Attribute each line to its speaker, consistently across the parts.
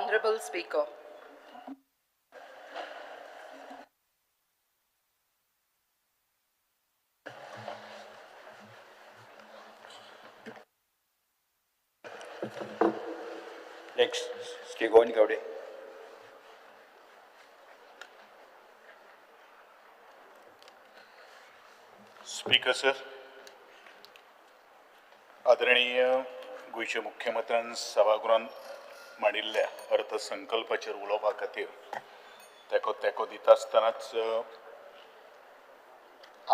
Speaker 1: Honorable Speaker.
Speaker 2: Next, Shri Govind Gawde.
Speaker 3: Speaker sir, आदरणीय गोंयच्या मुख्यमंत्र्यान सभागृहान मांडिल्ल्या अर्थसंकल्पाचेर उलोवपा खातीर तेको तेको दिता आसतनाच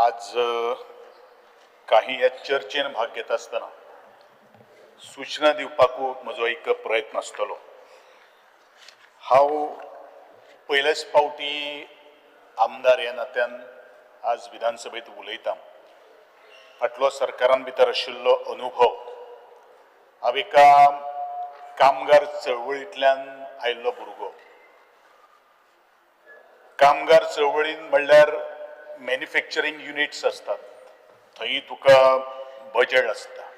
Speaker 3: आज काही ह्या चर्चेन भाग घेता आसतना सूचना दिवपाकू म्हजो एक प्रयत्न आसतलो. हांव पयलेच फावटी आमदार ह्या नात्यान आज विधानसभेत उलयतां. फाटलो सरकारान भितर आशिल्लो अनुभव, हांव एका कामगार चळवळींतल्यान आयिल्लो भुरगो. कामगार चळवळीन म्हणल्यार मॅन्युफॅक्चरींग युनिट्स आसतात, थंय तुका बजेट आसता.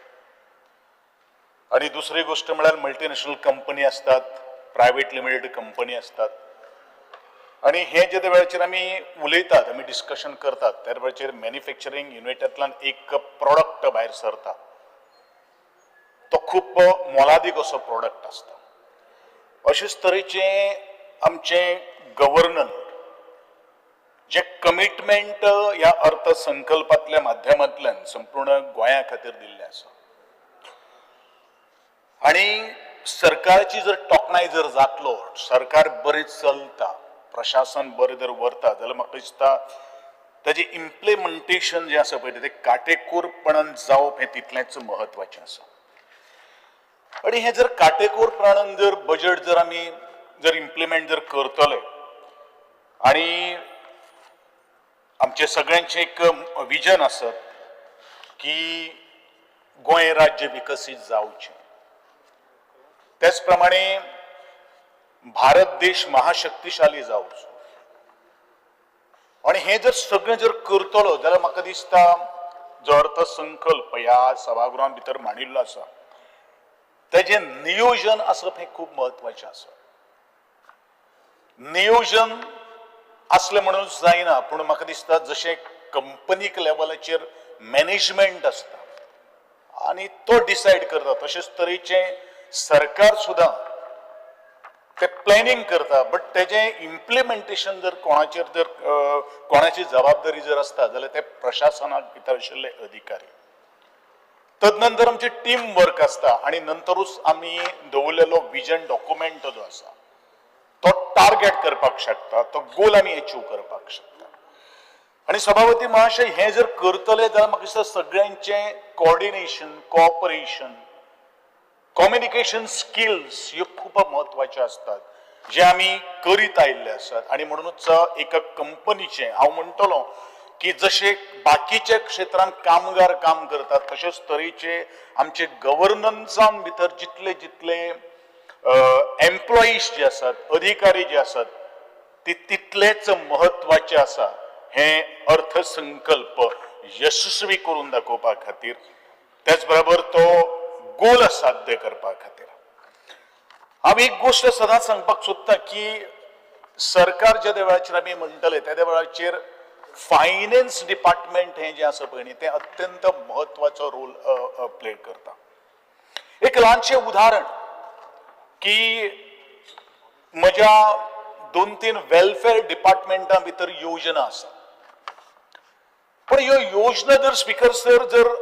Speaker 3: आनी दुसरी गोश्ट म्हळ्यार मल्टीनॅशनल कंपनी आसतात, प्रायवेट लिमिटेड कंपनी आसतात. आनी हे जे वेळाचेर आमी उलयतात, आमी डिस्कशन करतात, त्या वेळाचेर मॅन्युफॅक्चरींग युनिटांतल्यान एक प्रोडक्ट भायर सरता, तो खूब मोलादीक असो प्रोडक्ट आसता. अशेच तरेचें आमचें गव्हर्नन जे कमिटमेंट ह्या अर्थसंकल्पांतल्या माध्यमांतल्यान संपूर्ण गोंया खातीर दिल्लें आसा. आनी सरकारची जर तोखणाय जर जातलो, सरकार बरें चलता, प्रशासन बरें जर व्हरता जाल्यार म्हाका दिसता ताजें इम्प्लिमेंटेशन जें आसा पळय तें काटेकोरपणान जावप हें तितलेंच म्हत्वाचें आसा. आनी हें जर काटेकोरपणान जर बजेट जर आमी जर इम्प्लिमेंट जर करतले आनी आमचें सगळ्यांचें एक विजन आसत की गोंय राज्य विकसीत जावचें, त्याच प्रमाणे भारत देश महाशक्तिशाली जावचो. आनी हें जर सगळें जर करतलो जाल्यार म्हाका दिसता जो अर्थसंकल्प ह्या सभागृहां भितर मांडिल्लो आसा तेजें नियोजन आसप हें खूब म्हत्वाचें आसा. नियोजन आसलें म्हणून जायना, पूण म्हाका दिसता जशें कंपनीक लेवलाचेर मॅनेजमेंट आसता आनी तो डिसायड करता, तशेंच तरेचें सरकार सुद्दां ते प्लॅनिंग करता, बट तेजें इम्प्लिमेंटेशन जर कोणाचेर जर कोणाची जबाबदारी जर आसता जाल्यार ते प्रशासनाक भितर आशिल्ले अधिकारी. तदनंतर आमचें टीम वर्क आसता आनी नंतरूच आमी दवरलेलो विजन डॉक्युमेंट जो आसा तो टार्गेट करपाक शकता, तो गोल आमी एचीव करपाक शकता. आनी सभापती महाशय, हें जर करतले जाल्यार म्हाका दिसता सगळ्यांचें कॉर्डिनेशन, कॉपरेशन, कम्युनिकेशन स्किल्स ह्यो खूब म्हत्वाच्यो आसतात जे आमी करीत आयिल्ले आसात. आनी म्हणूनच एका कंपनीचें हांव म्हणटलो की जशें बाकीच्या क्षेत्रांत कामगार काम करतात तशेंच तरेचे आमचे गव्हर्नन्सान भितर जितले जितले एम्प्लॉईज जे आसात, अधिकारी जे आसात, ते तितलेच म्हत्वाचे आसा हें अर्थसंकल्प यशस्वी करून दाखोवपा खातीर, त्याच बरोबर तो गोल साध्य करपा खातीर. हांव एक गोश्ट सदांच सांगपाक सोदता की सरकार ज्या वेळाचेर आमी म्हणटले त्या वेळाचेर फायनान्स डिपार्टमेंट हें जें आसा पळय न्ही तें अत्यंत म्हत्वाचो रोल प्ले करता. एक ल्हानशें उदाहरण की म्हज्या 2-3 वेलफेअर डिपार्टमेंटा भितर योजना आसा, पण ह्यो योजना जर स्पिकर सर जर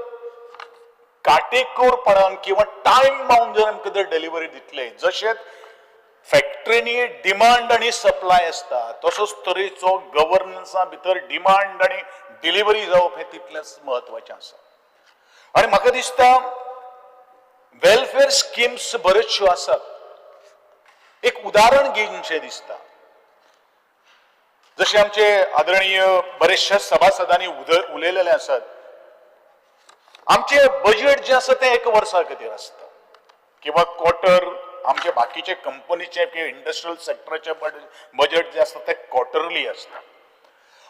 Speaker 3: काटेकोरपणान किंवा टायम बाउंड जर आमकां जर डिलिव्हरी दितले, जशें फॅक्टरीनी डिमांड आनी सप्लाय आसता तसोच तरेचो गव्हर्नन्सा भितर डिमांड आनी डिलिव्हरी जावप हें तितलेंच म्हत्वाचें आसा. आनी म्हाका दिसता वेलफेअर स्किम्स बऱ्योचश्यो आसात. एक उदाहरण घेवचें दिसता, जशें आमचे आदरणीय बरेचशे सभासदांनी उलयलेले आसात, आमचें बजेट जें आसा तें एक वर्सा खातीर आसता किंवा क्वॉर्टर, आमचे बाकीचे कंपनीचे किंवा इंडस्ट्रियल सेक्टराचे बजेट जें आसता तें क्वॉर्टरली आसता.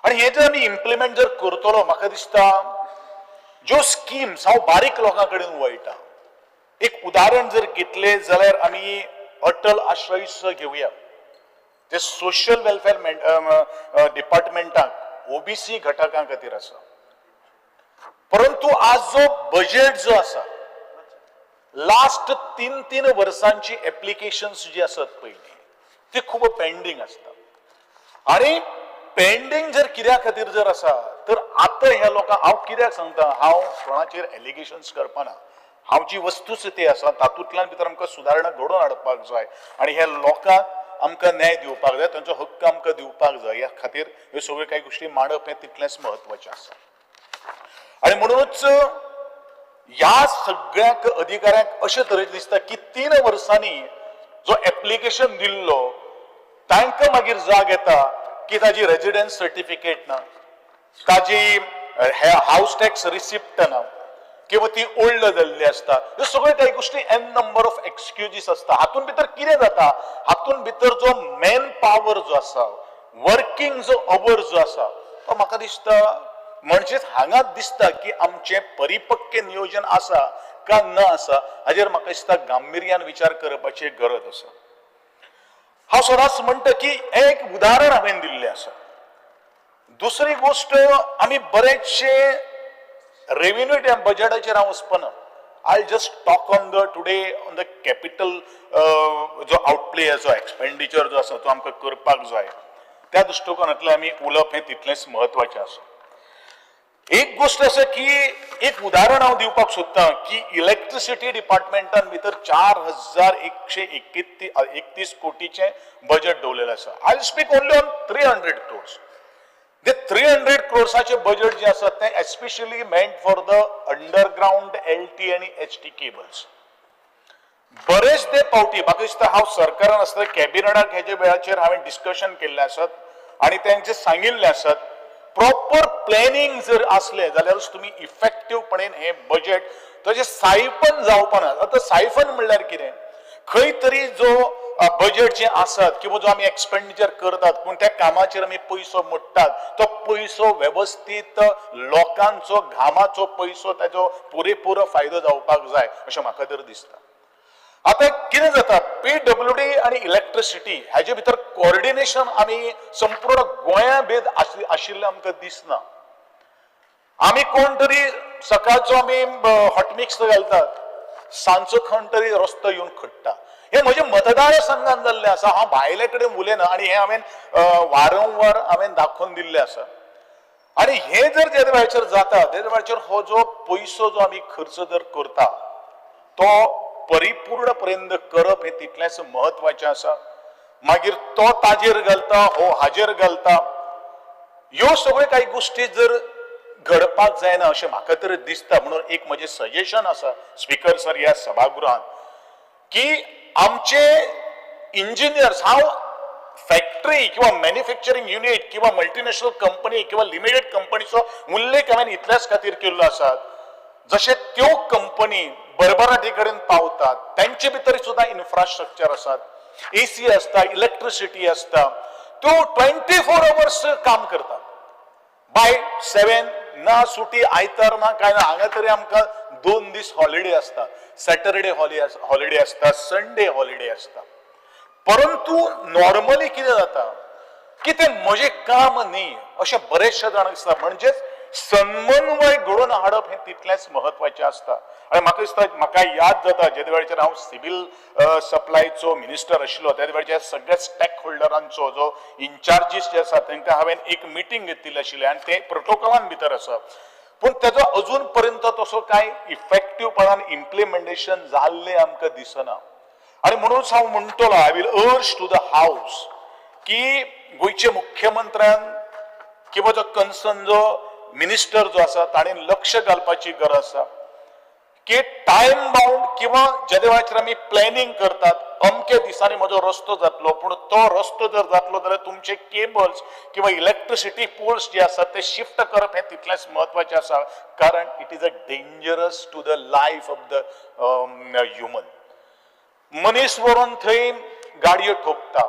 Speaker 3: आनी हें जर आमी इम्प्लिमेंट जर करतलो म्हाका दिसता ज्यो स्किम्स हांव बारीक लोकां कडेन वळटा. एक उदाहरण जर घेतलें जाल्यार आमी अटल आश्रय घेवया. ते सोशल वेलफेअर डिपार्टमेंटाक ओबीसी घटकां खातीर आसा. परंतु आज जो बजेट जो आसा, लास्ट 3-3 वर्सांची एप्लिकेशन्स जी आसत पयलीं ती खूब पेंडींग आसता. आनी पेंडींग जर कित्या खातीर जर आसा तर आतां ह्या लोकांक हांव कित्याक सांगता, हांव कोणाचेर एलिगेशन्स करपाना. हांव जी वस्तुस्थिती आसा तातूंतल्यान भितर आमकां सुदारणा घडोवन हाडपाक जाय आनी ह्या लोकांक आमकां न्याय दिवपाक जाय, तांचो हक्क आमकां दिवपाक जाय. ह्या खातीर ह्यो सगळ्यो कांय गोश्टी मांडप हें तितलेंच म्हत्वाचें आसा. आनी म्हणूनच ह्या सगळ्याक अधिकाऱ्यांक अशे तरेचें दिसता की 3 वर्सांनी जो एप्लिकेशन दिल्लो तांकां मागीर जाग येता की ताजी रेजिडन्स सर्टिफिकेट ना, ताजी हावस टॅक्स रिसिप्ट ना, किंवा ती ओल्ड जाल्ली आसता. ह्यो सगळ्यो कांय गोश्टी एन नंबर ऑफ एक्सक्युजीस आसता. हातून भितर कितें जाता, हातून भितर जो मॅन पावर जो आसा, वर्किंग जो our जो आसा, तो म्हाका दिसता म्हणजेच हांगा दिसता की आमचें परिपक्व नियोजन आसा का ना आसा हाजेर म्हाका दिसता गांभिर्यान विचार करपाची गरज आसा. हांव सदांच म्हणटा की एक उदाहरण हांवें दिल्लें आसा. दुसरी गोश्ट, आमी बरेचशे रेव्हेन्यू बजेटाचेर हांव वचपाना. I just talk on the today on the capital जो आउटप्ले जो एक्सपेंडिचर जो आसा तो आमकां करपाक जाय, त्या दृश्टिकोनांतल्यान आमी उलोवप हें तितलेंच म्हत्वाचें आसा. एक गोश्ट आसा की एक उदाहरण हांव दिवपाक सोदतां की इलेक्ट्रिसिटी डिपार्टमेंटान भितर 4131 कोटीचें बजेट दवरलेलें आसा. I speak only on 300 crores. ते 300 क्रोर्साचे बजेट जे आसा तें especially meant for the underground LT आनी एचटी केबल्स. बरेच ते पावटी म्हाका दिसता हांव सरकारान आसतना कॅबिनेटाक हेजे वेळाचेर हांवें डिस्कशन केल्लें आसत आनी तांचें सांगिल्लें आसत, प्रॉपर प्लॅनिंग जर आसलें जाल्यारूच तुमी इफेक्टिवपणेन हें बजेट तशें सायफन जावपाना. आतां सायफन म्हणल्यार कितें, खंय तरी जो बजेट जें आसत किंवा जो आमी एक्सपेंडिचर करतात पूण त्या कामाचेर आमी पयसो मोडटात, तो पयसो वेवस्थीत लोकांचो घामाचो पयसो ताजो पुरेपूर फायदो जावपाक जाय अशें म्हाका तर दिसता. आतां कितें जाता, पीडब्ल्यूडी आनी इलेक्ट्रिसिटी हाजे भितर कोऑर्डिनेशन आमी संपूर्ण गोंया भेद आशिल्लें आमकां दिसना. आमी कोण तरी सकाळचो आमी हॉटमिक्स घालतात, सांजचो कोण तरी रस्तो येवन खडटा. हें म्हजें मतदारसंघान जाल्लें आसा. हांव भायले कडेन उलयना आनी हें हांवें वारंवार हांवें दाखोवन दिल्लें आसा. आनी हें जर जे वेळाचेर जाता ते वेळाचेर हो जो पयसो जो आमी खर्च जर करता तो परिपूर्ण पर्यंत करप हें तितलेंच म्हत्वाचें आसा. मागीर तो ताजेर घालता, हो हाजेर घालता, ह्यो सगळ्यो कांय गोश्टी जर घडपाक जायना अशें म्हाका तर दिसता. म्हणून एक म्हजें सजेशन आसा स्पिकर सर ह्या सभागृहांत की आमचे इंजिनियर्स, हांव फॅक्टरी किंवा मॅन्युफॅक्चरींग युनीट किंवा मल्टीनॅशनल कंपनी किंवा लिमिटेड कंपनीचो उल्लेख हांवें इतल्याच खातीर केल्लो आसा, जशे त्यो कंपनी भरभराटी कडेन पावतात तेंचे भितर सुद्दां इन्फ्रास्ट्रक्चर आसात, एसी आसता, इलेक्ट्रिसिटी आसता, त्यो 24 अवर्स काम करतात. बाय 7 ना सुटी, आयतार ना काय ना. हांगा तरी आमकां 2 दीस हॉलिडे आसता, सॅटरडे हॉलिडे आसता, संडे हॉलिडे आसता. परंतु नॉर्मली कितें जाता की तें म्हजें काम न्ही अशें बरेचशे जाणांक दिसता. म्हणजेच समन्वय घडोवन हाडप हें तितलेंच म्हत्वाचें आसता. आनी म्हाका दिसता, म्हाका याद जाता जे वेळाचेर हांव सिवील सप्लायचो मिनिस्टर आशिल्लो त्या वेळाचेर सगळ्या स्टेक होल्डरांचो जो इन्चार्जीस जे आसा तांकां हांवें एक मिटींग घेतिल्ली आशिल्ली आनी तें प्रोटोकॉलान भितर आसा, पूण तेजो अजून पर्यंत तसो कांय इफेक्टिवपणान इम्प्लिमेंटेशन जाल्लें आमकां दिसना. आनी म्हणूनच हांव म्हणटलो, I will urge to the house की गोंयचे मुख्यमंत्र्यान किंवा जो कन्सर्न जो मिनिस्टर जो आसा ताणें लक्ष घालपाची गरज आसा की टायम बाउंड किंवा जेदे वेळाचेर आमी प्लॅनिंग करतात अमके दिसांनी म्हजो रस्तो जातलो, पूण तो रस्तो जर जातलो जाल्यार तुमचे केबल्स किंवा इलेक्ट्रिसिटी पोल्स जे आसात ते शिफ्ट करप हें तितलेंच म्हत्वाचें आसा, कारण it is a dangerous to the life of the human. मनीस व्हरून थंय गाडयो ठोकता,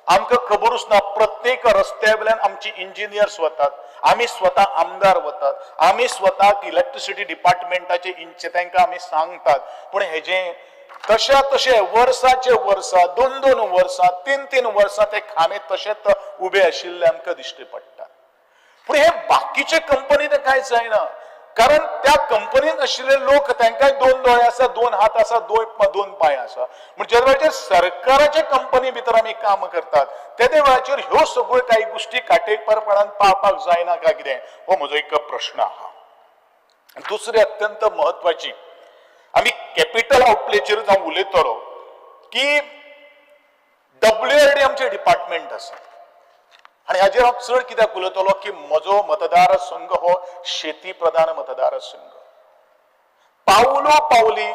Speaker 3: आमकां खबरूच ना. प्रत्येक रस्त्या वयल्यान आमची इंजिनियर्स वतात, आमी स्वता आमदार वतात, आमी स्वताक इलेक्ट्रिसिटी डिपार्टमेंटाचे इंच तांकां आमी सांगतात, पूण हेजें तशा तशे वर्साचे वर्सा, दोन दोन वर्सां, तीन तीन वर्सां ते खांबे तशेच उबे आशिल्ले आमकां दिश्टी पडटा. पूण हे बाकीचे कंपनीन कांय जायना, कारण त्या कंपनीन आशिल्ले लोक तांकांय दोन दोळे आसा, दोन हात आसा, दोन पांय आसा. म्हण ज्या वेळाचेर सरकाराच्या कंपनी भितर आमी काम करतात तेदे वेळाचेर ह्यो सगळ्यो कांय गोश्टी काटेकोरपणान पाळपाक जायना काय कितें, हो म्हजो एक प्रश्न आहा. दुसरी अत्यंत म्हत्वाची, आमी कॅपिटल आउटलेचेर हांव उलयतलो की डब्ल्यूआरडी आमचें डिपार्टमेंट आसा आनी हाजेर हांव चड कित्याक उलयतलो की म्हजो मतदारसंघ हो शेती प्रधान मतदारसंघ. पावलो पावली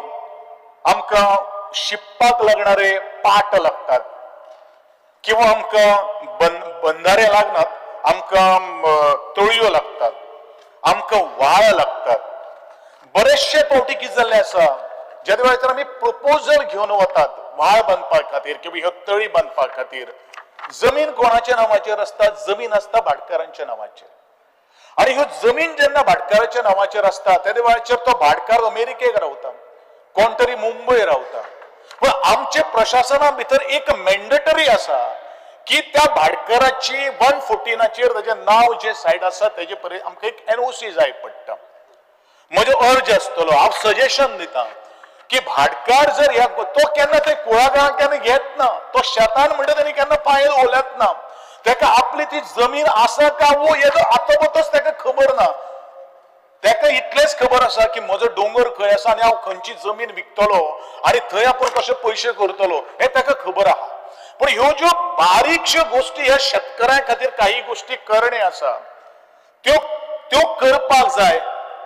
Speaker 3: आमकां शिंपपाक लागणारे पाट लागतात किंवा आमकां बंधारे लागनात, आमकां तळयो लागतात, आमकां व्हाळ लागतात. बरेचशे फावटी कितें जाल्लें आसा, ज्या वेळार आमी प्रपोजल घेवन वतात व्हाळ बांदपा खातीर किंवा ह्यो तळी बांदपा खातीर, जमीन कोणाच्या नांवाचेर आसता? जमीन आसता भाटकारांच्या नांवाचेर. आनी ह्यो जमीन जेन्ना भाटकाराच्या नांवाचेर आसता तेदे वेळाचेर तो भाटकार अमेरिकेक रावता, कोण तरी मुंबय रावता. पूण आमचे प्रशासना भितर एक मॅन्डेटरी आसा की त्या भाटकाराची 114चेर ताजें नांव जे सायड आसा तेजे पर्यंत आमकां एक एनओसी जाय पडटा. म्हजो अर्ज आसतलो, हांव सजेशन दिता की भाटकार जर ह्या तो केन्ना ते कुळागरां केन्ना घेत ना, तो शेतान म्हणटा तेणी केन्ना पांय ओल्यात ना, तेका आपली ती जमीन आसा काय वो हेजो आतां तेका खबर ना. तेका इतलेंच खबर आसा की म्हजो दोंगर खंय आसा आनी हांव खंयची जमीन विकतलो आनी थंय आपूण कशे पयशे करतलो हें तेका खबर आहा. पूण ह्यो ज्यो बारीकश्यो गोश्टी ह्या शेतकऱ्यां खातीर काही गोश्टी करणे आसा त्यो त्यो करपाक जाय.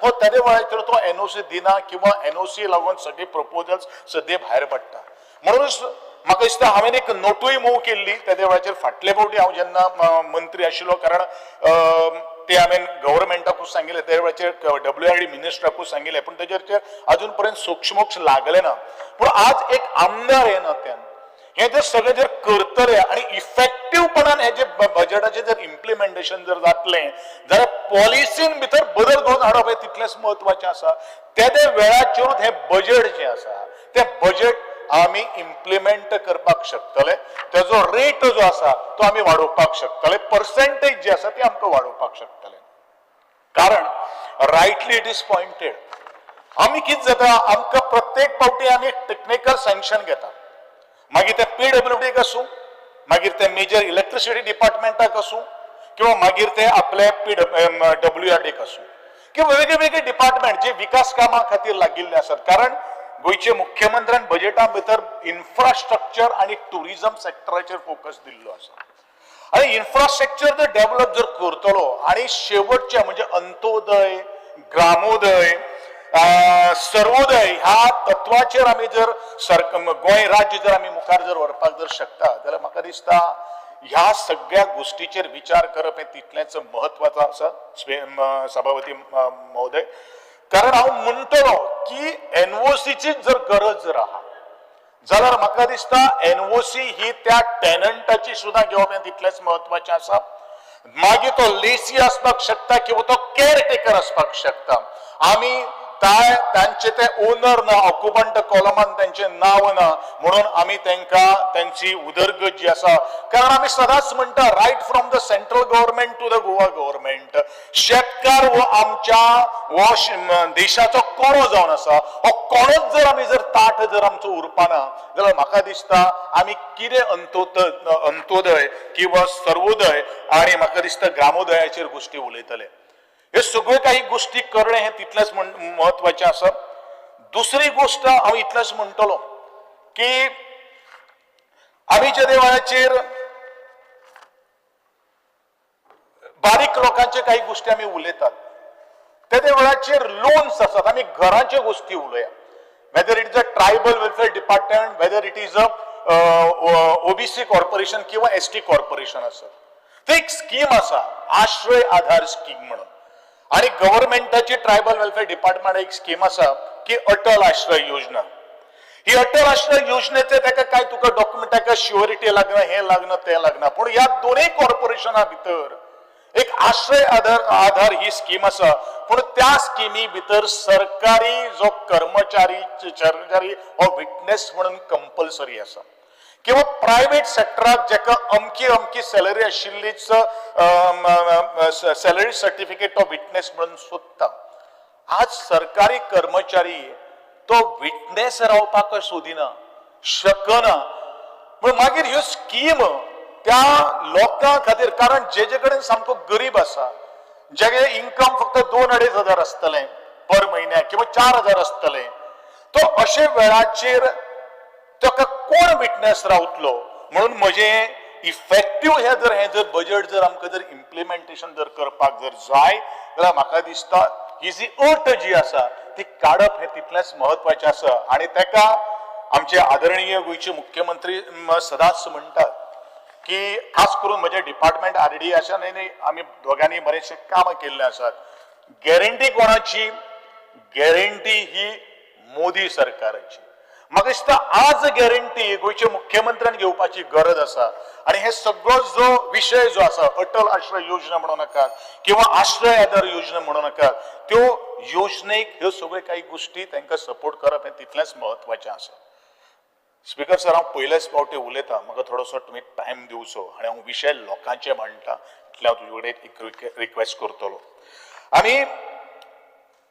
Speaker 3: हो तेदे वेळाचेर तो एनओसी दिना किंवा एनओसी लागून सगळे प्रपोजल्स सद्या भायर पडटा. म्हणूनच म्हाका दिसता हांवें एक नोटूय मूव केल्ली तेदे वेळाचेर. फाटले फावटी हांव जेन्ना मंत्री आशिल्लो, कारण ते हांवें गव्हर्मेंटाकूच सांगिल्लें, त्या वेळाचेर डब्ल्यूआरडी मिनिस्टराकूच सांगिल्लें, पूण तेजेर अजून पर्यंत सोक्षमोक्ष लागले ना. पूण आज एक आमदार हे नात्यान हे जर सगळें जर करतले आनी इफेक्टिवपणान हे जे बजेटाचें जर इम्प्लिमेंटेशन जर जातलें जाल्यार पॉलिसीन भितर बदल घडोवन हाडप हें तितलेंच म्हत्वाचें आसा. तेदे वेळाचेरूच हें बजेट जें आसा तें बजेट आमी इम्प्लिमेंट करपाक शकतले, तेजो रेट जो आसा तो आमी वाडोवपाक शकतले, पर्सेंटेज जी आसा ती आमकां वाडोवपाक शकतले. कारण रायटली it is pointed, आमी कितें जाता आमकां प्रत्येक फावटी आमी टेक्निकल सँक्शन घेता, मागीर ते पीडब्ल्यूडीक आसूं, मागीर ते मेजर इलेक्ट्रिसिटी डिपार्टमेंटाक आसूं किंवा मागीर ते आपले पी डब्ल्यूआरडीक आसूं किंवा वेगळे वेगळे डिपार्टमेंट जे विकास कामां खातीर लागिल्ले आसात. कारण गोंयचे मुख्यमंत्र्यान बजेटा भितर इन्फ्रास्ट्रक्चर आनी टुरिझम सेक्टराचेर फोकस दिल्लो आसा आनी इन्फ्रास्ट्रक्चर जर डेव्हलप जर करतलो आनी शेवटचे म्हणजे अंत्योदय, ग्रामोदय, सर्वोदय ह्या तत्वाचेर आमी जर गोंय राज्य जर आमी मुखार जर व्हरपाक जर शकता जाल्यार म्हाका दिसता ह्या सगळ्या गोश्टीचेर विचार करप हें तितलेंच म्हत्वाचो आसा सभापती महोदय. कारण हांव म्हणटलो की एनओसीची जर गरज जर आहा जाल्यार म्हाका दिसता एनओसी ही त्या टेनंटाची सुद्दां घेवप हें तितलेंच म्हत्वाचें आसा. मागीर तो लेसी आसपाक शकता किंवा तो केअर टेकर आसपाक शकता. आमी तांचे ते ओनर ना, ऑक्युपंट कॉलमान त्यांचे नांव ना, म्हणून आमी तांकां त्यांची उदरगत जी आसा, कारण आमी सदांच म्हणटा right from the central government to the Goa government, शेतकार हो आमच्या हो देशाचो कोणो जावन आसा. हो कोणोच जर आमी जर ताट जर आमचो उरपाना जाल्यार म्हाका दिसता आमी कितें अंत्योदय किंवा सर्वोदय आनी म्हाका दिसता ग्रामोदयाचेर गोश्टी उलयतले. हे सगळ्यो काही गोश्टी करणे हें तितलेंच म्हत्वाचें आसा. दुसरी गोश्ट हांव इतलेंच म्हणटलो की आमी जे वेळाचेर बारीक लोकांचे काही गोश्टी आमी उलयतात तेदे वेळाचेर लोन्स आसात, आमी घरांच्यो गोश्टी उलया, whether it is a tribal welfare department, whether it is a OBC corporation किंवा एसटी कॉर्पोरेशन आसत, ते एक स्कीम आसा आश्रय आधार स्कीम म्हणून. आनी गव्हर्मेंटाची ट्रायबल वेलफेअर डिपार्टमेंट एक स्कीम आसा की अटल आश्रय योजना. ही अटल आश्रय योजनेचे ताका काय तुका डॉक्युमेंट, ताका शुअरिटी लागना, हें लागना, तें लागना. पूण ह्या दोनूय कॉर्पोरेशना भितर एक आश्रय आधार आधार ही स्कीम आसा, पूण त्या स्किमी भितर सरकारी जो कर्मचारी कर्मचारी हो विटनेस म्हणून कंपल्सरी आसा, किंवा प्रायव्हेट सेक्टराक जेका अमकी अमकी सॅलरी आशिल्लीच सॅलरी सर्टिफिकेट तो विटनेस म्हणून सोदता. आज सरकारी कर्मचारी तो विटनेस रावपाक सोदिना, शकना. पूण मागीर ह्यो स्कीम त्या लोकां खातीर, कारण जेजे कडेन सामको गरीब आसा, जेगे इन्कम फक्त 2-2.5 हजार आसतलें पर म्हयन्याक किंवा 4,000 आसतलें, तो अशे वेळाचेर ताका कोण विटनेस रावतलो? म्हणून म्हजें इफेक्टीव हे जर बजेट जर आमकां जर इम्प्लिमेंटेशन जर करपाक जर जाय जाल्यार म्हाका दिसता ही जी अट जी आसा ती काडप हें तितलेंच म्हत्वाचें आसा. आनी ताका आमचे आदरणीय गोंयचे मुख्यमंत्री सदांच म्हणटात की खास करून म्हजें डिपार्टमेंट आरडी आसा न्ही, आमी दोगांनी बरेचशे कामां केल्ले आसात. गॅरंटी कोणाची? गॅरंटी ही मोदी सरकाराची. म्हाका दिसता आज गॅरंटी गोंयच्या मुख्यमंत्र्यान घेवपाची गरज आसा. आनी हे सगळो जो विशय जो आसा, अटल आश्रय योजना म्हणू नाकात किंवा आश्रय आधार योजना म्हणू नाकात, त्यो योजनेक ह्यो सगळ्यो काही गोश्टी तांकां सपोर्ट करप हें तितलेंच म्हत्वाचें आसा. स्पीकर सर, हांव पयलेच फावटी उलयतां, म्हाका थोडोसो तुमी टायम दिवचो आनी हांव विशय लोकांचे मांडटा, इतलें हांव तुजे कडेन एक रिक्वेस्ट करतलो. आनी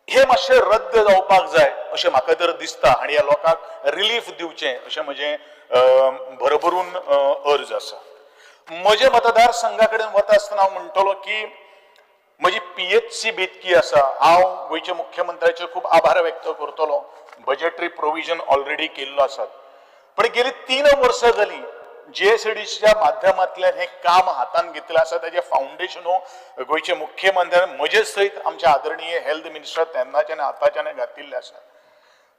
Speaker 3: हे मातशें रद्द जावपाक जाय अशें म्हाका तर दिसता आनी ह्या लोकांक रिलीफ दिवचें अशें म्हजें भरभरून अर्ज आसा. म्हजे मतदारसंघा कडेन वता आसतना हांव म्हणटलो की म्हजी पीएचसी बेतकी आसा. हांव गोंयच्या मुख्यमंत्र्याचे खूब आभार व्यक्त करतलो, बजेटरी प्रोविजन ऑलरेडी केल्लो आसा. पण गेली 3 वर्सां जाली जीएसआयडीसीच्या माध्यमांतल्यान हें काम हातान घेतलें आसा. ताजें फावंडेशन गोंयचे मुख्यमंत्र्यान म्हजे सयत आमचे आदरणीय हेल्थ मिनिस्टर तेन्नाच्यान आतांच्यान घातिल्लें आसा.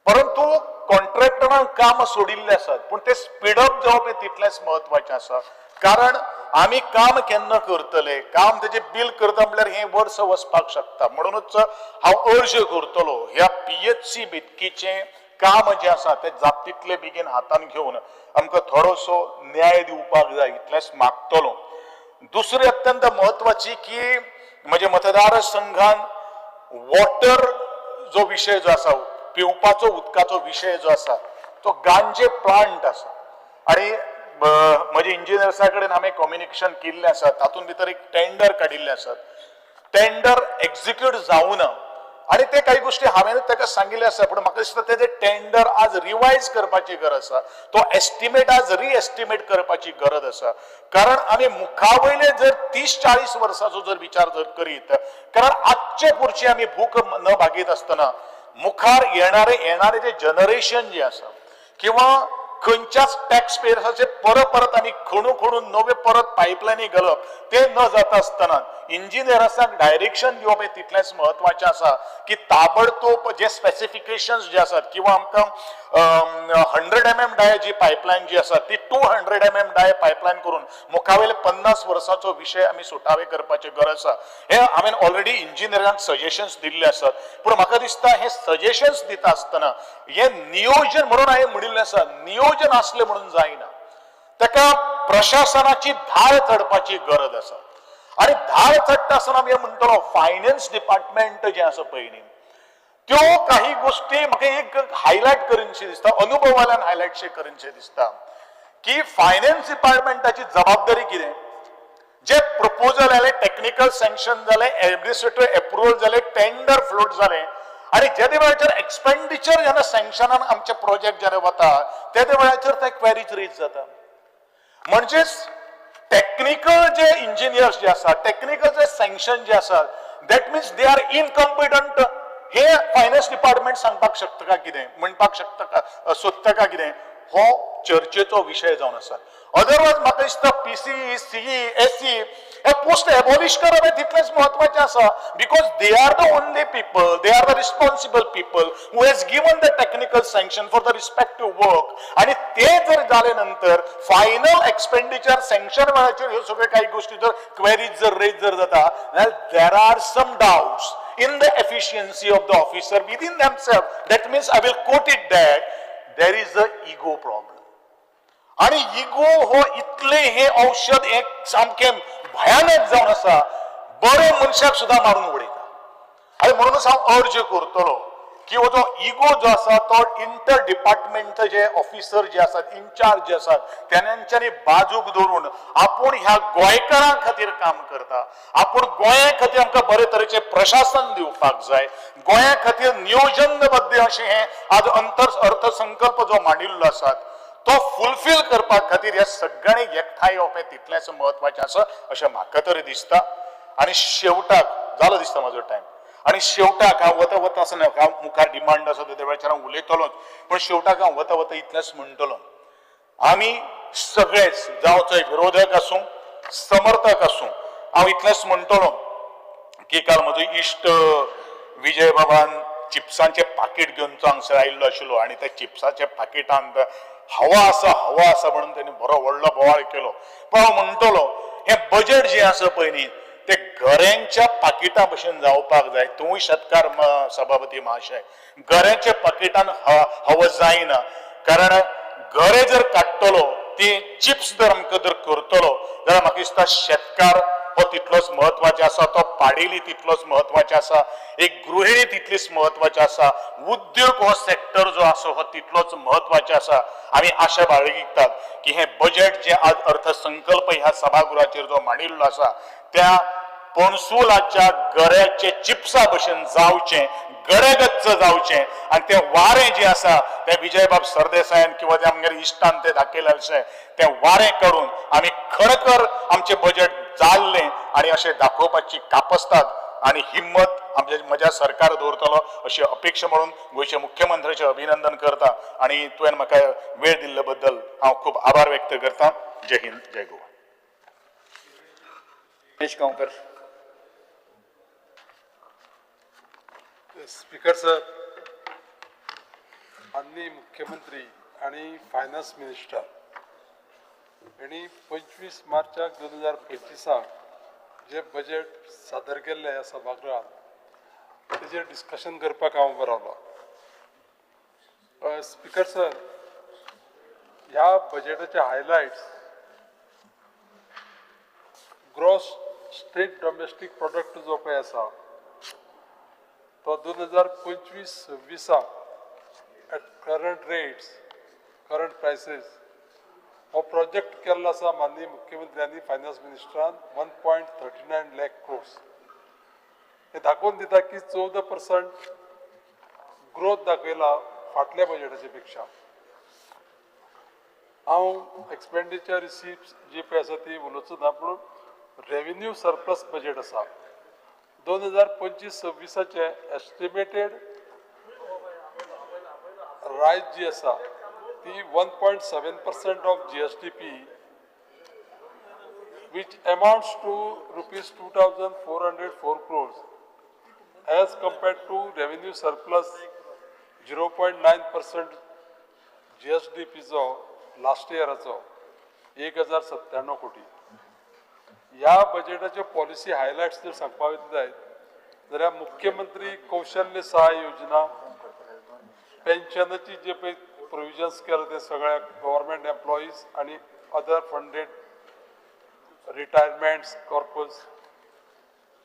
Speaker 3: परंतु कॉन्ट्रॅक्टरान काम सोडिल्लें आसात, पूण ते स्पीडअप जावप हें तितलेंच म्हत्वाचें आसा. कारण आमी काम केन्ना करतले, काम तेजें बील करता म्हणल्यार हें वर्स वचपाक शकता. म्हणूनच हांव अर्ज करतलो, ह्या पीएचसी बेतकीचें काम जें आसा तें जाता तितले बेगीन हातान घेवन आमकां थोडोसो न्याय दिवपाक जाय, इतलेंच मागतलो. दुसरी अत्यंत म्हत्वाची की म्हज्या मतदारसंघान वॉटर जो विशय जो आसा, पिवपाचो उदकाचो विशय जो आसा, तो गांजे प्लांट आसा. आनी म्हजे इंजिनियर्सा कडेन हांवें कम्युनिकेशन केल्लें आसा. तातूंत भितर एक टेंडर काडिल्लें आसा, टेंडर एक्झिक्यूट जावना आनी ते काही गोष्टी हांवें ताका सांगिल्लें आसा. पूण म्हाका दिसता तेजें टेंडर आज रिवायज करपाची गरज आसा, तो एस्टिमेट आज रिएस्टिमेट करपाची गरज आसा. कारण आमी मुखावयले जर 30-40 वर्साचो जर विचार जर करीत, कारण आजचे पुरची आमी भूक न भागयत आसतना मुखार येणारे येणारे जे जनरेशन जे आसा किंवा खंयच्याच टॅक्स पेयर्साचे परत परत आमी खणू खणून नवे परत पायपलायनी घालप ते न जाता आसतना इंजिनियर्सांक डायरेक्शन दिवप हें तितलेंच म्हत्वाचें आसा की ताबडतोब जे स्पेसिफिकेशन्स जे आसात किंवा आमकां 100 mm डाय जी पायपलायन जी आसा ती 200 mm dia pipeline करून मुखावेले 50 वर्साचो विशय आमी सुटावे करपाची गरज आसा. हे हांवें ऑलरेडी इंजिनियरांक सजेशन्स दिल्ले आसात. पूण म्हाका दिसता हे सजेशन्स दिता आसतना हे नियोजन म्हणून हांवें म्हणिल्लें आसा, नियोजन आसलें म्हणून जायना, ताका प्रशासनाची धार चडपाची गरज आसा. आनी धार चडटा आसतना आमी म्हणटलो फायनान्स डिपार्टमेंट जें आसा पळय न्ही, त्यो काही गोष्टी म्हाका एक हायलायट करीनशें दिसता, अनुभवाल्यान हायलायटशें करीनशें दिसता की फायनान्स डिपार्टमेंटाची जबाबदारी कितें? जे प्रपोजल आले, टेक्निकल सँक्शन जालें, एडमिनिस्ट्रेटिव्ह एप्रुवल जालें, टेंडर फ्लोट जालें आनी जेदे वेळाचेर एक्सपेंडिचर जेन्ना सँक्शनान आमचे प्रोजेक्ट जेन्ना वता तेदे वेळाचेर ते क्वेरीज रेज जाता. म्हणजेच टेक्निकल जे इंजिनियर्स जे आसा, टेक्निकल जे सँक्शन जे आसा, that means they are incompetent, hey finance department सांगपाक शकता का कितें, म्हणपाक शकता का, सोदता का कितें, हो चर्चेचो विशय जावन आसा. अदरवायज म्हाका दिसता पीसी, सीई, एसई हे पोस्ट एबॉलिश करप हें तितलेंच म्हत्वाचें आसा, because they are the only people, they are the responsible people who has given the technical sanction for the respective work. आणि ते जर जाले नंतर फायनल एक्सपेंडिचर सँक्शन वेळाचेर ह्यो सगळ्यो काही गोष्टी जर क्वेरीज जर रेज जर जाता जाल्यार there are some doubts in the efficiency of the officer within themselves. That means I will quote it that there is a ego problem. आणि इगो हो इतले हे औषध एक सामकें भयानक जावन आसा. बरे मनशाक सुद्दां मारून उडयता. आनी म्हणूनच हांव अर्ज करतलो की हो जो इगो जो आसा तो इंटर डिपार्टमेंट जे ऑफिसर जे आसात, इन्चार्ज जे आसात, तेंच्यांनी बाजूक दवरून आपूण ह्या गोंयकारां खातीर काम करता, आपूण गोंया खातीर आमकां बरे तरेचें प्रशासन दिवपाक जाय, गोंया खातीर नियोजनबद्ध अशें हें आज अर्थसंकल्प जो मांडिल्लो आसा तो फुलफील करपा खातीर ह्या सगळ्यांनी एकठांय येवप हें तितलेंच म्हत्वाचें आसा अशें म्हाका तरी दिसता. आनी शेवटाक जालो दिसता म्हाजो टायम, आनी शेवटाक हांव वता वता आसना, हांव मुखार डिमांड आसा त्या वेळाचेर हांव उलयतलोच, पूण शेवटाक हांव वता वता इतलेंच म्हणटलो, आमी सगळेच जावं चोय विरोधक आसूं समर्थक आसूं, हांव इतलेंच म्हणटलो की काल म्हजो इश्ट विजय बाबान चिप्सांचें पाकीट घेवन तो हांगसर आयिल्लो आशिल्लो आनी त्या चिप्साच्या पाकिटांत हवा आसा हवा आसा म्हणून तेणी बरो व्हडलो बोवाळ केलो. पण हांव म्हणटलो हें बजेट जें आसा पळय न्ही तें घऱ्यांच्या पाकिटां भशेन जावपाक जाय. तूंय शेतकार सभापती महाशय, घऱ्यांच्या पाकिटान हवा जायना, कारण घरे जर काडटलो ती चिप्स जर आमकां जर करतलो जाल्यार म्हाका दिसता शेतकार हो तितलोच म्हत्वाचो आसा, तो पाडेली तितलोच म्हत्वाचो आसा, एक गृहिणी तितलीच म्हत्वाची आसा, उद्योग हो सेक्टर जो आसा हो तितलोच म्हत्वाचो आसा. आमी आशा बाळगितात की हें बजेट जें आज अर्थसंकल्प ह्या सभागृहाचेर जो मांडिल्लो आसा त्या पणसुलाच्या गऱ्याचे चिप्सा भशेन जावचें, गरेगच्च जावचें आनी तें वारें जें आसा तें विजयबाब सरदेसायान किंवा त्या आमगेल्या इश्टान तें दाखयलें अशें तें वारें काडून आमी खरोखर आमचें बजेट जाल्लें आनी अशें दाखोवपाची कापस्ताद आनी हिम्मत आमच्या म्हज्या सरकार दवरतलो अशी अपेक्षा म्हणून गोंयच्या मुख्यमंत्र्याचें अभिनंदन करता आनी तुवें म्हाका वेळ दिल्ले बद्दल हांव खूब आभार व्यक्त करता. जय हिंद, जय गोवा.
Speaker 2: रमेश गांवकर.
Speaker 1: स्पीकर सर, माननीय मुख्यमंत्री आणि फायनान्स मिनिस्टर यांनी 25 मार्चाक 2025 जे बजेट सादर केल्लें ह्या सभागृहात तेजेर डिस्कशन करपाक हांव उबो रावलो. स्पीकर सर, ह्या बजेटाचे highlights gross state domestic product जो पळय आसा तो 2025-26 at current rates current prices हो प्रोजेक्ट केल्लो आसा माननीय मुख्यमंत्र्यांनी फायनान्स मिनिस्टरान 1.39 लाख क्रोर्स. हे दाखोवन दिता की 14% ग्रोथ दाखयला फाटल्या बजेटाच्या पेक्षा. हांव एक्सपेंडिचर रिसिप्ट्स जी पळय आसा ती उलोवचो ना, पूण रेवेन्यू सरप्लस बजेट आसा. 2025-26 एस्टिमेटेड रायज जी आसा ती 1.7% of GSDP which amounts to rupees 2,404 crores as compared to revenue surplus 0.9% GSDP जो लास्ट इयराचो 1,097 कोटी. ह्या बजेटाच्यो पॉलिसी हायलायट्स जर सांगपा वयता जायत जाल्यार मुख्यमंत्री कौशल्य सहाय योजना, पेन्शनाची जे पळय प्रोविजन्स केला ते सगळ्या गव्हर्मेंट एम्प्लॉईज आनी other funded retirements corpus,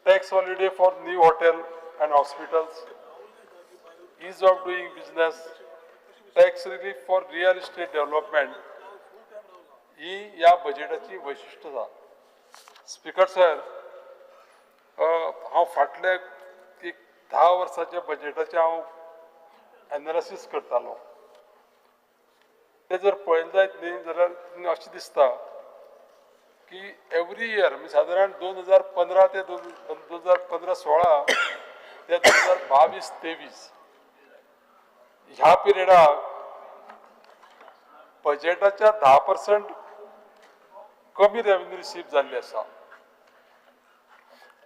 Speaker 1: tax holiday for new hotel and hospitals, ease of doing business, tax relief for real estate development ही ह्या बजेटाची वैशिश्ट आसा. स्पीकर सर, हांव फाटल्या एक 10 वर्साच्या बजेटाचें हांव एनालिसीस करतालो. तें जर पळयलें जायत न्ही जाल्यार अशें दिसता की एवरी इयर म्हणजे सादारण 2015 ते 2015-16 ते 2022-23 ह्या पिरियडाक बजेटाच्या 10% कमी रेवेन्यू रिसीव जाल्ली आसा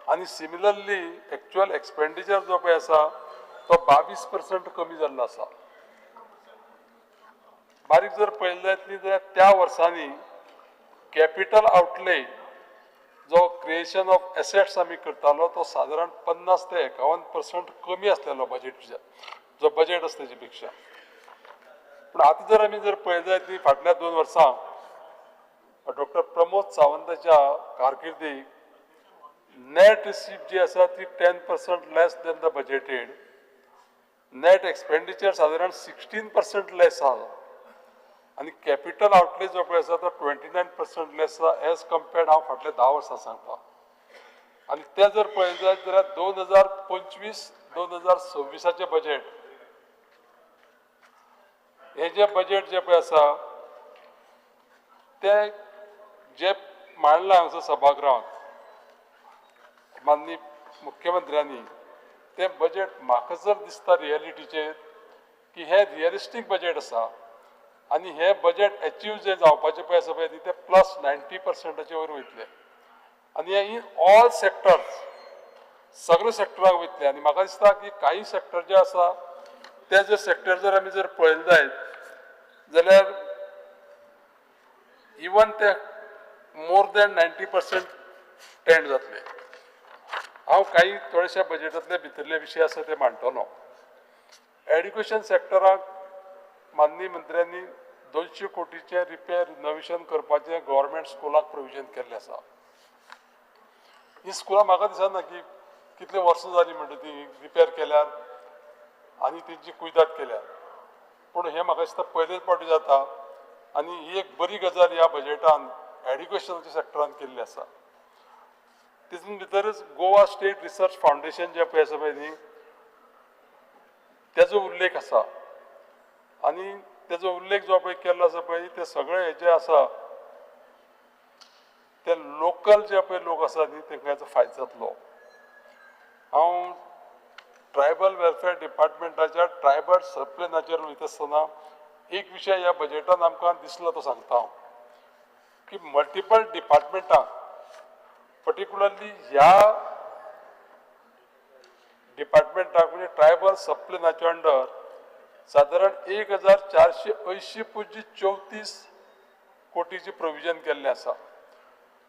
Speaker 1: आनी सिमिलरली एक्चुअल एक्सपेंडिचर जो पळय आसा तो 22% कमी जाल्लो आसा. बारीक जर पळयलें जायत न्ही जाल्यार त्या वर्सांनी कॅपिटल आउटले जो क्रिएशन ऑफ एसेट्स आमी करतालो तो सादारण 50 ते 51% कमी आसलेलो बजेट जो बजेट आसा तेजे पेक्षा. पूण आतां जर आमी जर पळयलें जायत न्ही फाटल्या 2 वर्सां डॉक्टर प्रमोद सावंताच्या कारकिर्दीक नॅट रिसिप्ट जी आसा ती 10% less than the budgeted. Net expenditure सादारण 16% लेस आसा आनी कॅपिटल आउटले जो पळय आसा तो 29% लेस आसा एज कम्पेर्ड हांव फाटल्या 10 वर्सां सांगता. आनी तें जर पळयलें जायत जाल्यार 2025 2026 बजेट, हें जें बजेट जें पळय आसा तें जें मांडलां हांगासर सभागृहांत माननीय मुख्यमंत्र्यांनी, तें बजेट म्हाका जर दिसता रियलिटीचेर की हें रियलिस्टीक बजेट आसा आनी हें बजेट एचीव जें जावपाचें पळय आसा पळय तें प्लस 90%चे वयर वयतलें आनी हें इन ऑल सेक्टर्स सगळे सेक्टराक वयतलें. आनी म्हाका दिसता की काही सेक्टर जे आसा ते जे सेक्टर जर आमी जर पळयले जायत जाल्यार इवन ते मोर दॅन 90% टेंड जातले. हांव काही थोडेशा बजेटांतले भितरले विशय आसा ते मांडटलो. एड्युकेशन सेक्टराक माननीय मंत्र्यांनी 200 कोटीचें रिपेर रिनोवेशन करपाचें गव्हर्मेंट स्कुलाक प्रोविजन केल्लें आसा. ही स्कुलां म्हाका दिसना की कितलीं वर्सां जालीं म्हणटा ती रिपेर केल्यार आनी तेंची कुयदाद केल्यार, पूण हें म्हाका दिसता पयलेच फावटी जाता आनी ही एक बरी गजाल ह्या बजेटान एड्युकेशनाच्या सेक्टरान केल्ली आसा. तितून भितरच गोवा स्टेट रिसर्च फावंडेशन जें पळय आसा पळय न्ही तेजो उल्लेख आसा आनी तेजो उल्लेख जो पळय केल्लो आसा पळय ते सगळे हे जे आसा ते लोकल जे पळय लोक आसा न्ही तेंकां हेचो फायदो जातलो. हांव ट्रायबल वेलफेअर डिपार्टमेंटाच्या ट्रायबल सबप्लॅनाचेर वयता आसतना एक विशय ह्या बजेटान आमकां दिसलो तो सांगता हांव की मल्टिपल डिपार्टमेंटांक पर्टिक्युलरली ह्या डिपार्टमेंटाक म्हणजे ट्रायबल सबप्लॅनाच्या अंडर सादारण 1480.34 कोटीची प्रोविजन केल्लें आसा.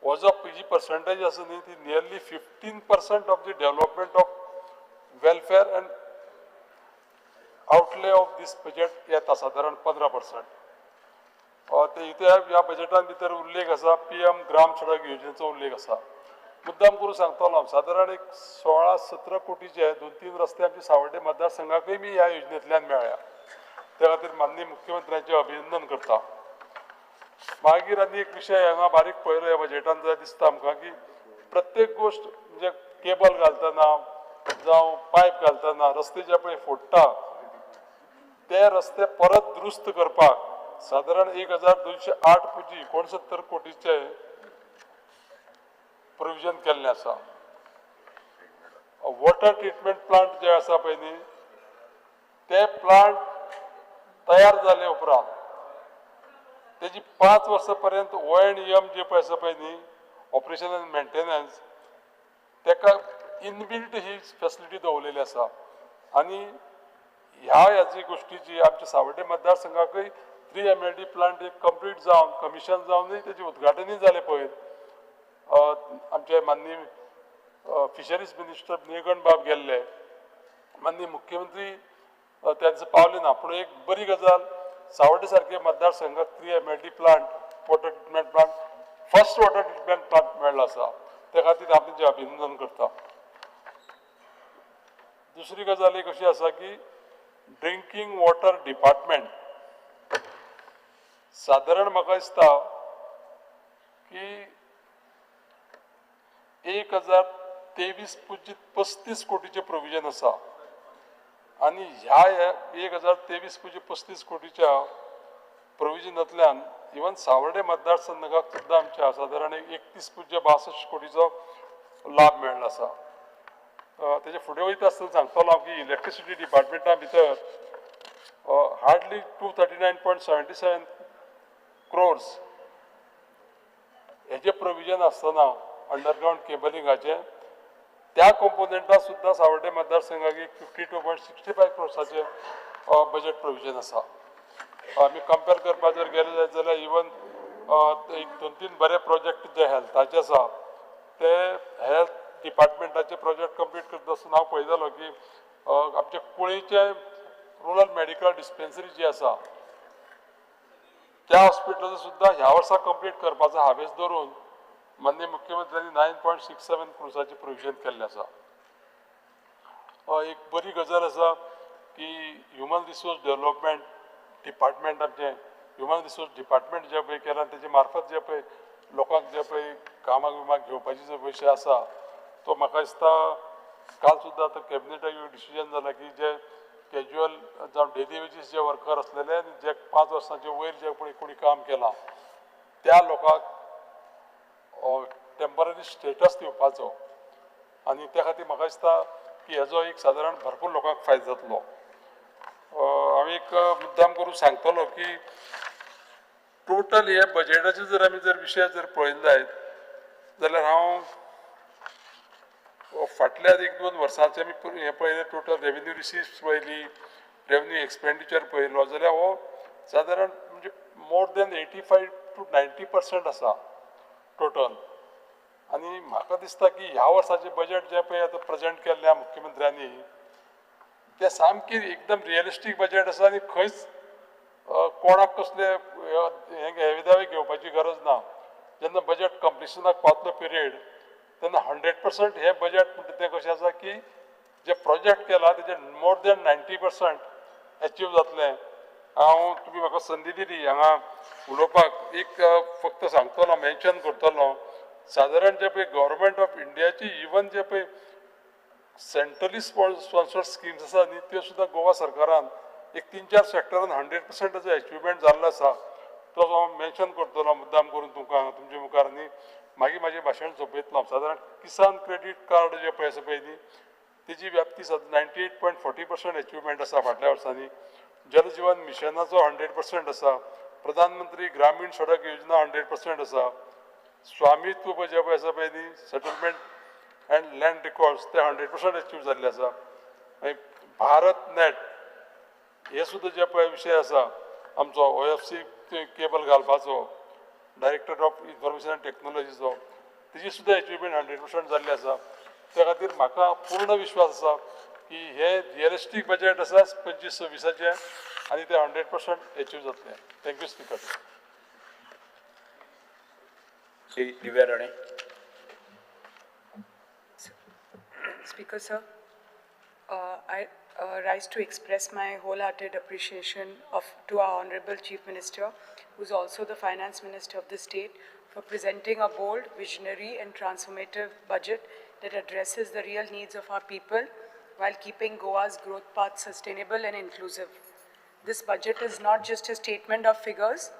Speaker 1: हो जो जी पर्संटेज आसा न्ही ती nearly 15% of the development of welfare and outlay of this budget येता सादारण 15%. ते इथे ह्या बजेटान भितर उल्लेख आसा PM ग्राम सडक योजनेचो उल्लेख आसा. मुद्दाम करून सांगतलो हांव सादारण एक 16-17 कोटीचे 2-3 रस्ते आमचे सावड्डे मतदारसंघाकूय बी ह्या योजनेंतल्यान मेळ्ळ्या. त्या खातीर माननीय मुख्यमंत्र्यांचें अभिनंदन करता. मागीर आनी एक विशय हांगा बारीक पळयलो ह्या बजेटान जाल्यार दिसता आमकां की प्रत्येक गोश्ट म्हणजे केबल घालतना जावं पायप घालतना रस्ते जे पळय फोडटा ते रस्ते परत दुरुस्त करपाक सादारण 1208.69 कोटीचे प्रोविजन केल्लें आसा. वॉटर ट्रिटमेंट प्लांट जे आसा पळय न्ही ते प्लांट तयार जाले उपरांत तेजी 5 वर्सां पर्यंत ओ एंड एम जे पळय आसा पळय न्ही ऑपरेशन एंड मेंटेनन्स तेका इनबिल्ट ही फेसिलिटी दवरलेली आसा. आनी ह्या ह्याजी गोश्टीची आमच्या सावड्डे मतदारसंघाकूय 3 MLD plant एक कंप्लीट जावन कमिशन जावनूय तेजें उद्घाटनूय जालें पळय. आमचे माननीय फिशरीज मिनिस्टर निळकंठ बाब गेल्ले, माननीय मुख्यमंत्री त्या दिसा पावले ना, पूण एक बरी गजाल सावड्डे सारके मतदारसंघाक 3 MLD plant water treatment plant first water treatment plant मेळ्ळो आसा. त्या खातीर हांव तेंचें अभिनंदन करता. दुसरी गजाल एक अशी आसा की ड्रिंकींग वॉटर डिपार्टमेंट सादारण म्हाका दिसता की 1023.35 कोटीचें प्रोविजन आसा आनी ह्या 1023.35 कोटीच्या प्रोविजनांतल्यान इवन सावर्डे मतदारसंघाक सुद्दां आमच्या सादारण 31.62 कोटीचो लाभ मेळ्ळो आसा. तेजे फुडें वयता आसतना सांगतलो हांव की इलेक्ट्रिसिटी डिपार्टमेंटा भितर हार्डली 239.77 क्रोर्स हेजें प्रोविजन आसतना अंडरग्रावंड केबलिंगाचें त्या कंपोनेंटाक सुद्दां सावर्डे मतदारसंघाक एक 52.65 क्रोर्साचें बजेट प्रोविजन आसा. आमी कंपेर करपाक जर गेले जायत जाल्यार इवन एक 2-3 बरे प्रोजेक्ट जे हेल्थाचे आसा ते हेल्थ डिपार्टमेंटाचे प्रोजेक्ट कंप्लीट करता आसतना हांव पळयतालो की आमचे कुळेचे रुरल मेडिकल डिस्पेन्सरी जी आसा त्या हॉस्पिटलाचो सुद्दां ह्या वर्सा कंप्लीट करपाचो हावेस धरून माननीय मुख्यमंत्र्यांनी 9.67 क्रोर्साचें प्रोविजन केल्लें आसा. एक बरी गजाल आसा की ह्युमन रिसोर्स डेवलपमेंट डिपार्टमेंट, आमचें ह्युमन रिसोर्स डिपार्टमेंट जें पळय केलां तेजे मार्फत जें पळय लोकांक जें पळय कामाक बिमाक घेवपाची जो विशय आसा तो म्हाका दिसता काल सुद्दां आतां कॅबिनेटाक डिसिजन जाला की जे कॅज्युअल जावं डेली वेजीस जे वर्कर आसलेले आनी जे 5 वर्सांचे वयर जे पळय कोणी काम केलां त्या लोकांक टेंपररी स्टेटस दिवपाचो आनी त्या खातीर म्हाका दिसता की हेजो एक सादारण भरपूर लोकांक फायदो जातलो. हांव एक मुद्दाम करून सांगतलो की टोटल हे बजेटाचे जर आमी जर विशय जर पळयले जायत जाल्यार हांव फाटल्या 1-2 वर्सांचे आमी हें पळयलें, टोटल रेवेन्यू रिसिप्ट्स पळयली, रेवेन्यू एक्सपेंडिचर पळयलो जाल्यार हो सादारण म्हणजे मोर दॅन 85 to 90% आसा टोटल. आनी म्हाका दिसता की ह्या वर्साचें बजेट जें पळय आतां प्रेजेंट केल्लें मुख्यमंत्र्यांनी तें सामकें एकदम रियलिस्टीक बजेट आसा आनी खंयच कोणाक कसले हेवे दावे घेवपाची गरज ना. जेन्ना बजेट कंप्लिशनाक पावतलो पिरियड तेन्ना 100% हें बजेट म्हणटा तें कशें आसा की जे प्रोजेक्ट केला तेजें मोर दॅन 90% एचीव जातलें. हांव तुमी म्हाका संदी दिली हांगा उलोवपाक, एक फक्त सांगतलो, मेन्शन करतलो, सादारण जे पळय गव्हर्मेंट ऑफ इंडियाची इवन जे पळय सेंट्रली स्पॉन्सर्ड स्किम्स आसा न्ही त्यो सुद्दां गोवा सरकारान एक 3-4 सेक्टरान 100% ताचो एचिवमेंट जाल्लो आसा. तो हांव मेन्शन करतलो मुद्दाम करून तुमकां तुमच्या मुखार आनी मागीर म्हाजें भाशण सोंपयतलो. सादारण किसान क्रेडीट कार्ड जें पळय आसा पळय न्ही तेजी व्याप्ती 98.40% एचिवमेंट आसा फाटल्या वर्सांनी. जल जीवन मिशनाचो 100% आसा, प्रधानमंत्री ग्रामीण सडक योजना 100% आसा, स्वामित्व जें पळय आसा पळय न्ही सेटलमेंट एंड लँड रिकॉर्ड्स ते 100% एचीव जाल्ले आसा. मागीर भारत नॅट हे सुद्दां जे पळय विशय आसा आमचो OFC cable घालपाचो, डायरेक्टर ऑफ इन्फॉर्मेशन एंड टेक्नॉलॉजीचो, तेजी सुद्दां एचिवमेंट 100% जाल्ली आसा. त्या खातीर म्हाका पूर्ण विश्वास आसा की हे रियलिस्टीक बजेट आसा 25-26 आनी ते 100% एचीव जातले. Thank you speaker.
Speaker 2: Shri Divya Rane.
Speaker 4: Speaker sir, I rise to express my wholehearted appreciation to our Honorable Chief Minister, who is also the Finance Minister of the state, for presenting a bold, visionary and transformative budget that addresses the real needs of our people while keeping Goa's growth path sustainable and inclusive. This budget is not just a statement of figures,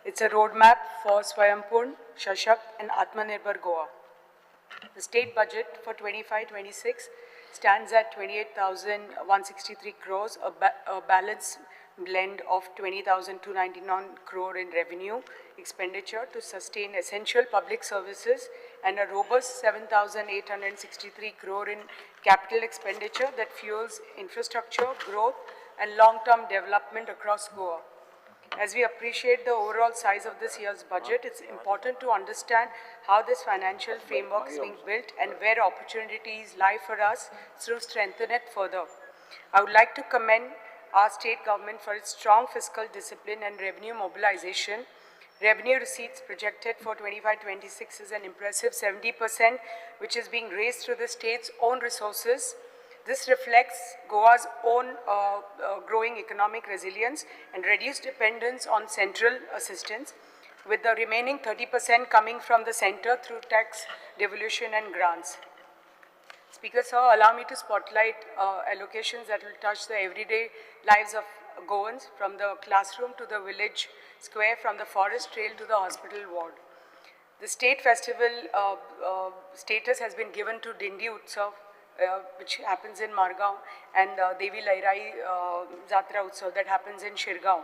Speaker 4: it's a roadmap for Swayampurn, Shashakt and Atmanirbhar Goa. The state budget for 25-26 stands at 28,163 crores, a balanced blend of 20,299 crore in revenue expenditure to sustain essential public services and a robust 7,863 crore in capital expenditure that fuels infrastructure, growth, and long-term development across Goa. As we appreciate the overall size of this year's budget, it's important to understand how this financial framework is being built and where opportunities lie for us to strengthen it further. I would like to commend our state government for its strong fiscal discipline and revenue mobilization. Revenue receipts projected for 25-26 is an impressive 70%, which is being raised through the state's own resources. This reflects Goa's own growing economic resilience and reduced dependence on central assistance, with the remaining 30% coming from the center through tax devolution and grants. Speaker sir, allow me to spotlight allocations that will touch the everyday lives of Goans, from the classroom to the village square, from the forest trail to the hospital ward. The state festival status has been given to Dindi Utsav, which happens in Margao, and Devi Lairai Jatra Utsav that happens in Shirgaon,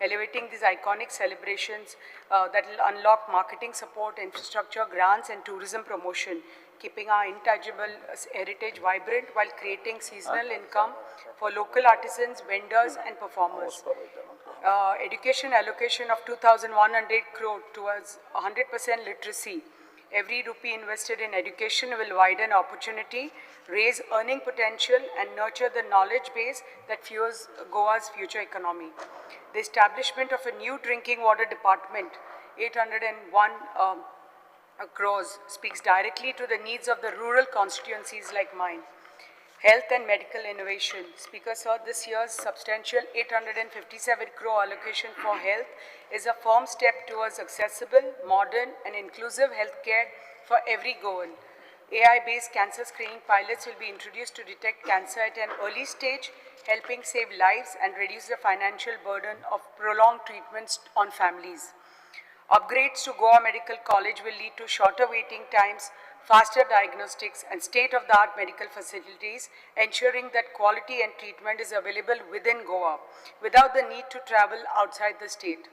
Speaker 4: elevating these iconic celebrations that will unlock marketing support, infrastructure, grants, and tourism promotion, keeping our intangible heritage vibrant while creating seasonal income for local artisans, vendors, and performers. Education allocation of 2,100 crore towards 100% literacy. Every rupee invested in education will widen opportunity, raise earning potential, and nurture the knowledge base that fuels Goa's future economy. The establishment of a new drinking water department, 801 crores speaks directly to the needs of the rural constituencies like mine. Health and medical innovation. Speaker sir, this year's substantial 857 crore allocation for health is a firm step towards accessible, modern and inclusive healthcare for every Goan. AI-based cancer screening pilots will be introduced to detect cancer at an early stage, helping save lives and reduce the financial burden of prolonged treatments on families. Upgrades to Goa Medical College will lead to shorter waiting times, faster diagnostics and state-of-the-art medical facilities, ensuring that quality and treatment is available within Goa without the need to travel outside the state.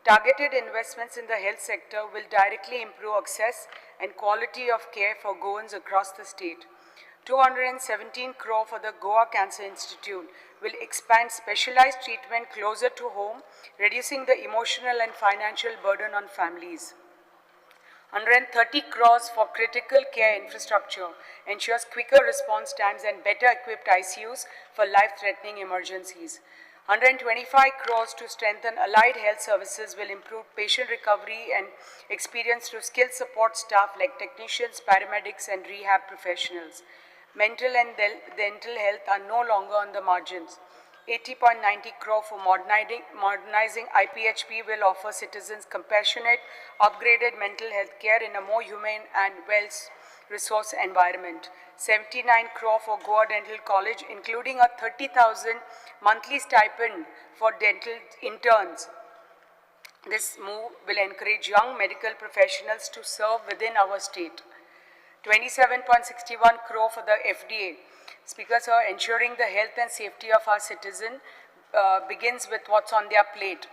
Speaker 4: Targeted investments in the health sector will directly improve access and quality of care for Goans across the state. 217 crore for the Goa Cancer Institute will expand specialized treatment closer to home, reducing the emotional and financial burden on families. 130 crores for critical care infrastructure ensures quicker response times and better equipped ICUs for life-threatening emergencies. 125 crores to strengthen allied health services will improve patient recovery and experience through skilled support staff like technicians, paramedics, and rehab professionals. Mental and dental health are no longer on the margins. 80.90 crore for modernizing IPHP will offer citizens compassionate, upgraded mental health care in a more humane and well-resourced environment. 79 crore for Goa Dental College, including a 30,000 monthly stipend for dental interns. This move will encourage young medical professionals to serve within our state. 27.61 crore for the FDA. Speaker sir, ensuring the health and safety of our citizen begins with what's on their plate.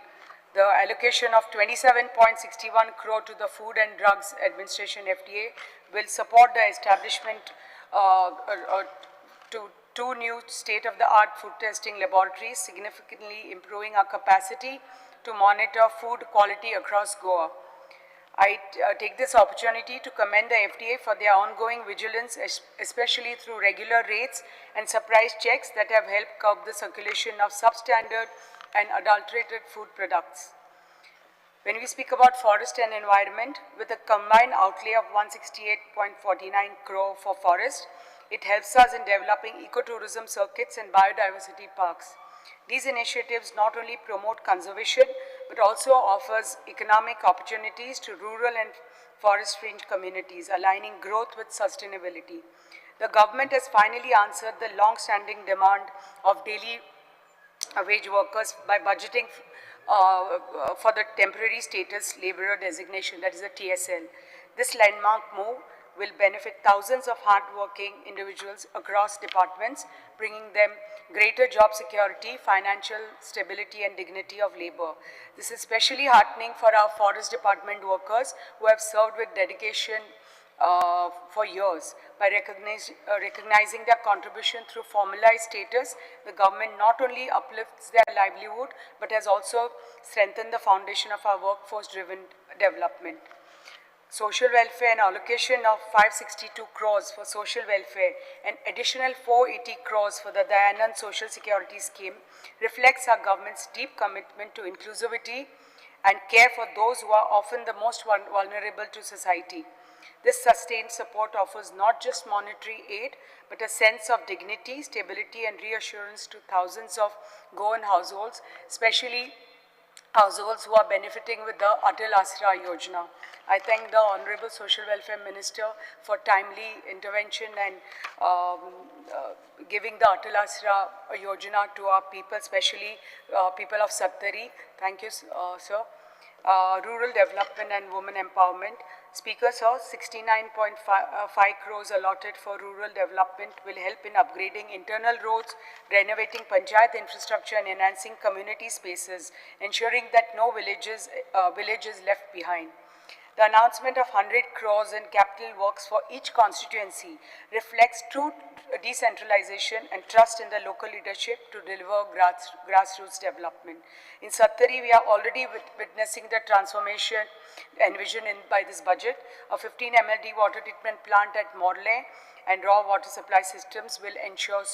Speaker 4: The allocation of 27.61 crore to the Food and Drugs Administration FDA will support the establishment to two new state-of-the-art food testing laboratories, significantly improving our capacity to monitor food quality across Goa. I take this opportunity to commend the FDA for their ongoing vigilance, especially through regular raids and surprise checks that have helped curb the circulation of substandard and adulterated food products. When we speak about forest and environment, with a combined outlay of 168.49 crore for forest, it helps us in developing ecotourism circuits and biodiversity parks. These initiatives not only promote conservation, but also offers economic opportunities to rural and forest fringe communities, aligning growth with sustainability. The government has finally answered the long-standing demand of daily wage workers by budgeting for the temporary status laborer designation, that is the TSL. This landmark move will benefit thousands of hardworking individuals across departments, bringing them greater job security, financial stability, and dignity of labor. This is especially heartening for our forest department workers who have served with dedication for years. By recognizing their contribution through formalized status, the government not only uplifts their livelihood, but has also strengthened the foundation of our workforce-driven development. Social welfare and allocation of 562 crores for social welfare and additional 480 crores for the Dayanand Social Security Scheme reflects our government's deep commitment to inclusivity and care for those who are often the most vulnerable to society. This sustained support offers not just monetary aid, but a sense of dignity, stability, and reassurance to thousands of Goan households, especially households who are benefiting with the Atal Asra Yojana. I thank the Honorable Social Welfare Minister for timely intervention and giving the Atal Asra Yojana to our people, especially people of Sattari. Thank you, sir. Rural development and women empowerment. Speaker, sir, 69.5 crores allotted for rural development will help in upgrading internal roads, renovating panchayat infrastructure, and enhancing community spaces, ensuring that no village is left behind. The announcement of 100 crores in capital works for each constituency reflects true decentralization and trust in the local leadership to deliver grassroots development. In Sattari, we are already witnessing the transformation envisioned by this budget. A 15 MLD water treatment plant at Morley and raw water supply systems will ensure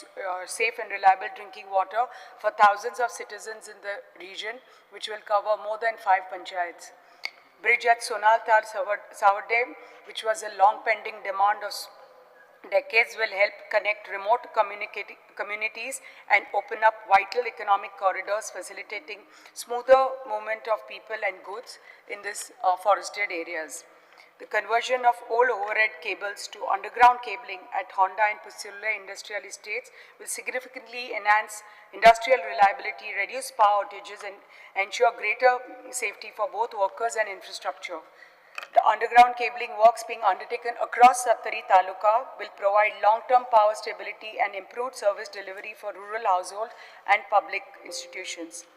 Speaker 4: safe and reliable drinking water for thousands of citizens in the region, which will cover more than 5 panchayats. Bridge at Sonaltar Savade, which was a long pending demand of decades, will help connect remote communities and open up vital economic corridors, facilitating smoother movement of people and goods in this forested areas. The conversion of old overhead cables to underground cabling at Honda and Pissurlem industrial estates will significantly enhance industrial reliability, reduce power outages, and ensure greater safety for both workers and infrastructure. The underground cabling works being undertaken across Sattari Taluka will provide long-term power stability and improved service delivery for rural households and public institutions.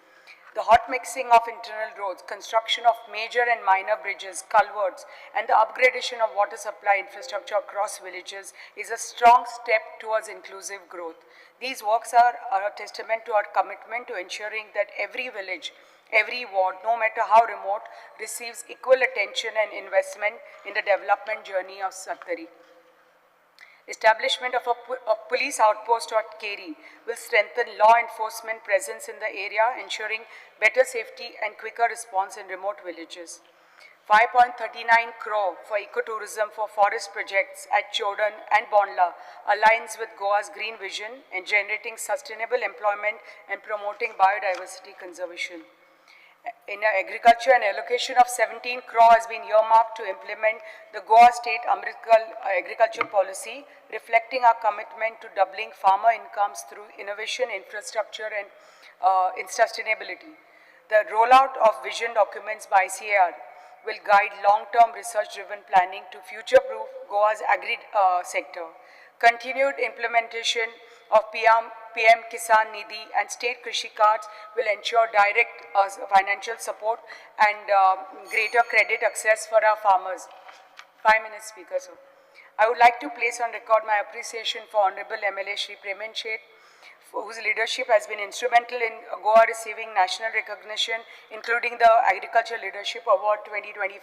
Speaker 4: The hot mixing of internal roads, construction of major and minor bridges, culverts, and the upgradation of water supply infrastructure across villages is a strong step towards inclusive growth. These works are a testament to our commitment to ensuring that every village, every ward, no matter how remote, receives equal attention and investment in the development journey of Sattari. Establishment of a police outpost at Keri will strengthen law enforcement presence in the area, ensuring better safety and quicker response in remote villages. 5.39 crore for ecotourism for forest projects at Chodan and Bondla aligns with Goa's green vision in generating sustainable employment and promoting biodiversity conservation. In agriculture, an allocation of 17 crore has been earmarked to implement the Goa State Amritkal Agriculture Policy, reflecting our commitment to doubling farmer incomes through innovation, infrastructure, and in sustainability. The rollout of vision documents by ICAR will guide long-term research-driven planning to future-proof Goa's agri sector. Continued implementation of PM Kisan Nidhi and state Krishi cards will ensure direct financial support and greater credit access for our farmers. 5 minutes, Speaker, sir. I would like to place on record my appreciation for Honorable MLA Shri Preman Shet, whose leadership has been instrumental in Goa receiving national recognition, including the Agriculture Leadership Award 2025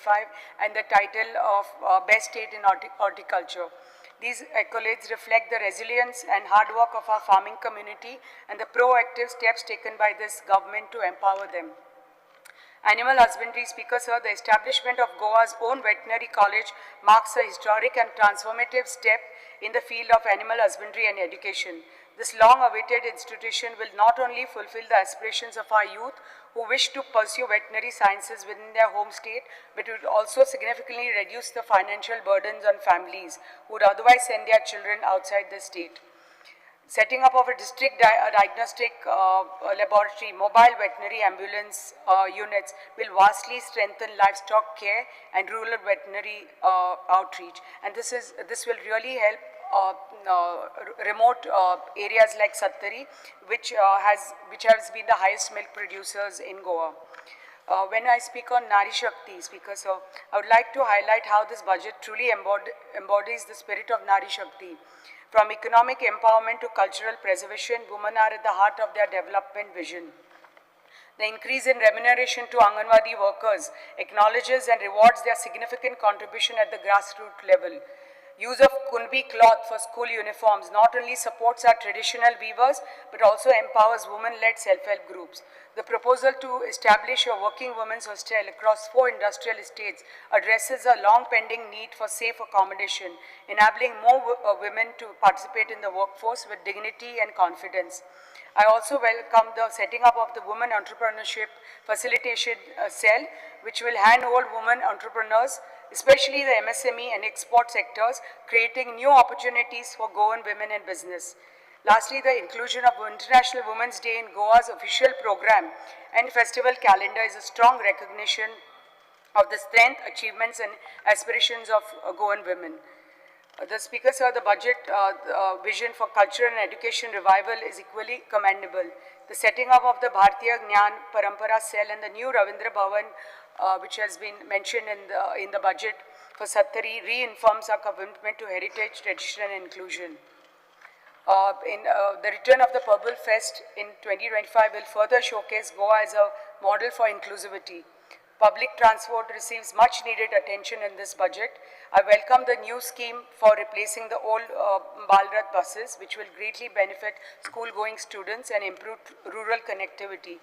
Speaker 4: and the title of Best State in Horticulture. These accolades reflect the resilience and hard work of our farming community and the proactive steps taken by this government to empower them. Animal husbandry, Speaker, sir, the establishment of Goa's own veterinary college marks a historic and transformative step in the field of animal husbandry and education. This long-awaited institution will not only fulfill the aspirations of our youth who wish to pursue veterinary sciences within their home state, but it will also significantly reduce the financial burdens on families who would otherwise send their children outside the state. Setting up of a district diagnostic laboratory, mobile veterinary ambulance units will vastly strengthen livestock care and rural veterinary outreach. And this will really help remote areas like Sattari, which has been the highest milk producers in Goa. When I speak on Nari Shakti, Speaker, sir, I would like to highlight how this budget truly embodies the spirit of Nari Shakti. From economic empowerment to cultural preservation, women are at the heart of their development vision. The increase in remuneration to Anganwadi workers acknowledges and rewards their significant contribution at the grassroots level. Use of Kunbi cloth for school uniforms not only supports our traditional weavers, but also empowers women-led self-help groups. The proposal to establish a working women's hostel across 4 industrial estates addresses a long-pending need for safe accommodation, enabling more women to participate in the workforce with dignity and confidence. I also welcome the setting up of the Women Entrepreneurship Facilitation Cell, which will handhold women entrepreneurs, especially the MSME and export sectors, creating new opportunities for Goan women in business. Lastly, the inclusion of International Women's Day in Goa's official program and festival calendar is a strong recognition of the strength, achievements, and aspirations of Goan women. The Speaker, sir, the budget vision for culture and education revival is equally commendable. The setting up of the Bharatiya Gnan Parampara Cell and the new Ravindra Bhavan, which has been mentioned in the budget for Sattari, reaffirms our commitment to heritage, tradition, and inclusion. The return of the Purple Fest in 2025 will further showcase Goa as a model for inclusivity. Public transport receives much needed attention in this budget. I welcome the new scheme for replacing the old Balrath buses, which will greatly benefit school-going students and improve rural connectivity.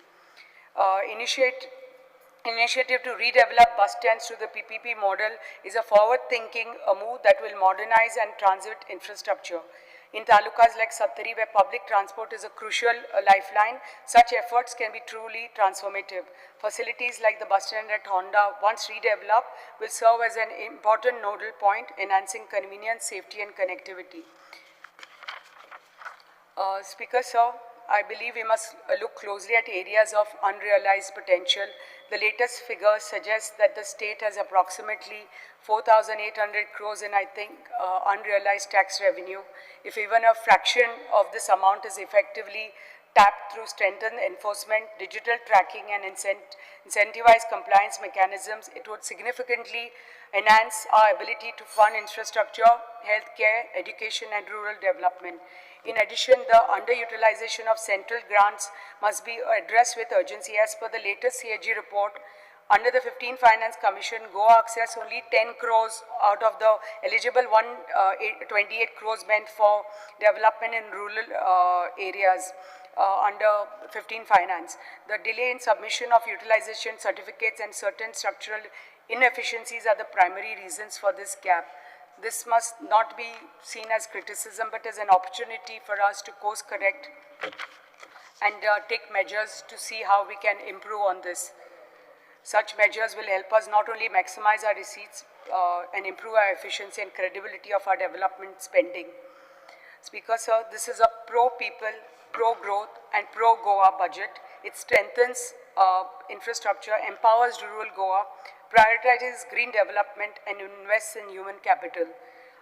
Speaker 4: initiative to redevelop bus stands through the PPP model is a forward-thinking move that will modernize and transit infrastructure. In talukas like Sattari, where public transport is a crucial lifeline, such efforts can be truly transformative. Facilities like the bus stand at Honda, once redeveloped, will serve as an important nodal point, enhancing convenience, safety, and connectivity. Speaker, sir, I believe we must look closely at areas of unrealized potential. The latest figures suggest that the state has approximately 4,800 crores in, I think, unrealized tax revenue. If even a fraction of this amount is effectively tapped through strengthened enforcement, digital tracking, and incentivized compliance mechanisms, it would significantly enhance our ability to fund infrastructure, healthcare, education, and rural development. In addition, the underutilization of central grants must be addressed with urgency. As per the latest CAG report, under the 15 Finance Commission, Goa accessed only 10 crores out of the eligible 128 crores meant for development in rural areas under 15 Finance. The delay in submission of utilization certificates and certain structural inefficiencies are the primary reasons for this gap. This must not be seen as criticism, but as an opportunity for us to course correct and take measures to see how we can improve on this. Such measures will help us not only maximize our receipts and improve our efficiency and credibility of our development spending. Speaker, sir, this is a pro-people, pro-growth, and pro-Goa budget. It strengthens infrastructure, empowers rural Goa, prioritizes green development, and invests in human capital.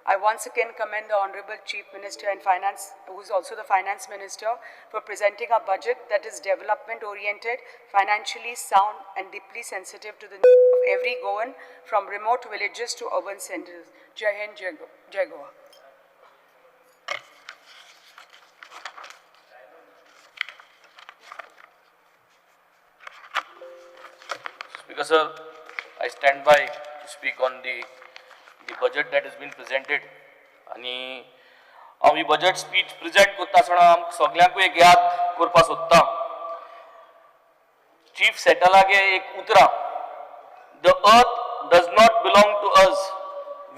Speaker 4: I once again commend the Honorable Chief Minister and Finance, who is also the Finance Minister, for presenting a budget that is development-oriented, financially sound, and deeply sensitive to the needs of every Goan, from remote villages to urban centers. Jai Hind, Jai Goa.
Speaker 2: Speaker sir, I stand by to speak on the budget that has been presented. आनी हांव ही budget speech present करता आसतना आमकां सगल्यांकूय एक याद करपाक सोदता. Chief सेटलागे एक उतरां, the earth does not belong to us,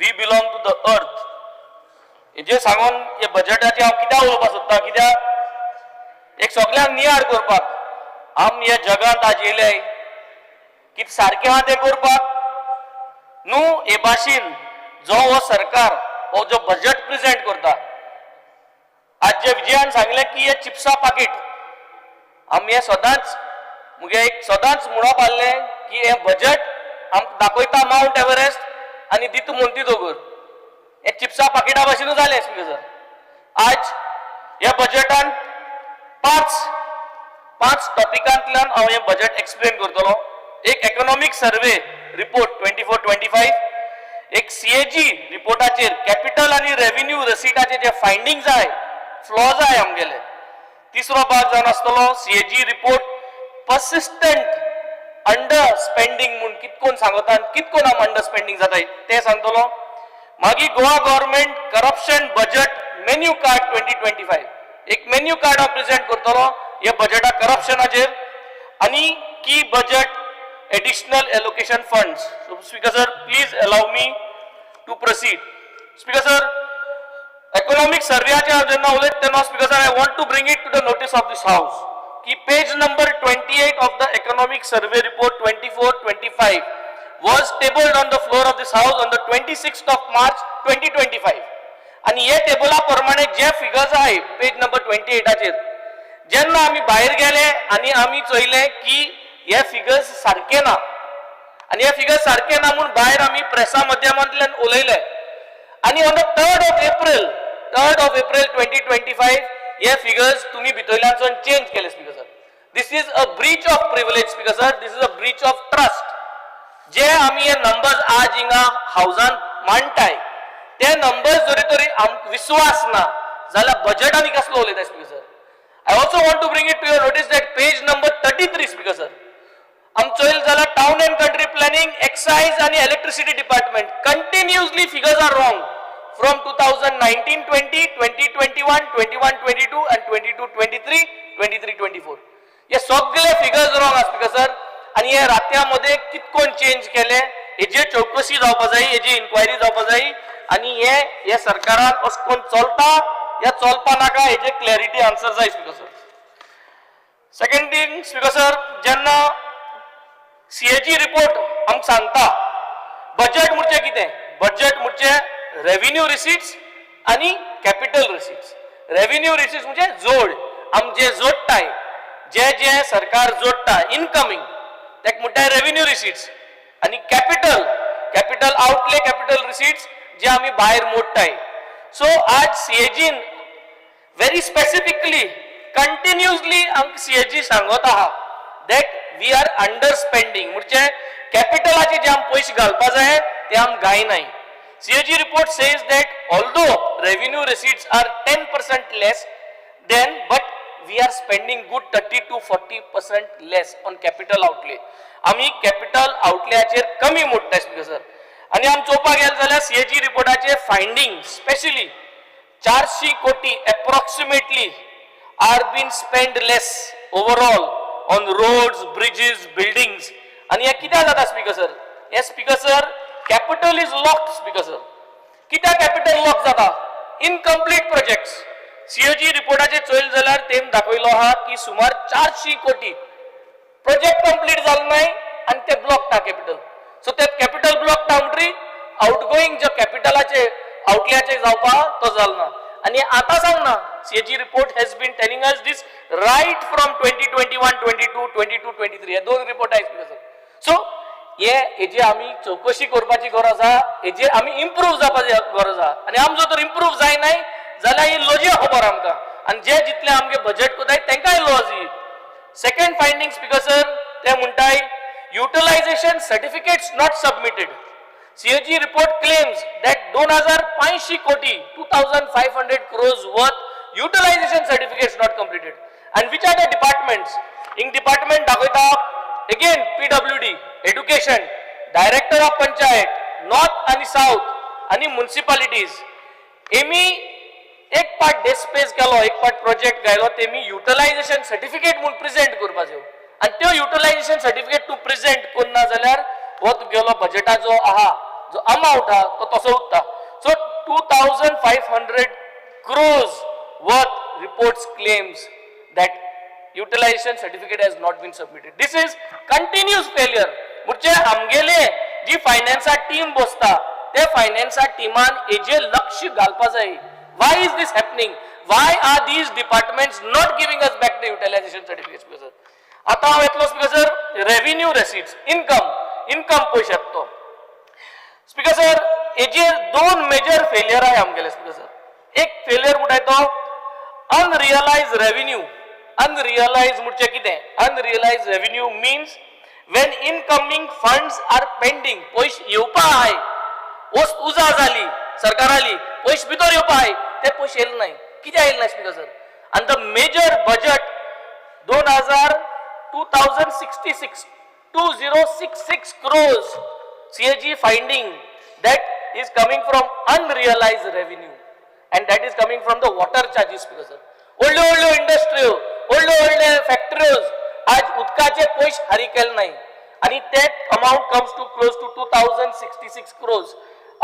Speaker 2: we belong to the earth. हेजेर सांगून हे बजेटाचेर हांव कित्याक उलोवपाक सोदता, कित्याक एक सगल्यांक नियाळ करपाक आम ह्या जगांत आज येयले कितें सारकें आहा तें करपाक न्हू. हे भाशेन जो हो सरकार हो जो बजेट प्रेजेंट करता, आज जे विजयान सांगलें की हे चिप्सा पाकीट, आमी हे सदांच मुगे एक सदांच म्हणप आहलें की हें बजेट आमकां दाखयता मावंट एव्हरेस्ट आनी दिता मोंती दोंगर. हे चिप्सा पाकिटा भाशेनूच जालें स्पीकर सर. आज ह्या बजेटान पांच टॉपिकांतल्यान हांव हें बजेट एक्सप्लेन करतलो. एक इकॉनॉमीक सर्वे रिपोर्ट 24-25, एक सीएजी रिपोर्टाचेर कॅपिटल आनी रेव्हेन्यू रसिटाचे जे फायंडींग्स आहाय, फ्लॉज आहाय आमगेले. तिसरो भाग जावन आसतलो CAG report persistent under spending म्हूण कितकोन सांगता आनी कितकोन आम अंडर स्पेंडींग जाता तें सांगतलो. मागीर Goa government corruption budget menu card 2025, एक मेन्यू कार्ड हांव प्रेजेंट करतलो ह्या बजेटा करप्शनाचेर, आनी की budget additional allocation funds. So Speaker sir, please allow me to proceed. Speaker sir, economic सर्वेचे हांव जेन्ना उलयता तेन्ना Speaker sir, I want to bring it to the notice of this house की page number 28 of the economic survey report 24-25 was tabled on the floor of this house on the 26th of March 2025. आनी हे टेबला प्रमाणे जे figures आहाय पेज number 28 जेन्ना आमी भायर गेले आनी आमी चोयले की हे फिगर्स सारके ना, आनी हे फिगर्स सारके ना म्हूण भायर आमी प्रेसा माध्यमांतल्यान उलयले. आनी on the 3rd of April 2025 हे फिगर्स तुमी भितरल्यानसून चेंज केले. Speaker sir, this is a breach of privilege. Speaker sir, this is a breach of trust. जे आमी हे नंबर्स आज हिंगा हावजान मांडटाय ते नंबर्स जरी तरी आमकां विस्वास ना जाल्यार बजेट आनी कसलो उलयता. Speaker sir, I also want to bring it to your notice that page number 33, speaker sir, आम चोयल जाल्यार town and country planning, excise आनी electricity department continuously figures are wrong from 2019-20, 2021, 21-22 and 22-23, 23-24. हे सगळे फिगर्स रॉंग आसा speaker sir. आनी हे रातया मध्ये कितकोन चेंज केले हेजेर चवकशी जावपा जाय, हेजी इन्क्वायरी जावपा जाय आनी हे हे सरकारान अशें कोण चलता या चलपा नाका हेजे क्लॅरिटी आन्सर जाय, Speaker sir. Second thing, Speaker sir, जेन्ना सीएजी रिपोर्ट आमकां सांगता बजेट म्हणजे कितें, बजेट म्हणजे रेव्हेन्यू रिसिट्स आनी कॅपिटल रिसिट्स. रेव्हेन्यू रिसिट्स म्हणजे जोड, आमचे जोडटाय, जे जे सरकार जोडटा इनकमींग तेका म्हणटाय रेव्हेन्यू रिसिट्स आनी capital, capital outlay, capital receipts जे आमी भायर मोडटाय. सो आज सीएजीन व्हेरी स्पेसिफिकली कंटिन्युअसली आमकां सीएजी सांगत आहा that we are under spending, म्हणजे कॅपिटलाचे जे आमी पयशे घालपा जाय ते आमी घायनाय. CAG report says that although revenue receipts are 10% less than, but we are spending good 30 to 40% less on capital outlay. आमी कॅपिटल आउटलेयाचेर कमी मोडटा, स्पीकर सर. आनी आमी चोवपाक गेले जाल्यार सीएजी रिपोर्टाचे फायंडींग स्पेशली 400 कोटी approximately are been spend less overall on roads, bridges, buildings. आनी हें कित्याक जाता, स्पीकर सर? हे, Speaker sir, capital is locked. Speaker sir, कित्याक कॅपिटल लॉक जाता? Incomplete projects. सीएजी रिपोर्टाचेर चोयले जाल्यार तेम दाखयलो आहा की सुमार 400 कोटी प्रोजेक्ट कंप्लीट जालो नाय आनी ते ब्लॉक कॅपिटल. सो ते कॅपिटल ब्लॉक म्हणटरी आउटगोईंग जो कॅपिटलाचे आउटल्याचे जावपा तो जालो ना. आनी आतां सांगना, CAG report has been telling us this right from 2021 22, 22 23, हे दोन रिपोर्ट आयज. सो हे हेजी आमी चवकशी करपाची गरज आहा, हेजेर आमी इम्प्रूव जावपाची गरज आहा आनी आमचो जर इम्प्रूव जायनाय जाल्यार ही लॉजी खबर आमकां आनी जे जितले आमगे बजेट कोताय तेंकांय लॉज ही. सेकंड फायंडींग, स्पीकर सर, ते म्हणटाय utilization certificates not submitted. CAG report claims that 2500 कोटी, 2500 crores worth utilization certificates not completed. And which are the departments? In department दाखयता again PWD, education, director of panchayat, north आणि south आणि म्युन्सिपालिटीज. Emmy एक part डिस्पेस केलो, एक part project घायलो, तेमी utilisation certificate म्हूण present करपाच्यो आनी त्यो युटिलायझेशन सर्टिफिकेट तूं प्रेझेंट करना जाल्यार हो तुगेलो बजेटाचो आहा जो अमावंट आहा तो तसो उरता. So 2500 crores worth reports claims that utilization certificate has not been submitted. This is continuous failure. म्हणजे आमगेले जी फायनान्सा टीम बसता ते फायनान्सा टिमान हेजेर लक्ष घालपा जाय. Why is this happening? Why are these departments not giving us back the utilization certificate? Sir, आता हांव येतलो, Speaker sir, revenue receipts, income, income पयशे येता तो. स्पीकर सर, हेजेर दोन मेजर फेलियर आहे आमगेले. स्पीकर सर, एक फेलियर म्हणटाय तो अनरियलाइज रेव्हेन्यू. अनरियलाइज म्हणजे कितें? Unrealised revenue means when incoming funds are pending. पयशे येवपा आहाय, वस्त उजा जाली सरकाराली, पयशे भितर येवपा आहाय, ते पयशे येयले नाय. कित्याक येयले नाय, स्पीकर सर? आनी the major budget दोन हजार 2066, 2066 crores, CAG finding that is coming from unrealized revenue and that is coming from the water charges, because sir, व्हडल्यो व्हडल्यो इंडस्ट्र्यो, व्हडल्यो व्हडले फॅक्टऱ्योज आज उदकाचे पयशे फारीक केले नाही आणि ते amount comes to close to 2066 crores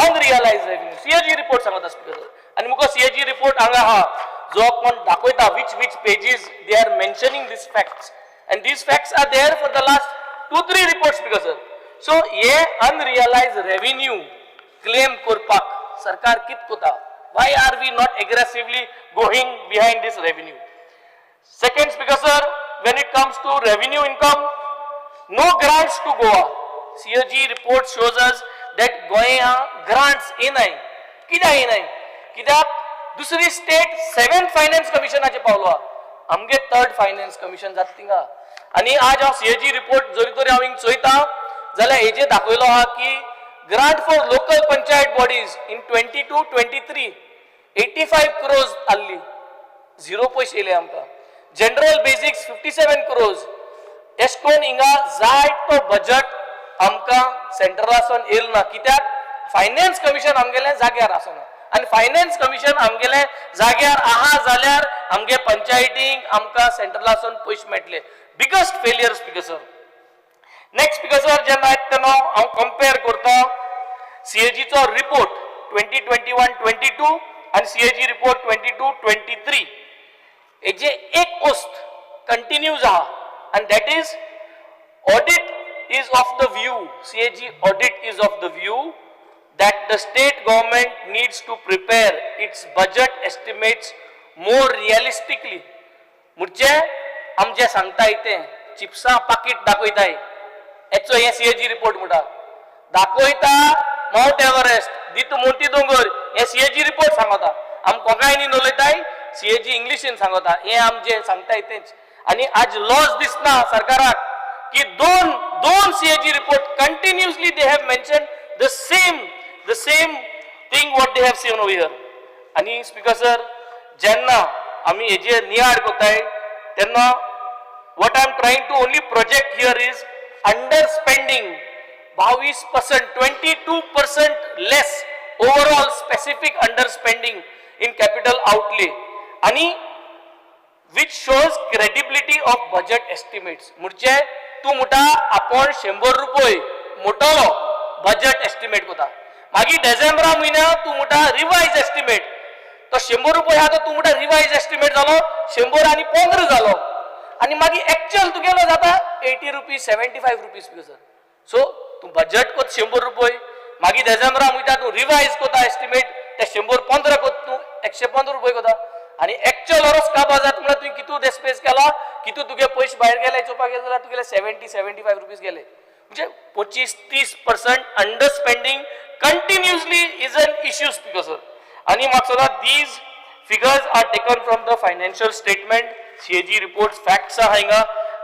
Speaker 2: unrealised revenue, CAG report सांगता, स्पीकर. आनी मुका सीएजी रिपोर्ट हांगा आहा जो कोण दाखयता which pages they are mentioning this facts, and these facts are there for the last two three reports, Speaker sir. So हे unrealise revenue claim करपाक सरकार कित कोता? Why are we not aggressively going behind this revenue? Second, Speaker sir, when it comes to revenue income, no grants to Goa. CAG report shows us that Goa grants येनाय. कित्याक येनाय? कित्याक दुसरी state seventh finance कमिशनाचे पावलो आहा, आमगे third finance commission जाता थिंगा. आनी आज हांव सीएजी रिपोर्ट जरी तरी हांव हिंग चोयता जाल्यार हेजेर दाखयलो आहा की grant for local panchayat bodies in 22-23 85 crores आहली, झिरो पयशे येयले आमकां. General basics 57 crores. एश कोन हिंगा जाय तो बजट आमकां सेंट्रलासून येयल ना, कित्याक फायनान्स कमिशन आमगेलें जाग्यार आसना आनी फायनान्स कमिशन आमगेलें जाग्यार आहा जाल्यार आमगे पंचायतींक आमकां सेंट्रलासून पयशे मेळटले. Biggest failure, Speaker sir. Next speaker sir, जेन्ना येता तेन्ना हांव कंपेर करता सीएजीचो रिपोर्ट 2021-22 आनी सीएजी रिपोर्ट 22-23. हेजे एक वस्त कंटिन्यूज आहा आनी that is audit is of the view, CAG audit is of the view that the state government needs to prepare its budget estimates more realistically. म्हणजे आमचे सांगताय तें चिप्सां पाकीट दाखयताय, हेचो हे सीएजी रिपोर्ट म्हणटा. दाखयता मावंट एव्हरेस्ट, दिता मोती दोंगर, हे सीएजी रिपोर्ट सांगता. आम कोंकणीन उलयताय, सीएजी इंग्लिशीन सांगता. हे आमचे सांगताय तेंच. आनी आज लॉस दिसना सरकाराक की दोन दोन CAG report continuously they have mention the same thing what they have seen over here. आनी स्पीकर सर, जेन्ना आमी हेजेर नियाळ करताय तेन्ना what I am trying to only project here is under spending 22%, 22% less overall specific under spending in capital outlay आणि which shows credibility of budget estimates. म्हणजे तूं म्हणटा आपण 100 रुपये मोटलो बजेट एस्टिमेट करता, मागीर डिसेंबरा म्हयन्याक तूं म्हणटा रिवायज एस्टिमेट. तो 100 रुपये आहा तो तूं म्हणटा रिवायज एस्टिमेट जालो, 115 जालो आनी मागीर एक्चुअल तुगेलो जाता ₹80, ₹75, sir. सो तूं बजेट कोत 100 रुपये, मागीर डिसेंबरा म्हणटा तूं रिवायज कोता एस्टिमेट, ते 115 कोत तूं 115 रुपये कोता आनी एक्चुअल वरस काबार जाता. म्हळ्यार तुवें कितू देस्पेस केला, कितू तुगे पयशे भायर गेले चोवपाक गेले जाल्यार तुगेले ₹70, ₹75 गेले. म्हणजे 25-30% under spending continuously is an issue, Speaker sir. आनी म्हाका दिसता these figures are taken from the financial statement, CAG reports, facts आहा हिंगा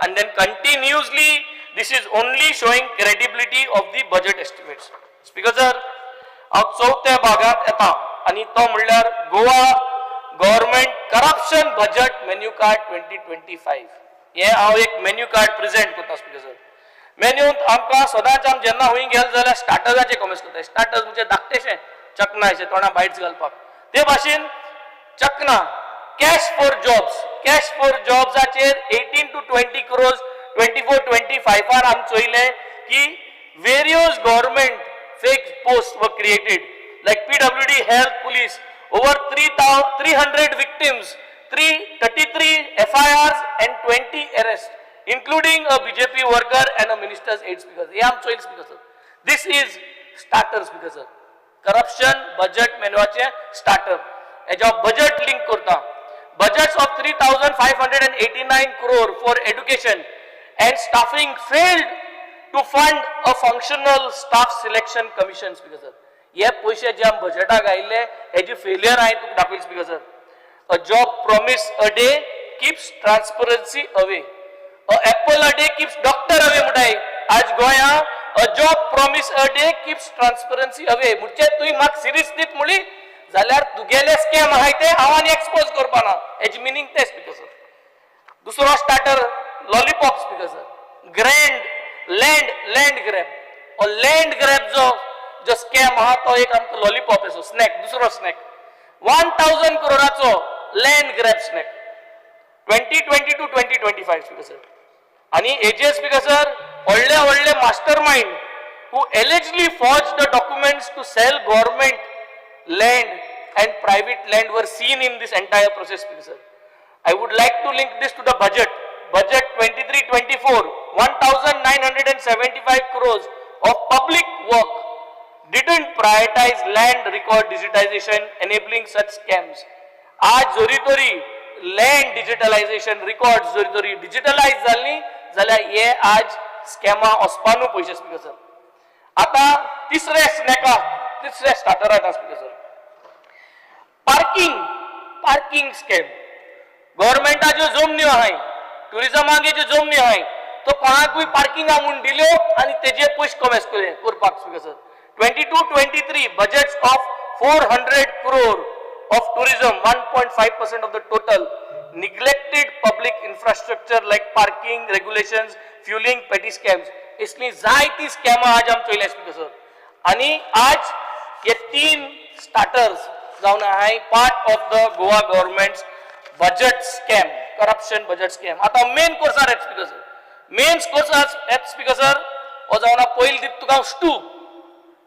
Speaker 2: and then continuously this is only showing credibility of the budget estimates. Speaker sir, हांव चवथ्या भागांत येता आनी तो म्हणल्यार Goa government corruption budget menu card 2025. हे हांव एक मेन्यू कार्ड प्रेझेंट करता, स्पीकर सर. मेन्यूत आमकां सदांच आम जेन्ना खंय गेले जाल्यार स्टार्टर्साचे कॉमेंट्स करता. स्टार्टर्स म्हणजे धाकटेशे चकना अशें तोंडा बायट्स घालपाक. ते भाशेन चकना cash for jobs. Cash for जॉब्साचेर 18 to 20 crores 24-25 आम चोयलें की various government fake post were created like PWD, health, police, over 300 victims, 333 FIRs and 20 arrests, including a BJP worker and a minister's aide, speaker. हे आम Choyal, speaker sir. This is starter, speaker sir. Corruption budget मेन्यूचे starter. हेज्या budget link करता. Budgets of 3589 crore for education and staffing failed to fund a functional staff selection commission, speaker sir. हे पयशे जे आमी बजेटाक आयिल्ले हेजी failure हांवें तुका दाखयली, speaker sir. A job promise a day keeps transparency away. A apple a day keeps doctor away म्हणटाय. आज गोंया a job promise a day keeps transparency away. म्हणजे तुवें म्हाका सिरीज दीत म्हणली जाल्यार तुगेले स्कॅम आहाय ते हांव आनी एक्सपोज करपा ना, हेजी मिनींग ते, स्पीकर सर. दुसरो starter lollipop, speaker sir, grand land grab. हो लँड ग्रॅब जो जो स्कॅम आहा तो एक आमकां लॉलीपॉप असो स्नॅक. दुसरो snack 1000 करोडाचो land grab snack 2022-2025, speaker sir. आणि एजीएस, स्पीकर सर, व्हडले व्हडले master mind who allegedly forged the documents to sell government land and private land were seen in this entire process, speaker sir. I would like to link this to the budget. Budget 23-24, 1975 crores of public work didn't prioritize land record digitization, enabling such scams. आज जरी तरी land digitalisation record जरी तरी डिजिटलायज जाल्ली जाल्यार हे आज स्कॅमा वचपा न्हू पयशे, स्पीकर सर. आता तिसऱ्या स्नॅका, तिसऱ्या स्टार्टराक, speaker sir, parking scam. गव्हर्मेंटाच्यो जमन्यो आहाय, टुरिजमागे ज्यो जमन्यो आहाय, तो कोणाकूय पार्किंगा म्हूण दिल्यो आनी तेजे पयशे कमेस करपाक, speaker sir. 22-23 budgets of 400 crore of tourism, 1.5% of the total, neglected public infrastructure like parking regulations, fueling petty scams. इसली जायती स्कॅमां आज आम चोयल्या, स्पीकर सर. आणि आज हे तीन स्टार्टर्स जावन आहाय part of the Goa government budget scam, corruption budget scam. आता मेन कोर्सार येत, स्पीकर सर. मेन कोर्सार येत, स्पीकर सर. हो जावन पयलीं दिता तुका स्टू.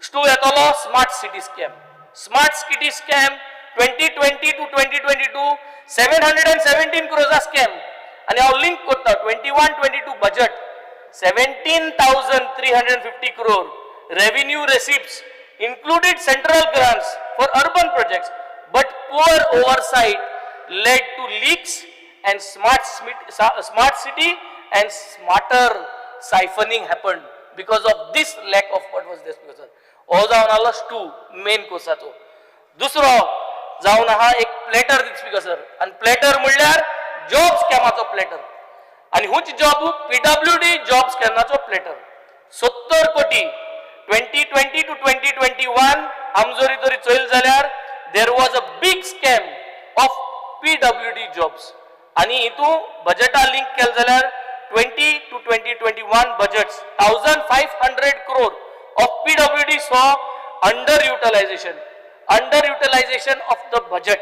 Speaker 2: स्टू येतलो smart city scam. Smart city scam 2020 to 2022, 717 क्रोर्सा scam. आनी हांव लिंक करता 21-22 budget, 17,350 crore revenue receipts included central grants for urban projects, but poor oversight led to leaks and smart city and smarter siphoning happened because of this lack of what was this. Because हो जावन आलो stew main कोर्साचो. दुसरो जावन आहा एक platter, speaker sir. आनी platter म्हणल्यार job स्कॅमाचो प्लेटर. आनी हुच जॉब, पीडब्ल्यूडी जॉब स्कॅमाचो प्लेटर, 70 कोटी 2020 to 2021. आम जरी तरी चोयल जाल्यार there was a big scam of PWD jobs. आनी हितू बजेटा लिंक केलें जाल्यार 20 to 2021 budgets, 1500 crore of PWD saw under utilization, under utilization of the budget.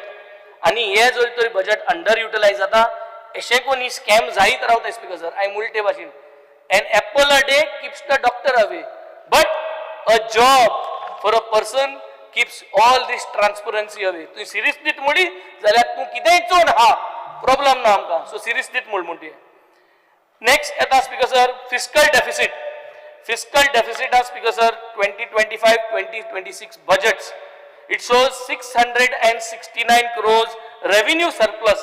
Speaker 2: आनी हे जरी तरी बजेट अंडर युटिलायज जाता, अशें कोन ही स्कॅम जायत रावता. स्पीकर सर, हांवें उलटे भाशेन, an apple a day keeps the doctor away, but a job for a person keeps all this transparency away. तूं सिरीस दीत म्हणली जाल्यार तूं कितेंय चोवन आहा, प्रॉब्लम ना आमकां. सो सिरीस दीत म्हूण म्हणटी. नेक्स्ट येता, speaker sir, fiscal deficit. Fiscal deficit हा, speaker sir, 2025-2026 budgets, it shows 669 crores revenue surplus.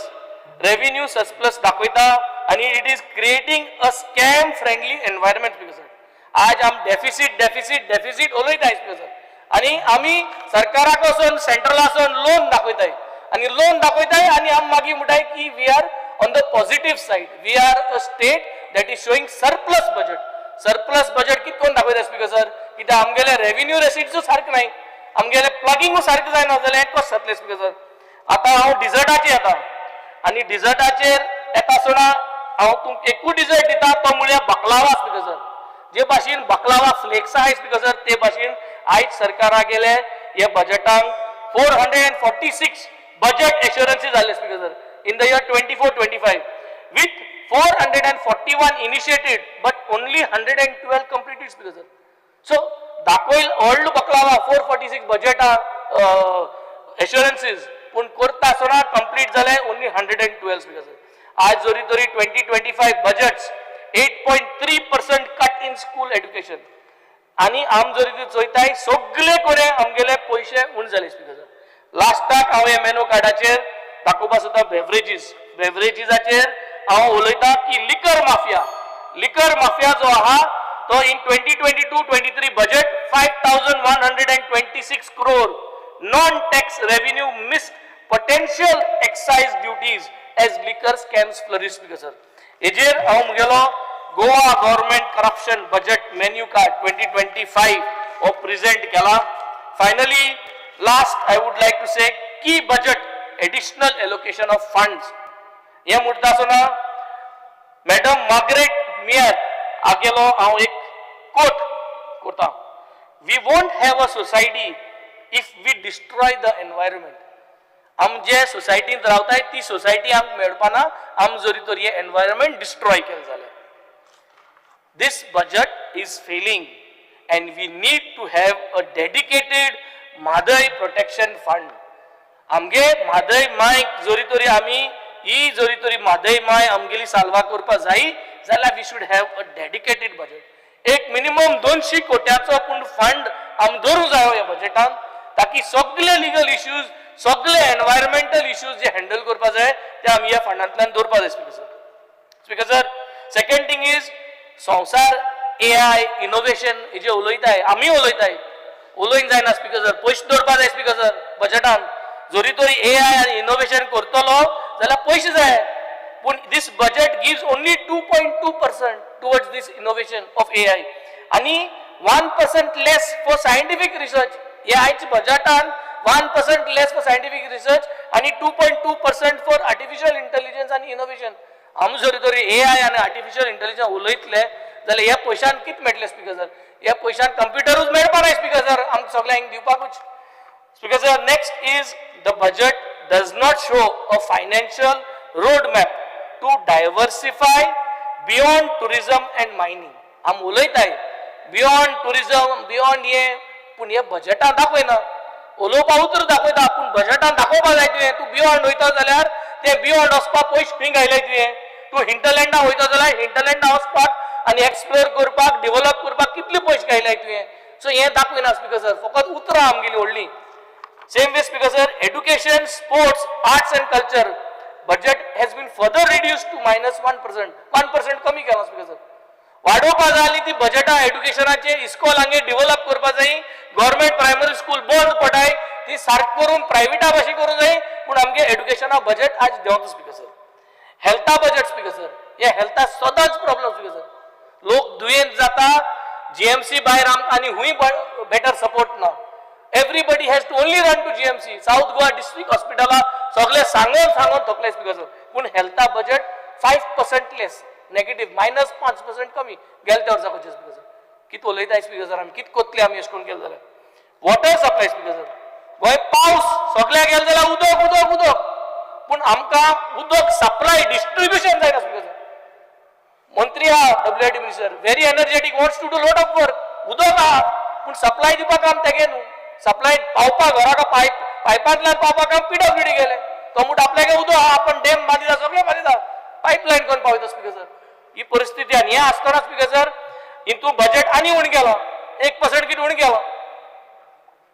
Speaker 2: Revenue surplus दाखयता आणि it is creating a scam friendly environment. Speaker sir, आज आम डेफिसिट, डेफिसिट, डेफिसिट उलयताय, speaker sir. आणि आमी सरकाराक वचून, सेंट्रला वचून लोन दाखयताय आणि लोन दाखयताय आणि आम मागीर म्हणटाय की we are on the positive side, we are a state that is showing surplus budget. Surplus budget कित कोण दाखयता, स्पीकर सर? कित्याक आमगेले रेव्हेन्यू रेसिट्सूच सारकें नाय, आमगेले प्लगिंगूय सारकें जायना जाल्यार हें कशें जातलें, स्पीकर सर? आतां हांव डिजर्टाचेर येता. आनी डिजर्टाचेर येता आसतना हांव तुमकां एकूच डिजर्ट दिता, तो म्हळ्यार बकलावा. स्पीकर सर, जे भाशेन बकलावा फ्लेक्स आहाय, स्पीकर सर, ते भाशेन आयज सरकारा गेले हे बजेटांक 446 budget assurances जाल्ले, speaker sir, in the year 24-25, with 441 initiated but only 112 completed, speaker sir. So दाखयल व्हडलो बकलावा, 446 बजेट एश्युरन्सीज, पूण करता आसतना कंप्लीट जाले only 112, speaker sir. आज जरी तरी 2025 budgets, 8.3% cut in school education. आनी आम जरी ती चोयताय, सगळे कडेन आमगेले पयशे उण जाले, स्पीकर सर. लास्टाक हांव हे मेनू कार्डाचेर दाखोवपा सोदता बेवरेजीस. बेवरेजीसाचेर हांव उलयता की लिकर माफिया. लिकर माफिया जो आहा तो in 2022-23 budget, 5126 crore non tax revenue missed potential excise duties as liquor scams flourish. Speaker sir, हेजेर हांव म्हगेलो Goa government corruption budget menu card 2025 हो प्रेझेंट केला. Finally, last, I would like to say की budget additional allocation of funds हे म्हणटा आसतना madam Margaret मियार आगेलो हांव एक कोट करता: "We won't have a society if we destroy the environment." आम जे सोसायटींत रावताय ती सोसायटी आमकां मेळपाना आम जरी तर हे एनवायरमेंट डिस्ट्रॉय केलें जाल्यार. This budget is failing and we need to have a dedicated Mhadei protection fund. आमगे म्हादय मायक जरी तरी आमी ही जरी तरी म्हादय माय आमगेली साल्वा करपा जाय जाल्यार we should have a dedicated budget. एक मिनिमम 200 कोट्याचो पूण फंड आम दवरूंक जायो ह्या बजेटान, ताकी सगळे लिगल इश्यूज, सगळे एनवायरमेंटल इश्यूज जे हँडल करपा जाय ते आमी ह्या फंडांतल्यान दवरपा जाय, speaker sir. Speaker sir, second thing is संवसार एआय इनोव्हेशन हेजे उलयताय, आमी उलयताय. उलोवंक जायना, स्पीकर सर. पयशे दवरपा जाय, स्पीकर सर, बजेटान. जरी तरी एआय आनी इनोव्हेशन करतलो जाल्यार पयशे जाय, पूण this budget gives only 2.2% towards this innovation of AI आनी 1% less for scientific research. हे आयज बजेटान 1% less for scientific research आनी 2.2% for artificial intelligence आनी इनोव्हेशन. आमी जरी तरी एआय आनी आर्टिफिशियल इंटेलिजन्स उलयतले जाल्यार ह्या पयशान कितें मेळटलें, स्पीकर सर? ह्या पयशान कंप्युटरूच मेळपा नाय, स्पीकर सर, आमकां सगळ्यांक दिवपाकूच. Speaker sir, next is the budget does not show a financial roadmap to diversify beyond tourism and mining. आम उलयताय. बियॉन्ड टुरिजम, बियॉन्ड हे, पूण हे बजेटान दाखयना. उलोवपा उतर दाखयता पूण बजेटान दाखोवपा जाय. तुवें तूं बियॉन्ड वयता जाल्यार ते बियॉन्ड वचपाक पयशे खंय घायले तुवें? तूं हिंटरलँडा वयता जाल्यार हिंटरलँडा वचपाक आनी एक्सप्लोर करपाक, डेव्हलप करपाक कितले पयशे घायले तुवें? सो हें दाखयना स्पीकर सर, फकत उतरां आमगेली व्हडली. Same way, Speaker sir, education, sports, arts and culture budget has been further reduced to minus 1%. 1% कमी केला स्पीकर सर. वाडोवपा जाय आनी ती बजेटां एड्युकेशनाचे इस्कॉल हांगे डेव्हलप करपा जाय. गव्हर्मेंट प्रायमरी स्कूल बंद पडाय, ती सारक करून प्रायव्हेटा भाशेन करूंक जाय, पूण आमगे एड्युकेशना बजेट आज देंवता स्पीकर सर. हेल्था बजेट स्पीकर सर, हे हेल्था सदांच प्रॉब्लम स्पीकर सर. लोक दुयेंत जाता, जीएमसी भायर आमकां आनी हुंय बेटर सपोर्ट ना. Everybody has to only run to GMC. South Goa district हॉस्पिटला सगळे सांगून सांगून थकले स्पीकर सर. पूण हेल्था budget 5% less, negative, minus 5% कमी गेले त्या वर्सा खंयचे स्पीकर सर. कित उलयता स्पीकर सर आमी, कित कोतले आमी अशें करून केलें जाल्यार? Water supply speaker sir, Goem पावस सगळ्याक गेले जाल्यार उदक उदक उदक, पूण आमकां उदक सप्लाय डिस्ट्रिब्युशन जायना स्पीकर सर. मंत्री आहा, WID minister, very energetic, wants to do lot of work. उदक आहा पूण सप्लाय दिवपाक काम तेगे न्हू. सप्लाय पावपाक घराक पायप, पायपांतल्यान पावपाक काम पीडब्ल्यूडी गेले. तो म्हणटा आपल्यागे उदक आहा, आपण डॅम बांदिता, सगळें बांदिता, पायपलायन करून पावयता स्पीकर सर. ही परिस्थिती आनी हें आसतना स्पीकर सर, हितून बजेट आनी उणें केलां, 1% कितें उणें केलां.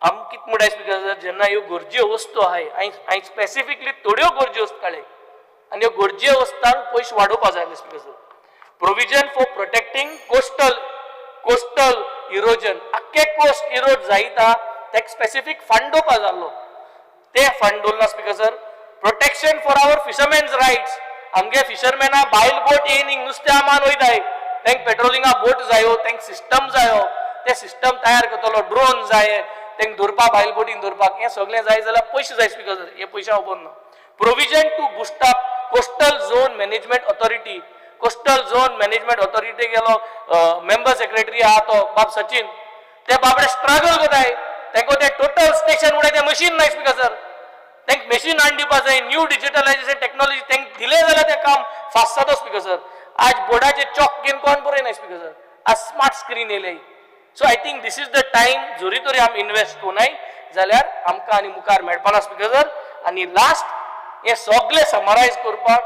Speaker 2: आम कितें म्हणटाय स्पीकर सर, जेन्ना ह्यो गरजे वस्तू आहाय, हांवें स्पेसिफिकली थोड्यो गरज्यो वस्तू काडले आनी ह्यो गरजे वस्तांक पयशे वाडोवपा जाय speaker sir. Provision for protecting coastal erosion, आख्खे कोस्ट इरोड जायता, तेका स्पेसिफीक फंड दवरपा जाल्लो, ते फंड दवरला speaker sir. Protection for our fishermen's rights. आमगे फिशरमॅना बायल बोट येयन हिंग नुस्त्या मान वयताय, तांकां पेट्रोलिंगा बोट जायो, तांकां सिस्टम जायो, ते सिस्टम तयार करतलो, ड्रोन जाय तांकां धरपाक, बायल बोटीन धरपाक. हें सगळें जाय जाल्यार पयशे जाय स्पीकर सर. हे पयशे खबर ना. Provision to boost up coastal zone management authority. Coastal zone management authority गेलो मेंबर सेक्रेटरी आहा तो बाब सचिन, ते बाबडे स्ट्रगल करताय. तांकां ते टोटल स्टेशन म्हणल्यार ते मशीन नाय स्पीकर सर. तांकां मशीन हाडून दिवपा जाय. न्यू डिजिटलायझेशन टेक्नॉलॉजी तांकां दिलें जाल्यार तें काम फास्ट जाता स्पीकर सर. आज बोर्डाचे चॉक घेवन कोण बरयना स्पीकर सर, आज स्मार्ट स्क्रीन येयले. So I think this is the time, जरी तरी आमी इनवेस्ट करूनाय जाल्यार आमकां आनी मुखार मेळपाना स्पीकर सर. आनी लास्ट, हें सगळें समरायज करपाक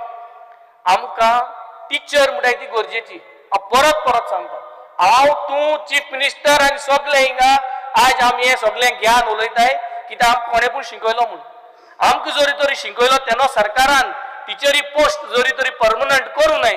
Speaker 2: आमकां टिचर म्हणटाय ती गरजेची. हांव परत परत सांगता, हांव तूं चीफ मिनिस्टर आनी सगळे हिंगा आज आमी हें सगळें ज्ञान उलयताय कित्याक आमकां कोणें पूण शिकयलो म्हूण. आमकां जरी तरी शिकयलो तेन्ना सरकारान टिचरी पोस्ट जरी तरी परमनंट करूं नाय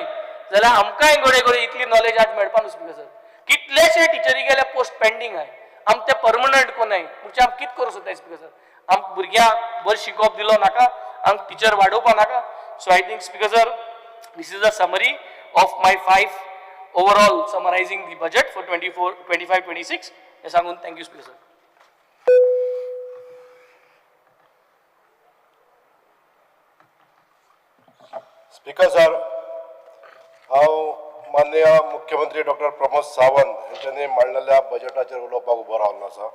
Speaker 2: जाल्यार आमकांय घडये घडये इतली नॉलेज आज मेळपा न्हू स्पीकर सर. कितलेशे टिचरी गेले पोस्ट पेंडींग आहाय, आम ते परमनंट कोनाय म्हणजे आम कित करूं सोदताय स्पीकर सर? आम भुरग्यांक बरें शिकोवप दिलो नाका? आमकां टिचर वाडोवपा नाका? So I think, Speaker sir, this is a summary of my five overall summarizing the budget for 24, 25, 26. हे सांगून thank you speaker sir.
Speaker 5: Speaker sir, हांव माननीय मुख्यमंत्री डॉक्टर प्रमोद सावंत हेंच्यांनी मांडलेल्या बजेटाचेर उलोवपाक उबो रावलो आसा.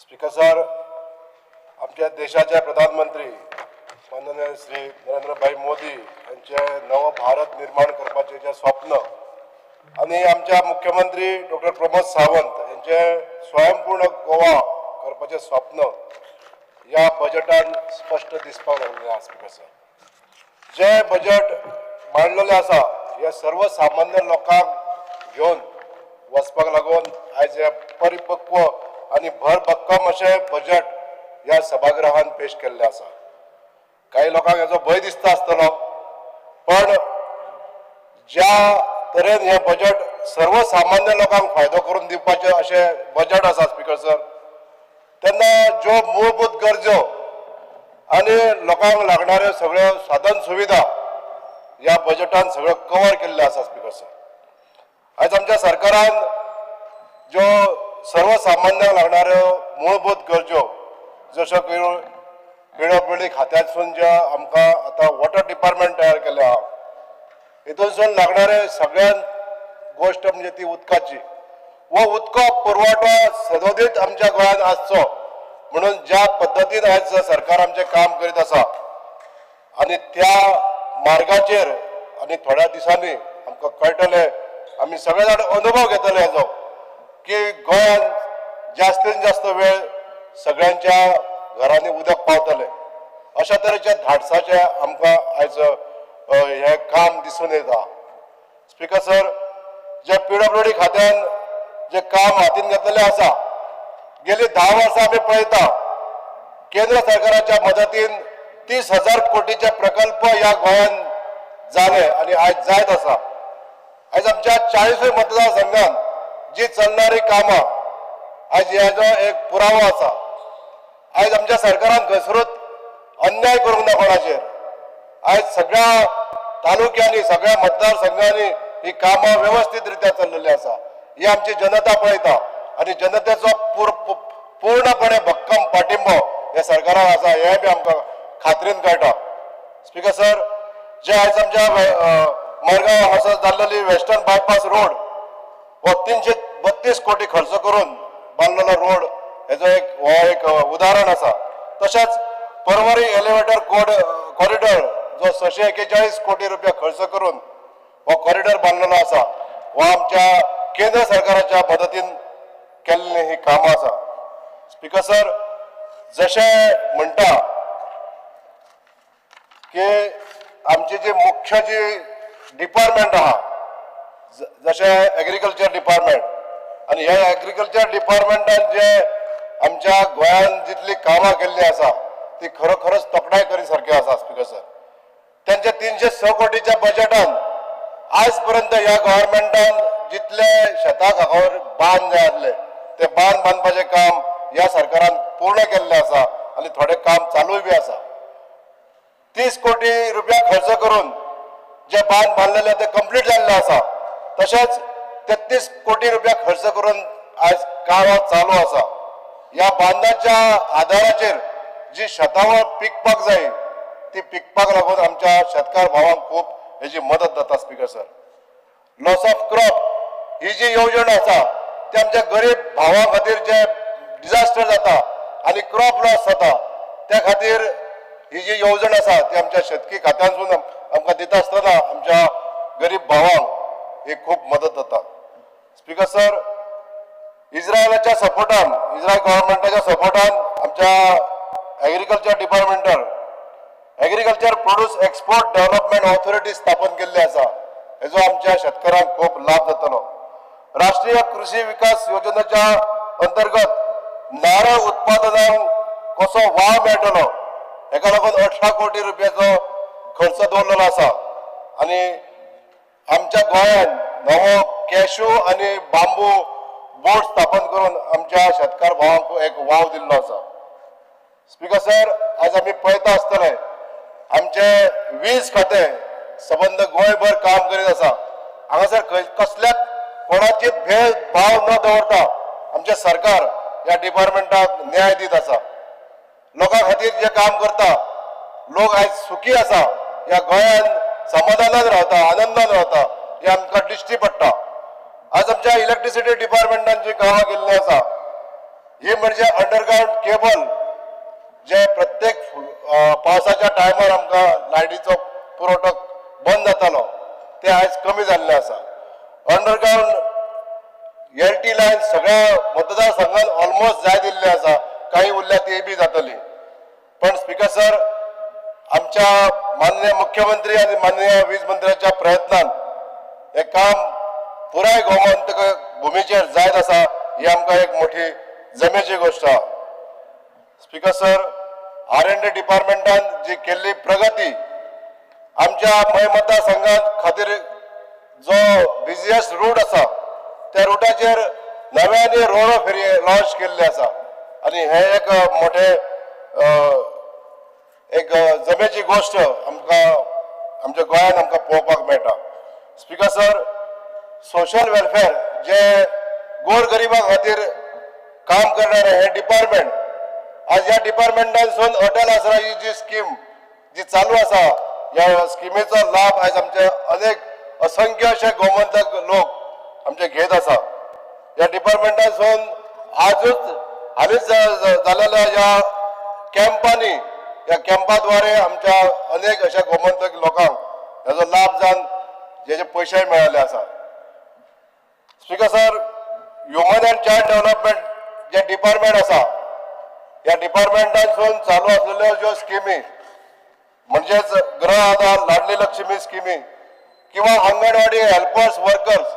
Speaker 5: स्पीकर सर, आमच्या देशाचे प्रधानमंत्री माननीय श्री नरेंद्रभाई मोदी यांचे नव भारत निर्माण करपाचें जें स्वप्न आनी आमच्या मुख्यमंत्री डॉक्टर प्रमोद सावंत यांचे स्वयंपूर्ण गोवा करपाचें स्वप्न ह्या बजेटान स्पश्ट दिसपाक लागलेलें आसा. स्पीकर सर, जे बजेट मांडलेलें आसा हे सर्वसामान्य लोकांक घेवन वचपाक लागून आयज हे परिपक्व आनी भरभक्कम अशें बजेट ह्या सभागृहान पेश केल्लें आसा. काही लोकांक हेजो भंय दिसता आसतलो, पण ज्या तरेन हें बजेट सर्वसामान्य लोकांक फायदो करून दिवपाचें अशें बजेट आसा स्पीकर सर, तेन्ना ज्यो मूलभूत गरजो आनी लोकांक लागणाऱ्यो सगळ्यो साधन सुविधा ह्या बजेटान सगळ्यो कवर केल्ल्यो आसा. स्पीकर सर, आयज आमच्या सरकारान ज्यो सर्वसामान्यांक लागणाऱ्यो मूलभूत गरजो, जश्यो पीडब्ल्यूडी खात्यांतसून ज्या आमकां आतां वॉटर डिपार्टमेंट तयार केल्लें आहा, हितूनसून लागणारे सगळ्यात गोश्ट म्हणजे ती उदकाची वो उदका पुरवठो सदोदीत आमच्या गोंयांत आसचो म्हणून ज्या पद्दतीन आयज सरकार आमचें काम करीत आसा आनी त्या मार्गाचेर आनी थोड्या दिसांनी आमकां कळटलें आमी सगळे जाण अनुभव घेतले हेजो की गोंयांत जास्तीत जास्त वेळ सगळ्यांच्या घरांनी उदक पावतलें. अशा तरेच्या धाडसाचें आमकां आयज हें काम दिसून येता. स्पिकर सर, जे पीडब्ल्यूडी खात्यान जे काम हातीन घेतलेलें आसा, गेली 10 वर्सां आमी पळयता केंद्र सरकाराच्या मदतीन 30,000 कोटीचे प्रकल्प ह्या गोंयांत जाले आनी आयज जायत आसा. आयज आमच्या 40 मतदारसंघात जी चलणारी कामां आयज हेजो एक पुरावो आसा. आयज आमच्या सरकारान घसरूत अन्याय करूंक ना कोणाचेर. आयज सगळ्या तालुक्यांनी सगळ्या मतदारसंघांनी ही कामां वेवस्थीत रित्या चल्लेली आसा. ही आमची जनता पळयता आनी जनतेचो पूर्णपणे भक्कम पाठिंबो हे सरकाराक आसा हें बी आमकां खात्रीन कळटा. स्पिकर सर, जे आयज आमच्या मडगांव हांगासर जाल्लेली वेस्टर्न बायपास रोड हो 332 कोटी खर्च करून बांदलेलो रोड हेजो एक हो एक उदाहरण आसा. तशेंच परवरी एलिवेटर कॉरिडॉर जो 641 कोटी रुपया खर्च करून हो कॉरिडॉर बांदलेलो आसा, हो आमच्या केंद्र सरकाराच्या मदतीन केल्ली ही कामां आसा. स्पिकर सर, जशें म्हणटा की आमची जी मुख्य जी डिपार्टमेंट आहा, जशें एग्रीकल्चर डिपार्टमेंट, आनी ह्या एग्रीकल्चर डिपार्टमेंटान जे आमच्या गोंयांत जितली कामां केल्ली आसा ती खरोखरच तोखणाय करी सारकी आसा. स्पिकर सर, त्यांच्या 306 कोटीच्या बजेटान आज पर्यंत ह्या गव्हर्मेंटान जितले शेताक हांगावर बांद जाय आसले ते बांद बांदपाचें काम ह्या सरकारान पूर्ण केल्लें आसा आनी थोडें काम चालूय बी आसा. 30 कोटी रुपया खर्च करून जे बांद बांदलेले ते कंप्लीट जाल्ले आसा. तशेंच 33 कोटी रुपया खर्च करून आयज कामां चालू आसा. ह्या बांदाच्या आदाराचेर जी शेतावर पिकपाक जाय ती पिकपाक लागून आमच्या शेतकार भावांक खूब हेजी मदत जाता. Speaker sir, loss of crop ही जी येवजण आसा ती आमच्या गरीब भावां खातीर जे डिजास्टर जाता आनी क्रॉप लॉस जाता त्या खातीर ही जी येवजण आसा ती आमच्या शेतकी खात्यांतसून आमकां दिता आसतना आमच्या गरीब भावांक ही खूब मदत जाता. स्पिकर सर, इस्रायलाच्या सपोर्टान, इस्रायल गव्हर्मेंटाच्या सपोर्टान आमच्या agriculture डिपार्टमेंटान agriculture produce export development authority स्थापन केल्ली आसा. हेजो आमच्या शेतकारांक खूब लाभ जातलो. राष्ट्रीय कृषी विकास योजनेच्या अंतर्गत नारळ उत्पादनाक कसो वाव मेळटलो हेका लागून 18 कोटी रुपयाचो खर्च दवरलेलो आसा. आनी आमच्या गोंयांत नवो कॅशू आनी बांबू बोर्ड स्थापन करून आमच्या शेतकार भावांक एक वाव दिल्लो आसा. स्पिकर सर, आज आमी पळयता आसतले आमचे वीज खातें सबंद गोंयभर काम करीत आसा. हांगासर कसल्याच कोणाची भेदभाव न दवरता आमचें सरकार ह्या डिपार्टमेंटाक न्याय दीत आसा. लोकां खातीर जे काम करता लोक आयज सुखी आसा, ह्या गोंयांत समाधानान रावता, आनंदान रावता, हें आमकां दिश्टी पडटा. आज आमच्या इलेक्ट्रिसिटी डिपार्टमेंटान जी कामां केल्लीं आसा ही म्हणजे अंडरग्रावंड केबल जे प्रत्येक पावसाच्या टायमार आमकां लायटीचो पुरवठो बंद जातालो ते आयज कमी जाल्ले आसा. अंडरग्रावंड एल टी लायन सगळ्या मतदारसंघात ऑलमोस्ट जाय दिल्ले आसा, काही उरल्या ती बी जातली. पण स्पिकर सर, आमच्या माननीय मुख्यमंत्री आनी माननीय वीज मंत्र्याच्या प्रयत्नान हे काम पुराय गोमंतक भुमीचेर जायत आसा, ही आमकां एक मोठी जमेची गोश्ट आहा. स्पिकर सर, R&D डिपार्टमेंटान जी केल्ली प्रगती आमच्या मय मतदारसंघात खातीर जो बिजिएस्ट रूट आसा त्या रुटाचेर नव्याने रोरो फेरी लॉन्च केल्ले आसा आनी हे एक मोठे एक जमेची गोश्ट आमकां आमच्या गोंयांत आमकां पळोवपाक मेळटा. स्पिकर सर, सोशल वेलफेअर जे गोर गरिबां खातीर काम करणारे हे डिपार्टमेंट, आज ह्या डिपार्टमेंटांसून अटल आसरा ही जी स्कीम जी चालू आसा, ह्या स्किमेचो लाभ आयज आमचे अनेक असंख्य अशे गोमंतक लोक आमचे घेत आसा. ह्या डिपार्टमेंटांसून आजूच हालींच जालेल्या ह्या कॅम्पांनी, ह्या कॅम्पाद्वारे आमच्या अनेक अशा गोमंतक लोकांक हेजो लाभ जावन जेजे पयशे मेळ्ळेले आसा. Speaker sir, human and child development J department आसा, ह्या डिपार्टमेंटांसून चालू आसलेल्यो ज्यो स्किमी, म्हणजेच गृह आधार, लाडली लक्ष्मी स्किमी किंवा अंगणवाडी हेल्पर्स, वर्कर्स,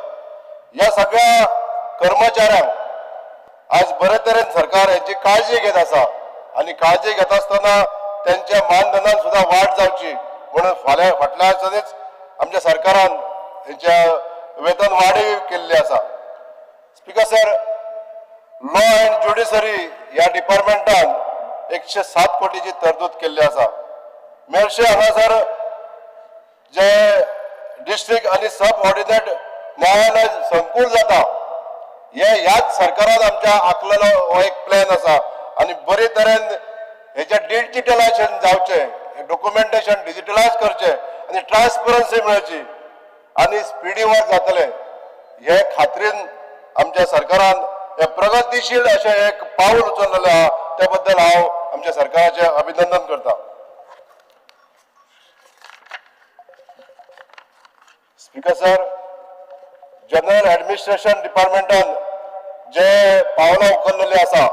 Speaker 5: ह्या सगळ्या कर्मचाऱ्यांक आज बरे तरेन सरकार हेची काळजी घेत आसा आनी काळजी घेत आसतना त्यांच्या मानधनान सुद्दां वाड जावची म्हणून फाल्यां फाटल्या दिसांनीच आमच्या सरकारान हेच्या वेतन वाडय केल्ली आसा. Speaker sir, law and judiciary ह्या डिपार्टमेंटान 107 कोटीची तरतूद केल्ली आसा. मेरशे हांगासर जे डिस्ट्रिक्ट आनी सब ऑर्डिनेट न्यायालय संकूल जाता, हे ह्याच सरकारान आमच्या आखलेलो हो एक प्लॅन आसा आनी बरे तरेन हेजे डिजिटलायझेशन जावचें, डॉक्युमेंटेशन डिजिटलायज करचें आनी ट्रान्सपरन्सी मेळची आनी स्पिडी वर्क जातलें हे खात्रीन आमच्या सरकारान हे प्रगतीशील अशें एक पावल उचललेलें आहा. त्या बद्दल हांव आमच्या सरकाराचें अभिनंदन करता. स्पीकर सर, जनरल ऍडमिनिस्ट्रेशन डिपार्टमेंटान जे पावलां उखललेली आसा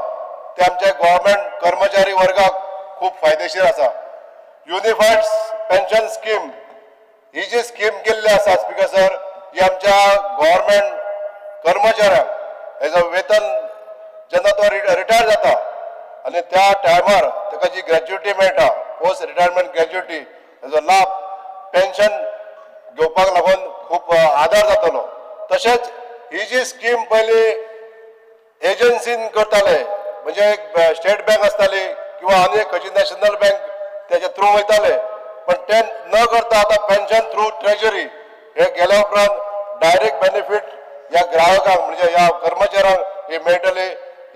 Speaker 5: ते आमच्या गव्हर्मेंट कर्मचारी वर्गाक खूब फायदेशीर आसा. युनिफायड पेन्शन स्कीम ही जी स्कीम केल्ली आसा, स्पीकर सर, ही आमच्या गव्हर्मेंट कर्मचाऱ्यांक हेजो वेतन जेन्ना तो रिटायर जाता आनी त्या टायमार ताका जी ग्रॅच्युटी मेळटा, पोस्ट रिटायरमेंट ग्रॅच्युटी, हेजो लाभ पेन्शन घेवपाक लागून खूब आदार जातलो. तशेंच ही जी स्कीम पयली एजन्सीन करताले, म्हणजे एक स्टेट बँक आसताली किंवा आनी एक खंयची नॅशनल बँक तेच्या थ्रू वयताले, पण ते न करता आतां पेन्शन थ्रू ट्रेजरी हे गेल्या उपरांत डायरेक्ट बेनिफीट ह्या ग्राहकांक, म्हणजे ह्या कर्मचाऱ्यांक ही मेळटली.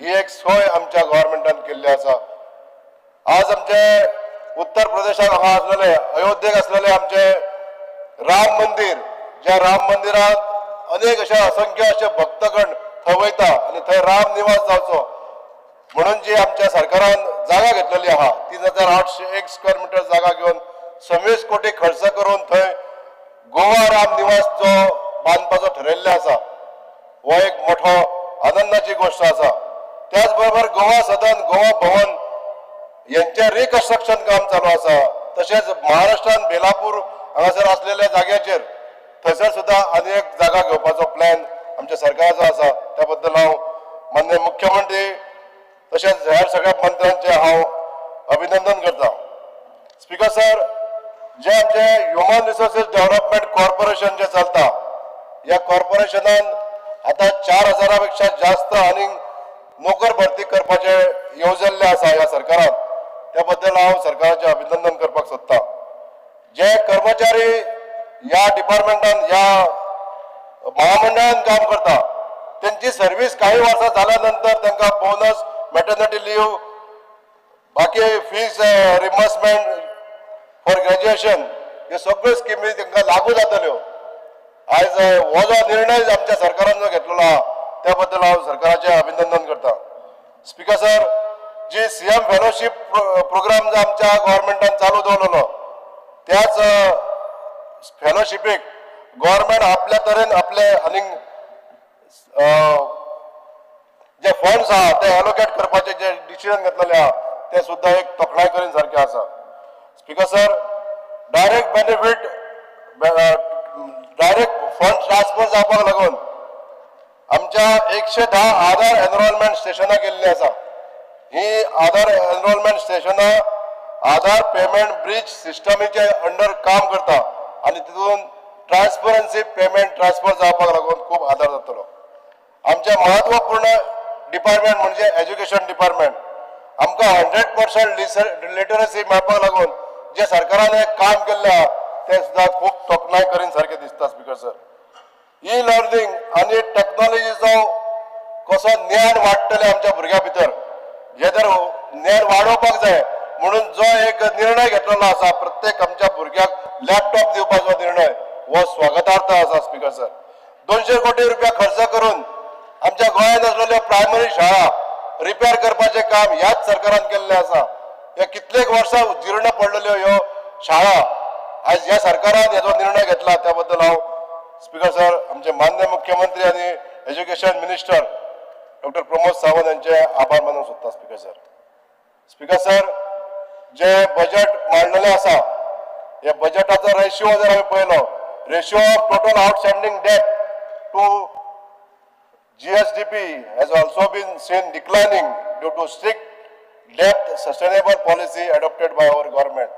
Speaker 5: ही एक सोय आमच्या गव्हर्मेंटान केल्ली आसा. आज आमचे उत्तर प्रदेशाक हांगा आसलेले, अयोध्येक आसलेले आमचे राम मंदिर, ज्या राम मंदिरात अनेक अशे असंख्य अशे भक्तगण थंय वयता आनी थंय राम निवास जावचो म्हणून जी आमच्या सरकारान जागा घेतलेली आहा, 3801 स्क्वेअर मिटर जागा घेवन 26 कोटी खर्च करून थंय गोवा राम निवास जो बांदपाचो ठरयल्ले आसा, हो एक मोठो आनंदाची गोश्ट आसा. त्याच बरोबर गोवा सदन, गोवा भवन यांचे रिकन्स्ट्रक्शन काम चालू आसा. तशेंच महाराष्ट्रान बेलापूर हांगासर आसलेल्या जाग्याचेर थंयसर सुद्दां आनी एक जागा घेवपाचो प्लॅन आमच्या सरकाराचो आसा. त्या बद्दल हांव माननीय मुख्यमंत्री तशेंच हेर सगळ्या मंत्र्यांचे हांव अभिनंदन करता. स्पीकर सर, जे आमचे ह्युमन रिसोर्सीस डेव्हलपमेंट कॉर्पोरेशन जे चलता, या कॉर्पोरेशनान आता 4000 पेक्षा जास्त आनी नोकर भरती करपाचे येवजल्ले आसा ह्या सरकारान. त्या बद्दल हांव सरकाराचें अभिनंदन करपाक सोदता. जे कर्मचारी ह्या डिपार्टमेंटान, ह्या महामंडळान काम करता, त्यांची सर्वीस काही वर्सां जाल्या नंतर तांकां बोनस, मॅटर्निटी लीव, बाकी फीज रिइम्बर्समेंट फॉर ग्रॅज्युएशन, ह्यो सगळ्यो स्किमी तांकां लागू जातल्यो. आयज हो जो निर्णय आमच्या सरकारान जो घेतलेलो आहा, त्या बद्दल हांव सरकाराचें अभिनंदन करता. स्पीकर सर, जी सीएम फेलोशीप प्रोग्राम जो आमच्या गव्हर्मेंटान चालू दवरलेलो, त्याच फेलोशिपीक गव्हर्मेंट आपल्या तरेन आपले आनीक जे फंड्स आहा ते एलोकेट करपाचे जे डिसिजन घेतलेले आहा, ते सुद्दां एक तोखणाय करीन सारकें आसा. Speaker sir, direct benefit, direct fund transfer जावपाक लागून आमच्या 110 आधार एनरोलमेंट स्टेशनां केल्ली आसा. ही आधार एनरोलमेंट स्टेशनां आधार पेमेंट ब्रिज सिस्टमीचे अंडर काम करता आनी तितून ट्रान्सपरन्सी पेमेंट ट्रान्सफर जावपाक लागून खूब आदार जातलो. आमचे महत्वपूर्ण डिपार्टमेंट म्हणजे एज्युकेशन डिपार्टमेंट. आमकां 100% लिटरसी मेळपाक लागून जे सरकारान एक काम केल्लें आहा, तें सुद्दां खूब तोखणाय करीन सारकें दिसता. स्पीकर सर, ई लर्निंग आनी टेक्नॉलॉजीचो कसो ज्ञान वाडटलें आमच्या भुरग्यां भितर, हे जर ज्ञान वाडोवपाक जाय म्हणून जो एक निर्णय घेतलेलो आसा, प्रत्येक आमच्या भुरग्याक लॅपटॉप दिवपाचो निर्णय, हो स्वागतार्थ आसा. स्पीकर सर, 200 कोटी रुपया खर्च करून आमच्या गोंयांत आसलेल्यो प्रायमरी शाळा रिपेर करपाचें काम ह्याच सरकारान केल्लें आसा. ह्या कितलेक वर्सां जीर्ण पडलेल्यो ह्यो शाळा, आयज ह्या सरकारान हेजो निर्णय घेतला. त्या बद्दल हांव, स्पीकर सर, आमचे मान्य मुख्यमंत्री आनी Education Minister Doctor Pramod Sawant हांचे आभार मानूंक सोदता स्पीकर सर. स्पीकर सर, जे बजेट मांडलेलें आसा, हे बजेटाचो रेशियो जर आमी पळयलो, ratio of total outstanding debt to GSDP has also been seen declining due to strict debt sustainable policy adopted by our government.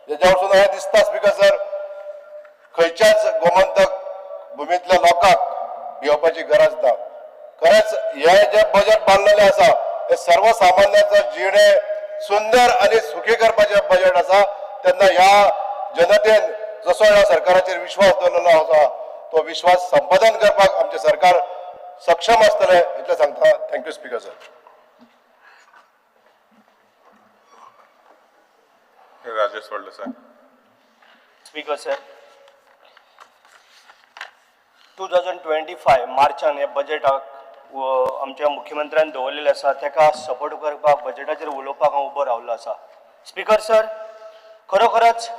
Speaker 5: जेज्या वरसून हें दिसता स्पीकर सर, खंयच्याच गोमंतक भुमींतल्या लोकांक भिवपाची गरज ना. खरेंच हे जे बजेट बांदलेलें आसा, हे सर्वसामान्याचो जिणे सुंदर आनी सुखी करपाचें बजेट आसा. तेन्ना ह्या जनतेन जसो ह्या सरकाराचेर विश्वास दवरलेलो आसा, तो विश्वास संपादन करपाक आमचें सरकार सक्षम आसतलें इतलें सांगता. Thank you, Speaker sir.
Speaker 6: Rajesh Phaldesai.
Speaker 7: Speaker sir, 2025 मार्चान हे बजेटाक आमच्या मुख्यमंत्र्यान दवरलेलें आसा, ताका सपोर्ट करपाक, बजेटाचेर उलोवपाक हांव उबो रावलो आसा. स्पीकर सर, खरोखरच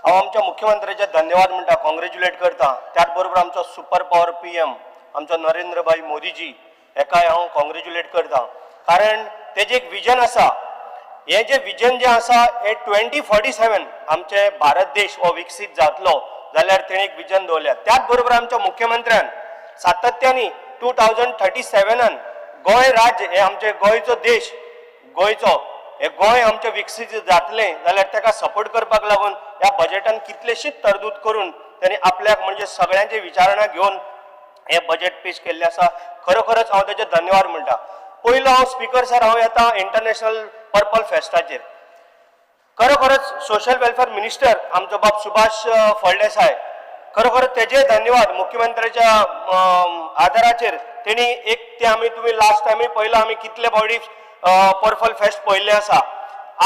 Speaker 7: हांव आमच्या मुख्यमंत्र्याचे धन्यवाद म्हणटा, कॉंग्रेच्युलेट करता. त्याच बरोबर आमचो सुपर पॉवर पीएम, आमचो नरेंद्रभाई मोदीजी, हेकाय हांव कॉंग्रेच्युलेट करता, कारण तेजें एक विजन आसा. हे जे विजन जे आसा, हे 2047 आमचे भारत देश हो विकसीत जातलो जाल्यार तेणें एक विजन दवरल्या. त्याच बरोबर आमच्या मुख्यमंत्र्यान सातत्यानी 2037नान गोंय राज्य हे आमचे गोंयचो देश, गोंयचो हे गोंय आमचें विकसीत जातलें जाल्यार ताका सपोर्ट करपाक लागून ह्या बजेटान कितलेशीच तरतूद करून तेणी आपल्याक म्हणजे सगळ्यांची विचारणा घेवन हे बजेट पेश केल्लें आसा. खरोखरच हांव तेजे धन्यवाद म्हणटा. पयलो हांव, स्पीकर सर, हांव येता इंटरनॅशनल पर्पल फेस्टाचेर. खरोखरच सोशल वेलफेअर मिनिस्टर आमचो बाब सुभाष फळदेसाय, खरोखर तेजे धन्यवाद. मुख्यमंत्र्याच्या आदाराचेर तेणी एक ते आमी तुमी लास्ट टायमूय पळयला, आमी कितले फावटी पर्पल फेस्ट पळयल्लें आसा.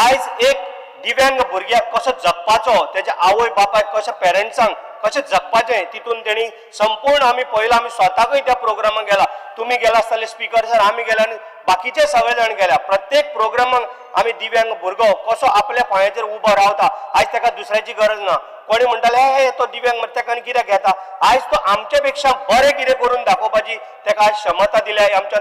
Speaker 7: आयज एक दिव्यांग भुरग्याक कसो जगपाचो, तेज्या आवय बापायक कशें, पेरंट्सांक कशें जगपाचें, तितून तेणी संपूर्ण आमी पळयलां. आमी स्वताकूय त्या प्रोग्रामाक गेला, तुमी गेला आसतले स्पीकर सर, आमी गेला आनी बाकीचे सगळे जाण गेल्या. प्रत्येक प्रोग्रामाक आमी दिव्यांग भुरगो कसो आपल्या पांयाचेर उबो रावता, आयज ताका दुसऱ्याची गरज ना. कोणी म्हणटाले, हे तो दिव्यांग मरे, ताका आनी कित्याक घेता? आयज तो आमचे पेक्षा बरें कितें करून दाखोवपाची ताका आज क्षमता दिल्या. आमच्या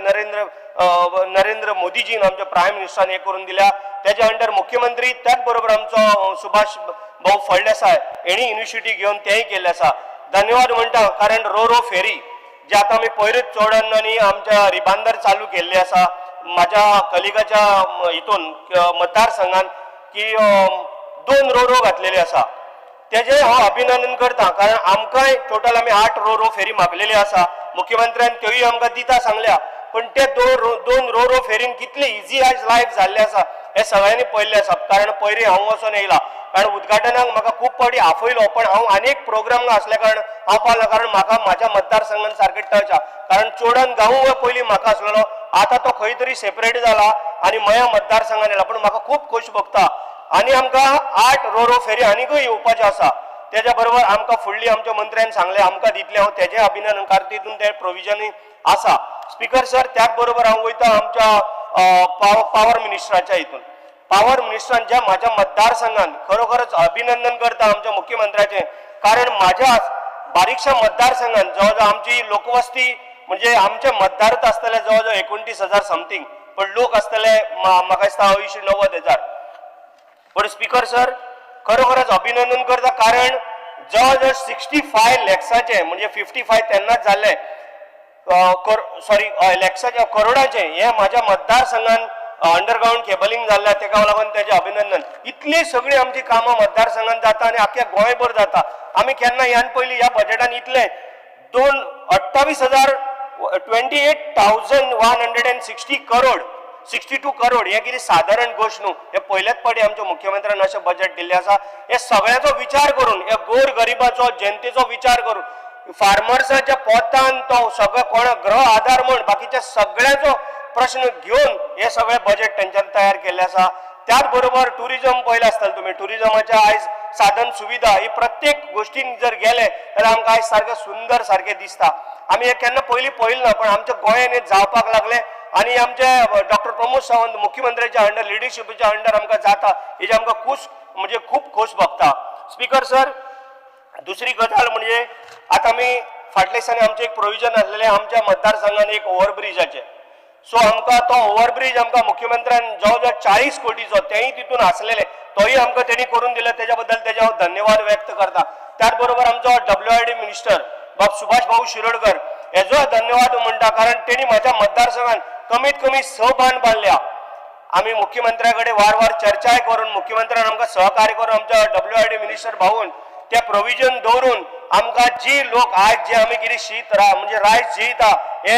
Speaker 7: नरेंद्र मोदीजीन, आमच्या प्रायम मिनिस्टरान हे करून दिल्या. तेच्या अंडर मुख्यमंत्री, त्याच बरोबर आमचो सुभाष भाऊ फळदेसाय हेणी इनिशिएटीव घेवन तेंय केल्लें आसा. धन्यवाद म्हणटा, कारण रो रो फेरी जे आतां आमी पयरूच चोडण आनी आमच्या रिबांदर चालू केल्ली आसा, म्हाज्या कलिगाच्या हितून मतदारसंघान की दोन रो रो घातलेली आसा, तेजें हांव अभिनंदन करता, कारण आमकांय टोटल आमी आठ रो रो फेरी मागलेली आसा. मुख्यमंत्र्यान त्योय आमकां दिता सांगल्या, पण ते दोन रो रो फेरीन कितले इजी आयज लायफ जाल्लें आसा, हें सगळ्यांनी पळयल्लें आसा. कारण पयलीं हांव वचोन येयला, कारण उद्घाटनाक म्हाका खूब फावटी आफयलो, पण हांव आनी प्रोग्राम आसल्या कारण हांव पावलो, कारण म्हाका म्हाज्या मतदारसंघान सारकें टच आहा. कारण चोडण गांव पयलीं म्हाका आसलेलो, आतां तो खंय तरी सेपरेट जाला आनी मया मतदारसंघान येयला, पण म्हाका खूब खोश भोगता. आनी आमकां आठ रो रो फेरी आनीकूय येवपाच्यो आसा. तेज्या बरोबर आमकां फुडली आमच्या मंत्र्यान सांगलें आमकां दितलें, हांव तेजें अभिनंदन, कारण तितून ते प्रोविजनूय आसा. स्पीकर सर, त्याच बरोबर हांव वयता आमच्या पावर मिनिस्टराच्या हितून. पावर मिनिस्टरान ज्या म्हाज्या मतदारसंघान, खरोखरच अभिनंदन करता आमच्या मुख्यमंत्र्याचें, कारण म्हाज्या बारीकशा मतदारसंघान जवळ जवळ आमची लोकवस्ती म्हणजे आमचे मतदारच आसतले जवळ जवळ 29,000 समथींग, पण लोक आसतले म्हाका दिसता 80-90 हजार. पण स्पीकर सर, खरोखरच अभिनंदन करता, कारण जवळ जवळ 65 लॅक्साचे, म्हणजे 55 तेन्नाच जाल्ले, सॉरी, लॅक्साचे, करोडाचे हे म्हाज्या मतदारसंघान अंडरग्रावंड केबलिंग जाल्लें, तेका लागून तेजें अभिनंदन. इतली सगळी आमची कामां मतदारसंघान जाता आनी आख्या गोंयभर जाता. आमी केन्ना ह्यान पयलीं ह्या बजेटान इतले दोन 28,000, 28,160 crore, 62 crore, हे कितें सादारण गोश्ट न्हू. हे पयलेच फावटी आमच्या मुख्यमंत्र्यान अशें बजेट दिल्लें आसा. हे सगळ्याचो विचार करून, हे गोर गरिबाचो जनतेचो विचार करून, फार्मर्साच्या पोतान तो सगळो कोण गृह आधार म्हण बाकीच्या सगळ्यांचो प्रश्न घेवन हे सगळें बजेट तेंच्यान तयार केल्लें आसा. त्याच बरोबर टुरिजम पळयलें आसतलें तुमी. टुरिजमाच्या आयज साधन सुविधा ही प्रत्येक गोश्टीन जर गेले जाल्यार आमकां आयज सारकें सुंदर सारकें दिसता. आमी हे केन्ना पयलीं पळयलें ना, पण आमच्या गोंयान हे जावपाक लागलें आनी आमचे डॉक्टर प्रमोद सावंत मुख्यमंत्र्याच्या अंडर, लिडरशिपीच्या अंडर आमकां जाता, हेजी आमकां खूश म्हणजे खूब खोस भोगता. स्पीकर सर, दुसरी गजाल म्हणजे आतां आमी फाटल्या दिसांनी आमचें एक प्रोविजन आसलेलें आमच्या मतदारसंघान एक ओवरब्रिजाचें. सो आमकां तो ओवरब्रीज आमकां मुख्यमंत्र्यान जवळ जवळ 40 कोटीचो तेंय तितून आसलेले, तोय आमकां तेणी करून दिले, तेज्या बद्दल तेजे हांव धन्यवाद व्यक्त करता. त्याच बरोबर आमचो WRD minister बाब सुभाष भाऊ शिरोडकर हेजो धन्यवाद म्हणटा, कारण तेणी म्हाज्या मतदारसंघान कमीत कमी 6 बांद बांदल्या. आमी मुख्यमंत्र्या कडेन वारंवार चर्चाय करून, मुख्यमंत्र्यान आमकां सहकार्य करून, आमच्या WRD minister भाऊन ते प्रोविजन दवरून आमकां जी लोक आयज जे आमी कितें शीत म्हणजे रायस जेयता हे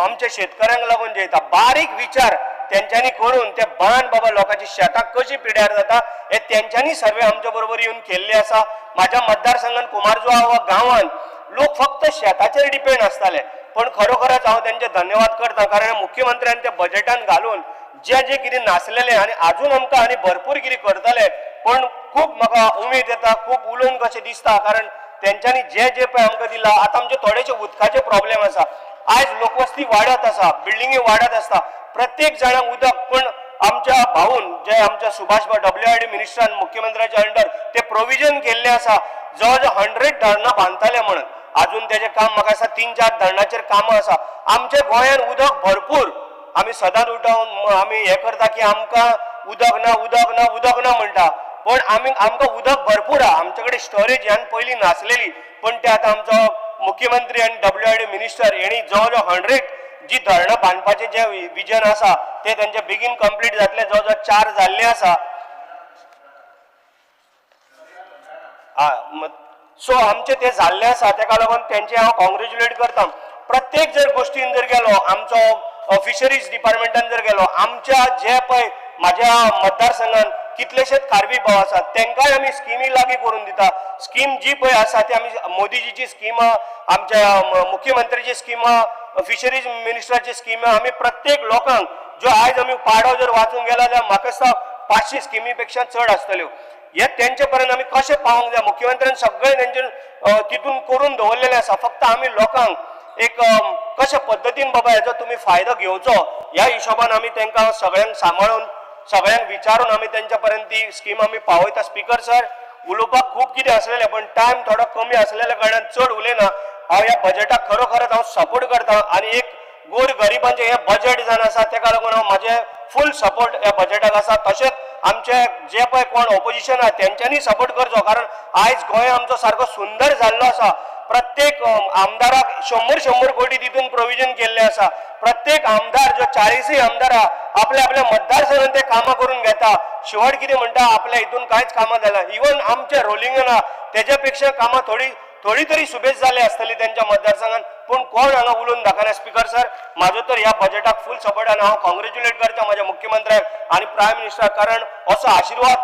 Speaker 7: आमच्या शेतकऱ्यांक लागून जेयता. बारीक विचार तेंच्यांनी करून ते बांद बाबा लोकांची शेतां कशी पिड्यार जाता हे तेंच्यांनी सर्वे आमच्या बरोबर येवन केल्ले आसा. म्हाज्या मतदारसंघान कुमारजुआ वा गांवान लोक फक्त शेताचेर डिपेंड आसताले, पण खरोखरच हांव तेंचे धन्यवाद करता, कारण मुख्यमंत्र्यान ते बजेटान घालून जे जे कितें नासलेलें आनी आजून आमकां आनी भरपूर कितें करतले, पण खूब म्हाका उमेद येता, खूब उलोवन कशें दिसता, कारण तेंच्यांनी जे जे पळय आमकां दिलां. आतां आमचे थोडेशे उदकाचे प्रॉब्लेम आसा, आयज लोकवस्ती वाडत आसा, बिल्डिंगी वाडत आसता, प्रत्येक जाणांक उदक, पण आमच्या भाऊन जे आमच्या सुभाष WRD मिनिस्टरान मुख्यमंत्र्याच्या अंडर ते प्रोविजन केल्लें आसा, जवळ जवळ 100 धरणां बांदतले म्हणून. आजून तेजें काम म्हाका दिसता 3-4 धरणाचेर कामां आसा. आमच्या गोंयान उदक भरपूर, आमी सदांच उठोवन आमी हें करता की आमकां उदक ना, उदक ना, उदक ना म्हणटा, पण आमी आमकां उदक भरपूर आहा. आमचे कडेन स्टोरेज ह्यान पयलीं नासलेली, पण ते आतां आमचो मुख्यमंत्री आनी WRD minister हेणी जवळ जवळ 100 जी धरणां बांदपाचें जें विजन आसा तें तेंचें बेगीन कंप्लीट जातलें. जवळ जवळ 4 जाल्लें आसा. सो आमचें तें जाल्लें आसा, तेका लागून तेंचें हांव कॉंग्रेच्युलेट करता. प्रत्येक जर गोश्टीन जर गेलो, आमचो फिशरीज डिपार्टमेंटान जर गेलो, आमच्या जे पळय म्हाज्या मतदारसंघान कितलेशेच खारवी भाव आसात, तेंकांय आमी स्किमी लागीं करून दिता. स्कीम जी पळय आसा ती आमी मोदीजीची स्किमां, आमच्या मुख्यमंत्र्याची स्किमां, फिशरीज मिनिस्टराची स्किमां आमी प्रत्येक लोकांक ज्यो आयज आमी पाडो जर वाचूंक गेला जाल्यार म्हाका दिसता 500 स्किमी पेक्षा चड आसतल्यो. हे तेंचे पर्यंत आमी कशें पावोंक जाय, मुख्यमंत्र्यान सगळें तेंचे तितून करून दवरलेलें आसा. फक्त आमी लोकांक एक कशे पद्दतीन बाबा हेजो तुमी फायदो घेवचो ह्या हिशोबान आमी तेंकां सगळ्यांक सांबाळून, सगळ्यांक विचारून आमी तेंच्या पर्यंत ती स्कीम आमी पावयता. स्पीकर सर, उलोवपाक खूब कितें आसलेलें, पण टायम थोडो कमी आसलेल्या कारणान चड उलयना. हांव ह्या बजेटाक खरोखरच हांव सपोर्ट करता आनी एक गोर गरिबांचें हें बजेट जावन आसा, तेका लागून हांव म्हाजें फूल सपोर्ट ह्या बजेटाक आसा. तशेंच आमचे जे पळय कोण ओपोजिशन आहा तेंच्यांनी सपोर्ट करचो, कारण आयज गोंय आमचो सारको सुंदर जाल्लो आसा. प्रत्येक आमदाराक 100-100 कोटी तितून प्रोविजन केल्लें आसा. प्रत्येक आमदार जो 40 आमदार आहा आपल्या आपल्या मतदारसंघान ते कामां करून घेता. शेवट कितें म्हणटा, आपल्या हितून कांयच कामां जालें. इवन आमचे रोलिंगन आहा तेज्या पेक्षा कामां थोडी थोडी तरी सुबेज जाली आसतली तेंच्या मतदारसंघान, पूण कोण हांगा उलोवन दाखयना. स्पीकर सर, म्हाजो तर ह्या बजेटाक फूल सपोर्ट आनी हांव कॉंग्रेच्युलेट करता म्हाज्या मुख्यमंत्र्याक आनी प्रायम मिनिस्टराक, कारण असो आशिर्वाद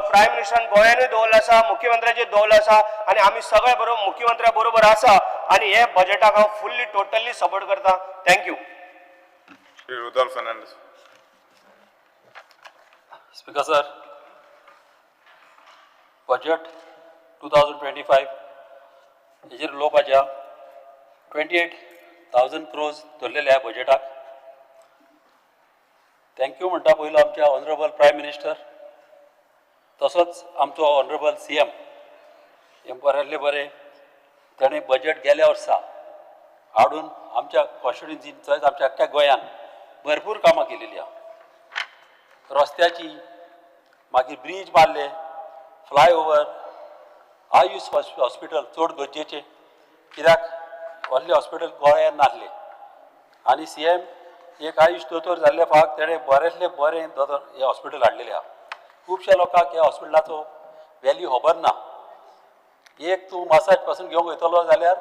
Speaker 7: प्रायम मिनिस्टरान गोंयानूय दवरलो आसा, मुख्यमंत्र्याचेर दवरलो आसा आनी आमी सगळे बरोबर मुख्यमंत्र्या बरोबर आसा आनी हे बजेटाक हांव फुल्ली टोटली सपोर्ट करता. Thank you.
Speaker 6: Shri Rudolf Fernandes.
Speaker 8: Speaker sir, budget 2025 हेजेर उलोवपाचें आहा. 28,000 क्रोर्स धरलेले आहा बजेटाक. Thank you म्हणटा पयलो आमच्या ऑनरेबल प्रायम मिनिस्टर, तसोच आमचो ऑनरेबल CM हे बरेंतले बरें ताणें बजेट गेल्या वर्सा हाडून आमच्या कॉन्स्टिट्युएन्सीन तशेंच आमच्या अख्ख्या गोंयान भरपूर कामां केलेली आहा. रस्त्याची, मागीर ब्रीज बांदले, फ्लायओवर, आयुष हॉस्पिटल चड गरजेचें, कित्याक व्हडलें हॉस्पिटल गोंयांत नासलें आनी CM एक आयुष दोतोर जाल्ले फावट तेणें बरेंतलें बरें दोतोर हें हॉस्पिटल हाडलेलें आहा. खुबश्या लोकांक ह्या हॉस्पिटलाचो वेल्यू खबर ना. एक तूं मसाज पासून घेवंक वयतलो जाल्यार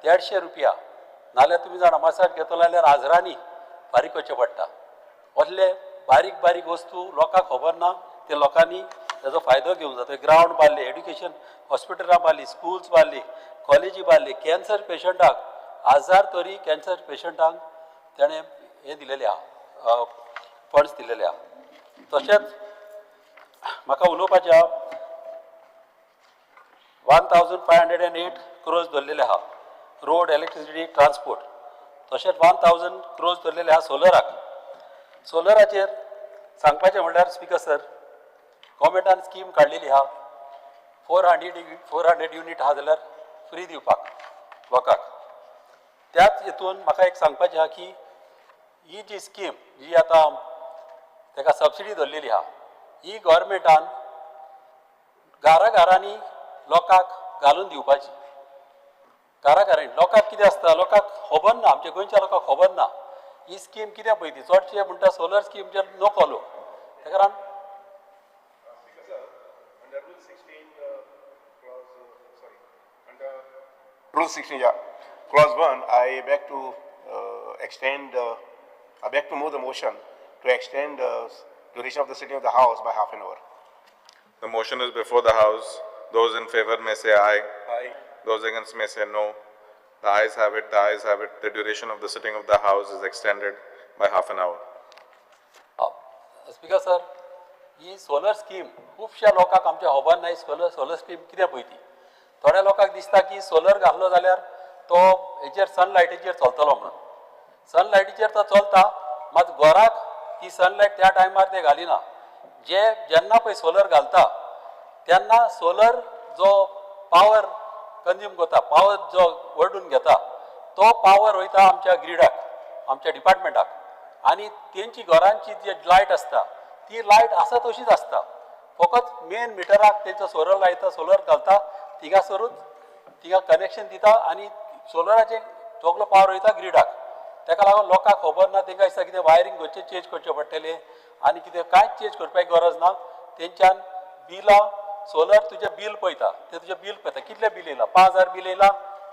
Speaker 8: 150 रुपया, नाल्यार तुमी जाणा मसाज घेतलो जाल्यार हजरांनी फारीक करचें पडटा. असले बारीक बारीक वस्तू लोकांक खबर ना, ते लोकांनी तेजो फायदो घेवंक जाता. ग्रावंड बांदले, एड्युकेशन हॉस्पिटलां बांदली, स्कुल्स बांदली, कॉलेजी बांदली. कॅन्सर पेशंटाक 1000 तरी कॅन्सर पेशंटांक तेणें हें दिलेलें आहा, फंड्स दिलेले आहा. तशेंच म्हाका उलोवपाचें आहा, 1508 क्रोर्स धरलेले आहा रोड, इलेक्ट्रिसिटी, ट्रान्सपोर्ट. तशेंच 1000 क्रोर्स धरलेले आहा सोलराक. सोलराचेर सांगपाचें म्हणल्यार स्पिकर सर, गोवोरमेंटान स्कीम काडलेली आहा, 400 युनीट आहा जाल्यार फ्री दिवपाक लोकांक. त्याच हितून म्हाका एक सांगपाचें आहा की ही जी स्कीम जी आतां ताका सबसिडी धरलेली आहा, ही गव्हर्मेंटान घरा घरांनी लोकांक घालून दिवपाची. घरा घरांनी लोकांक कितें आसता, लोकांक खबर ना, आमच्या गोंयच्या लोकांक खबर ना ही स्कीम कितें पळय ती. चडशे म्हणटा सोलर स्कीम जे नको लोक, ताका लागून
Speaker 6: Rule 16, yeah. Clause 1, I beg to extend, I beg to move the motion to extend duration of the sitting of the House by half an hour.
Speaker 9: The motion is before the House. Those in favor may say aye.
Speaker 6: Aye.
Speaker 9: Those against may say no. The ayes have it, the ayes have it. The duration of the sitting of the House is extended by half an hour.
Speaker 8: Speaker sir, he solar scheme खुबश्या लोकांक आमच्या खबर ना ही solar scheme कितें पळय ती. थोड्या लोकांक दिसता की सोलर घातलो जाल्यार तो हेचेर सनलायटीचेर चलतलो म्हणून. सनलायटीचेर तो चलता, मात घराक ती सनलायट त्या टायमार ते घालिना. जे जेन्ना पळय सोलर घालता तेन्ना सोलर जो पावर कंज्यूम करता, पावर जो वडून घेता, तो पावर वयता आमच्या ग्रिडाक, आमच्या डिपार्टमेंटाक, आनी तेंची घरांची जी लायट आसता ती लायट आसा तशीच आसता. फकत मेन मिटराक तेंचो सोलर लायता, सोलर घालता, थिंगासरूच थिंगा कनेक्शन दिता आनी सोलराचें सगलो पावर वयता ग्रिडाक. ताका लागून लोकांक खबर ना, तेंकां दिसता कितें वायरींग खंयचें चेंज करचें पडटलें आनी कितें, कांयच चेंज करपाची गरज ना. तेंच्यान बिलां सोलर तुजें बील पळयता, तें तुजें बील पळयता कितलें बील येयलां, 5,000 बील येयलां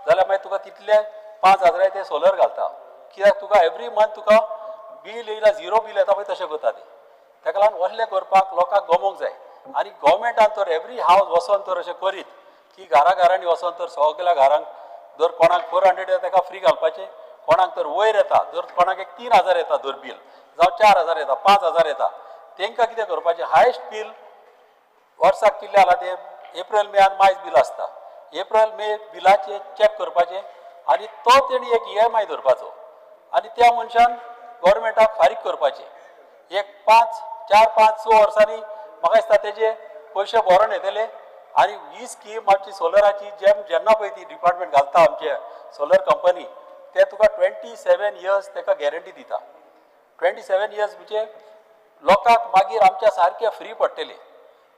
Speaker 8: जाल्यार मागीर तुका तितले 5,000 ते सोलर घालता. कित्याक तुका एवरी मंथ तुका बील येयला, झिरो बील येता पळय तशें करता ते. ताका लागून असलें करपाक लोकांक गमोंक जाय आनी गव्हर्मेंटान तर एवरी हावज वचोन तर अशें करीत की घरा घरांनी वचोन तर सगल्या घरांक जर कोणाक 400 येता ताका फ्री घालपाचें, कोणाक तर वयर येता जर कोणाक एक 3,000 येता जर बील, जावं 4,000 येता, 5,000 येता, तेंकां कितें करपाचें, हायस्ट बील वर्साक कितलें जालां तें एप्रिल मे आनी मार्च बील आसता, एप्रिल मे बिलाचें चॅक करपाचें आनी तो तेणी एक EMI धरपाचो आनी त्या मनशान गव्हर्मेंटाक फारीक करपाचें. एक 5, 4, 5, 6 वर्सांनी म्हाका दिसता तेजे पयशे भरोन येतले. आनी ही स्कीम आमची सोलराची जेम जेन्ना पळय ती डिपार्टमेंट घालता आमचे सोलर कंपनी, ते तुका 27 इयर्स तेका गॅरंटी दिता. 27 इयर्स म्हणजे लोकांक मागीर आमच्या सारके फ्री पडटले,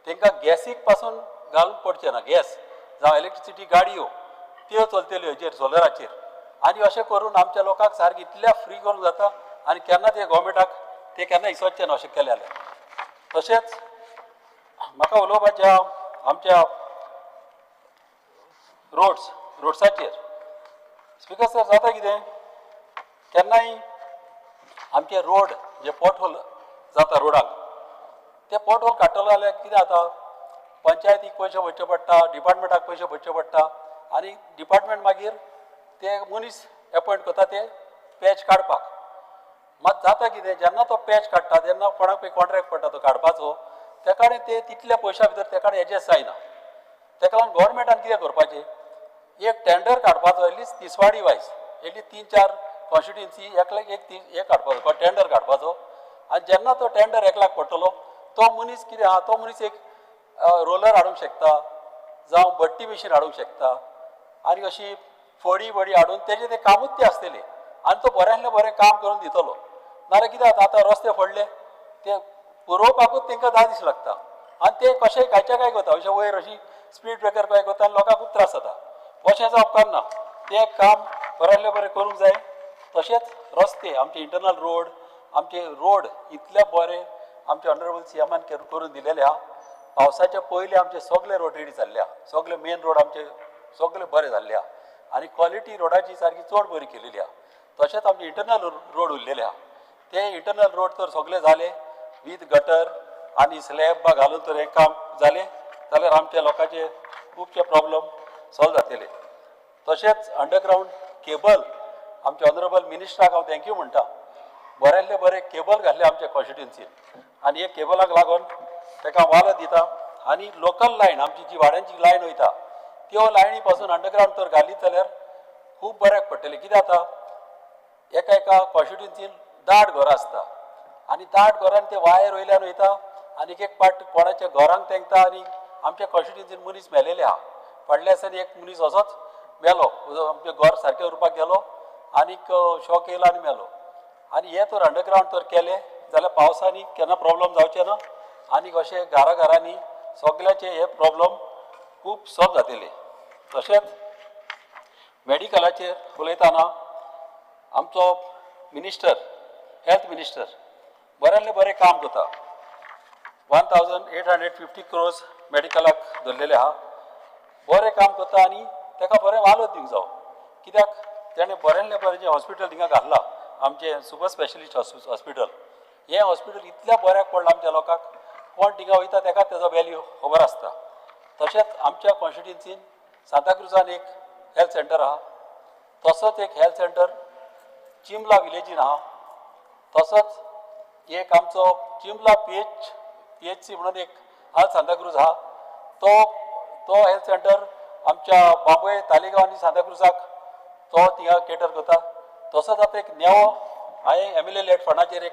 Speaker 8: तेंकां गॅसीक पासून घालूंक पडचें ना, गॅस जावं इलेक्ट्रिसिटी गाडयो त्यो चलतल्यो हेजेर सोलराचेर. आनी अशें करून आमच्या लोकांक सारकें इतल्या फ्री करूंक जाता आनी केन्ना ते गव्हर्मेंटाक ते केन्ना इसवचें ना अशें केलें जाल्यार. तशेंच म्हाका उलोवपाचें आहा आमच्या रोड्साचेर. स्पिकर सर, जाता कितें केन्नाय आमचे रोड जे पोटहोल जाता रोडाक, ते पोटहोल काडटलो जाल्यार कितें जाता, पंचायतीक पयशे भरचे पडटा, डिपार्टमेंटाक पयशे भरचे पडटा आनी डिपार्टमेंट मागीर ते मनीस एपॉयंट करता ते पॅच काडपाक. मात जाता कितें, जेन्ना तो पॅच काडटा तेन्ना कोणाक पळय कॉन्ट्रॅक्ट पडटा तो काडपाचो, त्या कडेन ते तितल्या पयशां भितर तेका एडजस्ट जायना. ताका लागून गव्हर्मेंटान कितें करपाचें, एक टेंडर काडपाचो at least Tiswadi wise, at least 3-4 constituency एकल्याक एक तीन एक काडपाचो टेंडर काडपाचो. आनी जेन्ना तो टेंडर एकल्याक पडटलो तो मनीस कितें आहा, तो मनीस एक रोलर हाडूंक शकता, जावं बट्टी मशीन हाडूंक शकता आनी अशी फडी बडी हाडून तेजें तें कामूच तें आसतलें आनी तो बऱ्यांतलें बरें काम करून दितलो. नाजाल्यार कितें जाता, आतां रस्ते फोडले ते पुरोवपाकूच तेंकां 10 दीस लागता आनी ते कशें कांयच्या काय करता, अशें वयर अशी स्पीड ब्रेकर काय करता आनी लोकांक खूब त्रास जाता. अशें जावप उपकारना, तें काम बऱ्यांतलें बरें करूंक जाय. तशेंच रस्ते आमचे इंटरनल रोड, आमचे रोड इतले बरे आमचे ऑनरेबल सीएमान करून दिलेले आहा. पावसाच्या पयलीं आमचे सगळे रोड रेडी जाल्ले आहा, सगळे मेन रोड आमचे सगळे बरे जाल्ले आहा आनी क्वॉलिटी रोडाची सारकी चड बरी केलेली आहा. तशेंच आमचे इंटरनल रोड उरलेले आहा, ते इंटरनल रोड तर सगळे जाले वीथ गटर आनी स्लॅब बा घालून तर हें काम जालें जाल्यार आमच्या लोकांचे खुबशे प्रॉब्लम सॉल्व जातले. तशेंच अंडरग्रावंड केबल आमच्या ऑनरेबल मिनिस्टराक हांव thank you म्हणटा, बऱ्यांतले बरे केबल घातले आमच्या कॉन्स्टिट्युन्सीन आनी हे केबलाक लागून ताका वालो दिता. आनी लोकल लायन आमची जी वाड्यांची लायन वयता त्यो लायनी पासून अंडरग्रावंड तर घालीत जाल्यार खूब बऱ्याक पडटलें. कितें जाता, एका एका कॉन्स्टिट्युन्सीन दाट घरां आसता आनी दाट घरान ते वायर वयल्यान वयता आनी एक एक पाट कोणाच्या घरांक तेंकता आनी आमच्या कॉन्स्टिट्युन्सीन मनीस मेलेले आहा. फाटल्या दिसांनी एक मनीस असोच मेलो, आमचें घर सारकें उरपाक गेलो आनीक शॉक येयलो आनी मेलो. आनी हे तर अंडरग्रावंड तर केले जाल्यार पावसांनी केन्ना प्रॉब्लम जावचे ना आनीक अशे घरा घरांनी सगळ्याचे हे प्रॉब्लम खूब सॉल्व जातले. तशेंच मेडिकलाचेर उलयतना आमचो मिनिस्टर, हेल्थ मिनिस्टर बऱ्यांतलें बरें काम करता. 1850 क्रोर्स मेडिकलाक धरलेले आहा. बरें काम करता आनी ताका बरें वालोर दिवंक जावो, कित्याक तेणें बऱ्यांतलें बरें जें हॉस्पिटल थिंगा घातलां, आमचें सुपर स्पेशलिस्ट हॉस्पिटल, हें हॉस्पिटल इतल्या बऱ्याक पडलां आमच्या लोकांक, कोण थिंगा वयता ताका तेजो वेल्यू खबर आसता. तशेंच आमच्या कॉन्स्टिट्युन्सीन सांताक्रुजान एक हेल्थ सेंटर आहा, तसोच एक हेल्थ सेंटर चिंबला विलेजीन आहा, तसोच एक आमचो चिंबला PHC म्हणून एक आहा सांताक्रूज आहा, तो हेल्थ सेंटर आमच्या बांबोळे, तालिगांव आनी सांताक्रुजाक तो थिंगा केटर करता. तसोच आतां एक नेवो हांवें MLA late फंडाचेर एक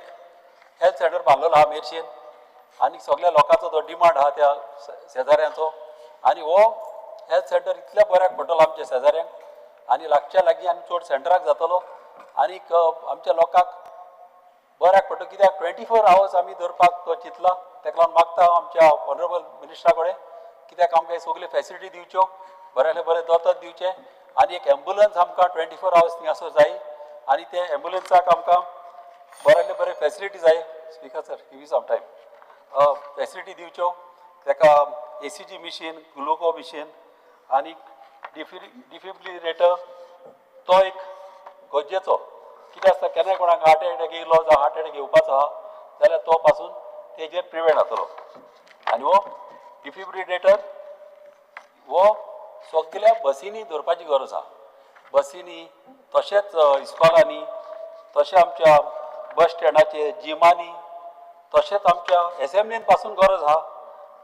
Speaker 8: हेल्थ सेंटर बांदलेलो आहा मेरशेन, आनी सगल्या लोकांचो तो डिमांड आहा त्या शेजाऱ्यांचो, आनी हो हेल्थ सेंटर इतल्या बऱ्याक पडटलो आमच्या शेजाऱ्यांक आनी लागच्या लागीं आनी चड सेंटराक जातलो आनीक आमच्या लोकांक बऱ्याक पडटलो, कित्याक 24 आवर्स आमी दवरपाक तो चिंतला. ताका लागून मागता हांव आमच्या ऑनरेबल मिनिस्टरा कडेन, कित्याक आमकां सगल्यो फेसिलिटी दिवच्यो, बऱ्यांतलें बरें दोतोर दिवचें आनी एक एम्बुलन्स आमकां 24 आवर्स थिंगासर जाय आनी ते एम्बुलन्साक आमकां बऱ्यांतले बरें फेसिलिटी जाय. Speaker sir, give some time. Facility दिवच्यो ताका, ACG machine, gluco machine आनी डिफिब्रिलेटर तो एक गरजेचो. कितें आसता, केन्नाय कोणाक हार्ट एटॅक येयलो जावं हार्ट एटॅक येवपाचो आहा जाल्यार तो पासून तेजेर प्रिवेंट जातलो. आनी हो डिफिब्रिलेटर हो सगल्या बसींनी दवरपाची गरज आहा, बसींनी, तशेंच इस्कॉलांनी, तशें आमच्या बस स्टँडाचेर, जिमांनी, तशेंच आमच्या एसेंब्लीन पासून गरज आहा,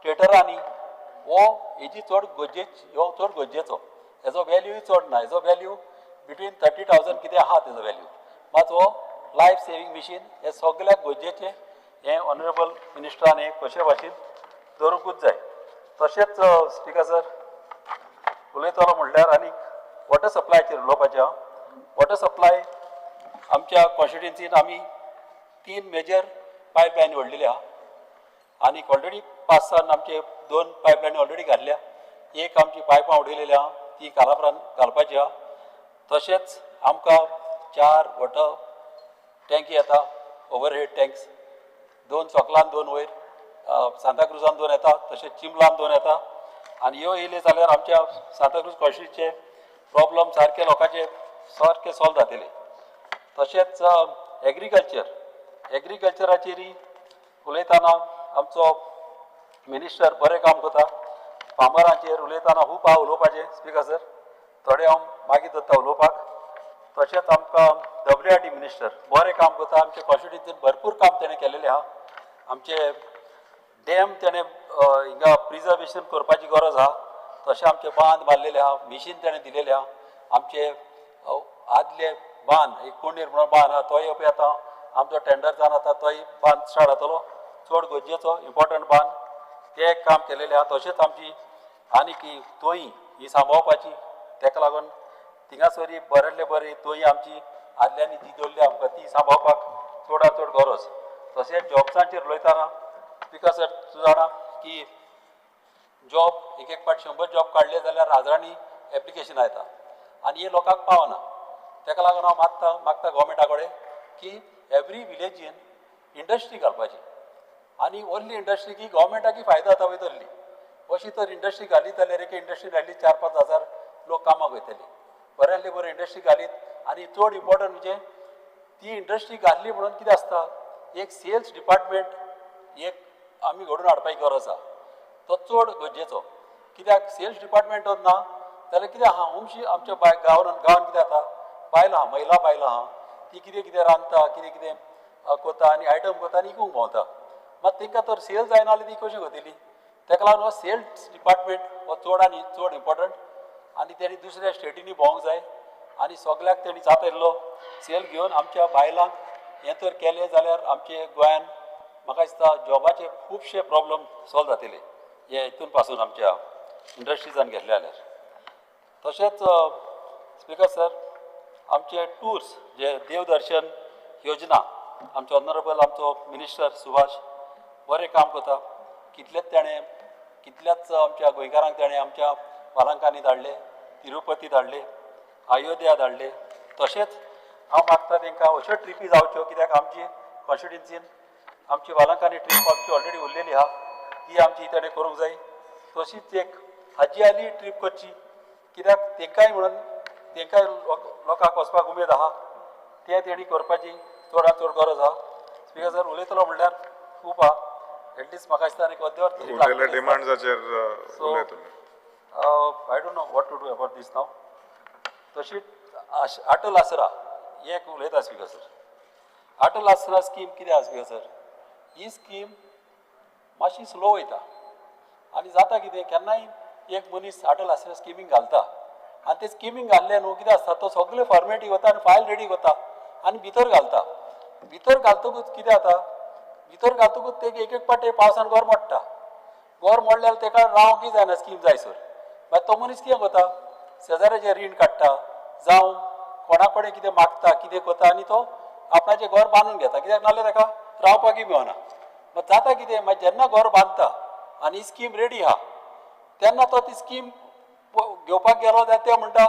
Speaker 8: थिएटरांनी. हो हेजी चड गरजेची, हो चड गरजेचो, हेजो वेल्यूय चड ना, हेजो वेल्यू बिटवीन 30,000 कितें आहा तेजो वेल्यू, मात हो लायफ सेवींग मिशीन हें सगल्याक गरजेचें, हें ऑनरेबल मिनिस्टरान हें कशे भाशेन दवरूंकूच जाय. तशेंच स्पिकर सर, उलयतलो म्हणल्यार आनी वॉटर सप्लायचेर उलोवपाचें आहा. वॉटर सप्लाय आमच्या कॉन्स्टिट्युन्सीन आमी 3 मेजर पायपलायन व्हडलेली आहा आनी ऑलरेडी 5 सान आमचे 2 पायपलायन ऑलरेडी घातल्या, एक आमची पायपां उडयलेली आहा ती कालापरान घालपाची आहा. तशेंच आमकां 4 वॉटर टँकी येता, ओवरहेड टँक्स, 2 सोकलान, 2 वयर सांताक्रुजान 2 येता, तशेंच चिंबलान 2 येता. आनी ह्यो येयले जाल्यार आमच्या सांताक्रूज कॉन्स्टिट्युन्सीचे प्रॉब्लम सारके लोकांचे सारके सॉल्व जातले. तशेंच एग्रीकल्चराचेरय उलयतना आमचो मिनिस्टर बरें काम करता. फार्मरांचेर उलयतना खूब आहा उलोवपाचें स्पिकर सर, थोडे हांव मागीर दवरता उलोवपाक. तशेंच आमकां WRD minister बरें काम करता. आमचे कॉन्स्टिट्युन्सीन भरपूर काम तेणें केलेलें आहा. आमचे डॅम तेणें हिंगा प्रिजर्वेशन करपाची गरज आहा, तशें आमचे बांद बांदलेले आहा, मिशीन तेणें दिलेलें आहा. आमचे आदले बांद, एक कोंडीर म्हणून बांद आहा, तोय पळय आतां आमचो टेंडर जावन आतां तोय बांद स्टार्ट जातलो, चड गरजेचो इम्पोर्टंट बांद, तें एक काम केलेलें आहा. तशेंच आमची आनीक ही तोयी ही सांबाळपाची, तेका लागून थिंगासर बऱ्यांतले बरी तोयी आमची आदल्यांनी जी दवरली आमकां ती सांबाळपाक चडांत चड गरज. तशेंच जॉब्सांचेर उलयतना स्पिकर सर, तूं जाणा की जॉब एक एक फावट 100 जॉब काडले जाल्यार हजारांनी एप्लिकेशनां येता आनी हे लोकांक पावना. तेका लागून हांव मागता गोवोरमेंटा कडेन की एवरी विलेजीन इंडस्ट्री घालपाची आनी ओन्ली इंडस्ट्री की गोवोरमेंटाकय फायदो जाता वयर धरली अशी तर इंडस्ट्री घालीत जाल्यार एक इंडस्ट्री घाली 4-5 हजार लोक कामाक वयतले. बऱ्यांतली बरी इंडस्ट्री घालीत आनी चड इम्पोर्टंट म्हणजे ती इंडस्ट्री घातली म्हणून कितें आसता, एक सेल्स डिपार्टमेंट एक आमी घडोवन हाडपाची गरज आहा, तो चड गरजेचो. कित्याक सेल्स डिपार्टमेंट ना जाल्यार कितें आहा, खुबशी आमच्या बाय गांवान गांवान कितें जाता, बायलां आहा, महिला बायलां आहा, ती कितें कितें रांदता, कितें कितें करता आनी आयटम करता आनी विकूंक भोंवता. मात तांकां तर सेल जायना जाल्यार ती कशी करतली? ताका लागून हो सेल्स डिपार्टमेंट हो चड आनी चड इम्पोर्टंट आनी तेणी दुसऱ्या स्टेटींनी भोंवंक जाय आनी सगल्याक तेणी जाता इल्लो सेल घेवन आमच्या बायलांक हें तर केलें जाल्यार आमचे गोंयान म्हाका दिसता जॉबाचे खुबशे प्रॉब्लम सॉल्व जातले हे हितून पासून आमच्या इंडस्ट्रिजान घेतले जाल्यार. तशेंच स्पिकर सर, आमचे टूर्स जे देवदर्शन योजना आमचो ऑनरेबल आमचो मिनिस्टर सुभाष बरें काम करता. कितलेच ताणें कितल्याच आमच्या गोंयकारांक ताणें आमच्या वालांकांनी धाडले, तिरुपती धाडले, अयोध्या धाडले. तशेंच हांव मागता तांकां अश्यो ट्रिपी जावच्यो, कित्याक आमची कॉन्स्टिट्युन्सीन आमची वालांकांनी ट्रीप आमची ऑलरेडी उरलेली आहा, ती आमची ताणें करूंक जाय. तशीच एक हाजी आली ट्रीप करची, कित्याक तांकांय म्हणून तांकांय लोकांक वचपाक उमेद आहा, तें तेणी करपाची चडांत चड गरज आहा. स्पिकर सर, उलयतलो म्हणल्यार खूब आहा, एटलिस्ट म्हाका दिसता आनी अर्देवर तरी
Speaker 9: उरलेल्या
Speaker 8: लागतलें.
Speaker 9: डिमांड्साचेर
Speaker 8: So,
Speaker 9: उलय तुमी.
Speaker 8: I don't know what to do about this now. तशीच अटल आसरा हे एक उलयता स्पिकर सर. अटल आसरा स्कीम कितें आसा स्पिकर सर, ही स्कीम मातशी स्लो वयता आनी जाता कितें, केन्नाय एक मनीस अटल आसरा स्किमींग घालता आनी ते स्किमींग घाल्ले न्हू कितें आसता, तो सगळे फॉर्मेटी वता आनी फायल रेडी करता आनी भितर घालता. भितर घालतकूच कितें जाता, भितर घालतकूच ते एक एक पाटे पावसान घर मोडटा. घर मोडल्यार तेका रावंकय जायना स्कीम जायसर. मागीर तो मनीस कितें करता, शेजाऱ्याचें रीण काडटा जावं कोणा कडेन कितें मागता, कितें करता आनी तो आपणाचें घर बांदून घेता, कित्याक नाल्यार ताका रावपाकय मेळना. मागीर जाता कितें, मागीर जेन्ना घर बांदता आनी स्कीम रेडी आहा तेन्ना तो ती स्कीम घेवपाक गेलो जाल्यार ते म्हणटा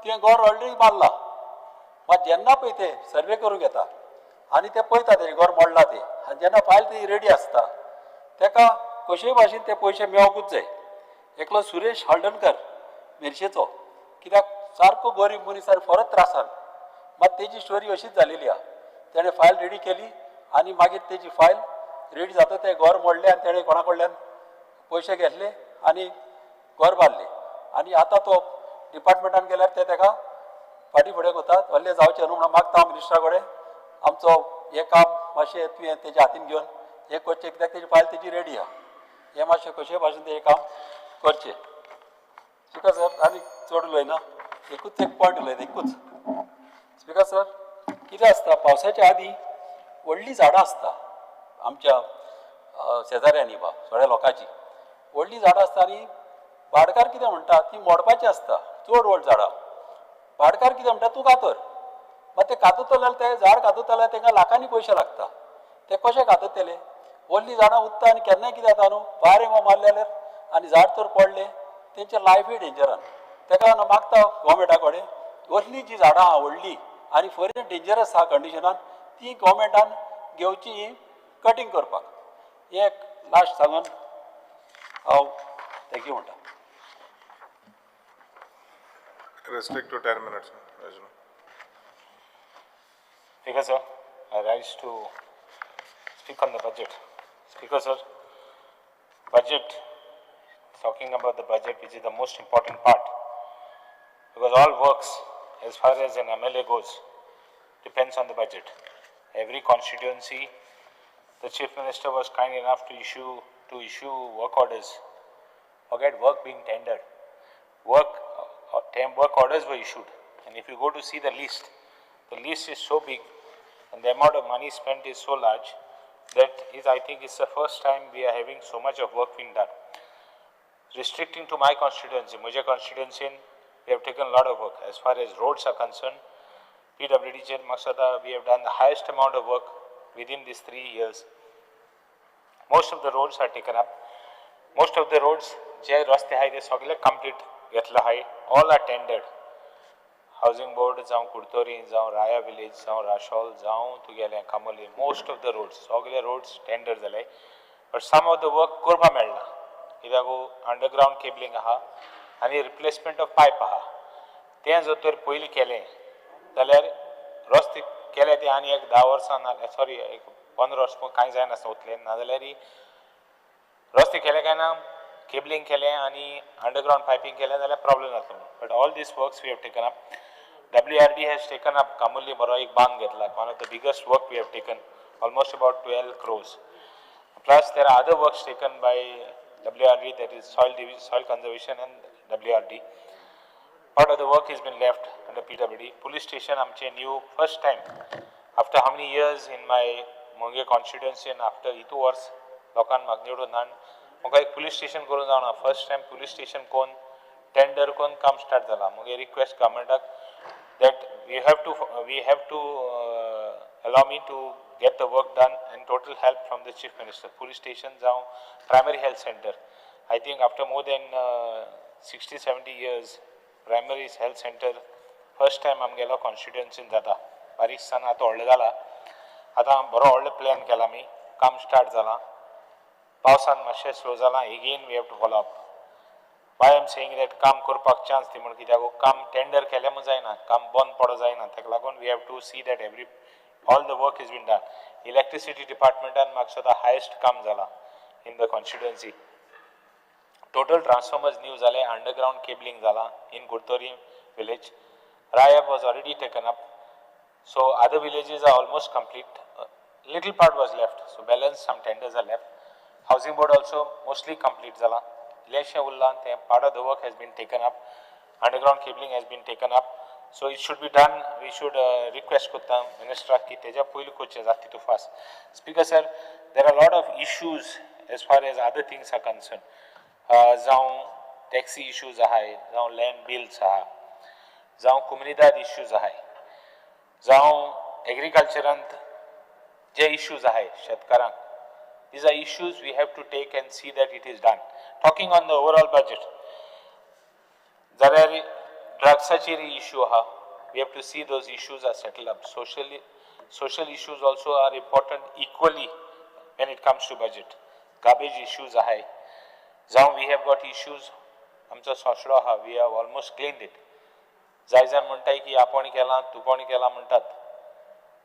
Speaker 8: तुवें घर ऑलरेडी बांदलां. मात जेन्ना पळय ते सर्वे करूंक येता आनी ते पळयता तेजें घर मोडलां तें, आनी जेन्ना फायल ती रेडी आसता तेका कशेय भाशेन ते पयशे मेळोंकूच जाय. एकलो सुरेश हळदणकर मिरशेचो, कित्याक सारको गरीब मनीस आनी परत त्रासान, मात तेजी स्टोरी अशीच जालेली आहा. तेणें फायल रेडी केली आनी मागीर तेजी फायल रेडी जाता तें घर मोडलें आनी तेणें कोणा कडल्यान पयशे घेतले आनी घर बांदलें. आनी आतां तो डिपार्टमेंटान गेल्यार ते तेका फाटीं फुडें करतात. व्हडलें जावचें न्हू म्हणून मागता हांव मिनिस्टरा कडेन, आमचो हें काम मातशें तुवें तेज्या हातीन घेवन हें करचें, कित्याक तेजी फायल तेजी रेडी आहा. हें मातशें कशेय भाशेन तेजें काम करचें. स्पिकर सर, आनी चड उलयना, एकूच एक पॉयंट उलयता एकूच. स्पिकर सर, कितें आसता, पावसाच्या आदीं व्हडलीं झाडां आसता आमच्या शेजाऱ्यांनी बा थोड्या लोकांची व्हडलीं झाडां आसता आनी भाटकार कितें म्हणटा, ती मोडपाची आसता चड व्हड झाडां. भाटकार कितें म्हणटा, तूं कातर. मात ते काततले जाल्यार ते झाड काततले जाल्यार तांकां लाखांनी पयशे लागता. ते कशे काततले, व्हडलीं झाडां उत्ता आनी केन्नाय कितें जाता न्हू, वारें मारलें जाल्यार आनी झाड तर पडलें तेंचे लायफूय डेंजरान. ताका लागून मागता गोवोरमेंटा कडेन, असलीं जीं झाडां आहा व्हडलीं आनी फरी डेंजरस आहा कंडिशनान, ती गोवोरमेंटान घेवची ही कटींग करपाक. हें एक लास्ट सांगून हांव thank you म्हणटा.
Speaker 9: Restrict to 10 minutes, Rajnu.
Speaker 10: Speaker sir, I rise to speak on the budget. Speaker sir, budget, talking about the budget, which is the most important part, because all works as far as an MLA goes depends on the budget. Every constituency, the Chief Minister was kind enough to issue work orders. Forget work being tendered. Work orders were issued, and if you go to see the list is so big, and the amount of money spent is so large that is, I think, it's the first time we are having so much of work being done. Restricting to my constituency, Mujhe constituency, we have taken a lot of work. As far as roads are concerned, PWD Chair Maksada, we have done the highest amount of work within these 3 years. Most of the roads are taken up. Most of the roads, जे रस्ते आहाय ते सगळे complete घेतला आहाय, all are tendered. Housing board जावं कुडतोरी जावं राया village जावं राशोल जावं तुगेलें कामोली, मोस्ट ऑफ the roads सगळे रोड्स टेंडर जाले. But some of the work करपाक मेळना, कित्याक अंडरग्रावंड केबलिंग आहा आनी रिप्लेसमेंट ऑफ पायप आहा. तें जर तर पयलीं केलें जाल्यार रस्ते केले ते आनी एक 10 वर्सां ना, सॉरी एक 15 वर्सां कांय जायनासतना उरतलें. नाजाल्यार रस्ते केले काय ना, केबलिंग केलें आनी अंडरग्रावंड पायपींग केलें जाल्यार प्रॉब्लम जातलो. But all these works we have taken up. WRD has taken up Camurlim बरो एक बांद घेतला, one of the biggest work we have taken, almost about 12 crores. Plus there are other works taken by WRD, that is soil conservation and WRD. Part of the work has been left under PWD. Police station आमचे new first time after how many years in my Moge constituency and after इतू वर्स लोकांक म्हाका निवडून हाड म्हाका एक police station करूंक जावना. फर्स्ट टायम पुलीस स्टेशन कोन्न टेंडर कोन्न काम स्टार्ट जाला. मुगे request गव्हर्मेंटाक that We have to allow me to get the work done and total help from the Chief Minister. Police station जावं primary health center, I think after more than 60-70 years primary health center first time आमगेलो कॉन्स्टिट्युएन्सीन जाता. बारीकसान आतां व्हडलें जाला. आतां बरो व्हडलो plan केला आमी, काम स्टार्ट जालां. पावसान मातशें स्लो जालां. Again we have to follow up. Why am saying that काम करपाक चान्स दी म्हण, कित्याक काम टेंडर केलें म्हूण जायना, काम बंद पडो जायना. ताका लागून we have to see that every all the work is been done. Electricity डिपार्टमेंटान म्हाका दिसता हायस्ट काम जालां in the constituency. Total transformers new जाले, अंडरग्रावंड केबलिंग जालां in Curtorim village. Rayap was already taken up, so other villages are almost complete. Little part was left, so balance some tenders are left. Housing board also mostly complete जाला, इल्लेशें उरलां तें. Part of the work has been taken up, underground cabling has been taken up, so it should be done. We should request करता मिनिस्टराक की तेज्या पयलीं करचें जाता तितू fast. Speaker sir, there are lot of issues as far as other things are concern, जावं taxi issues आहाय, जावं लँड बिल्स आहा, जावं कोमुनिदाद इश्यूज आहाय, जावं एग्रीकल्चरांत जे इश्यूज आहाय शेतकारांक. These are issues we have to take and see that it is done. Talking on the overall budget, जाल्यार ड्रग्साचेर इश्यू आहा. We have to see those issues are settle up. Social issues also are important equally when it comes to budget. Garbage issues आहाय, जावं we have got issues. आमचो सोसडो आहा, we have almost cleaned it. जाय जाण म्हणटाय की आपूण केलां, तुपण केलां म्हणटात.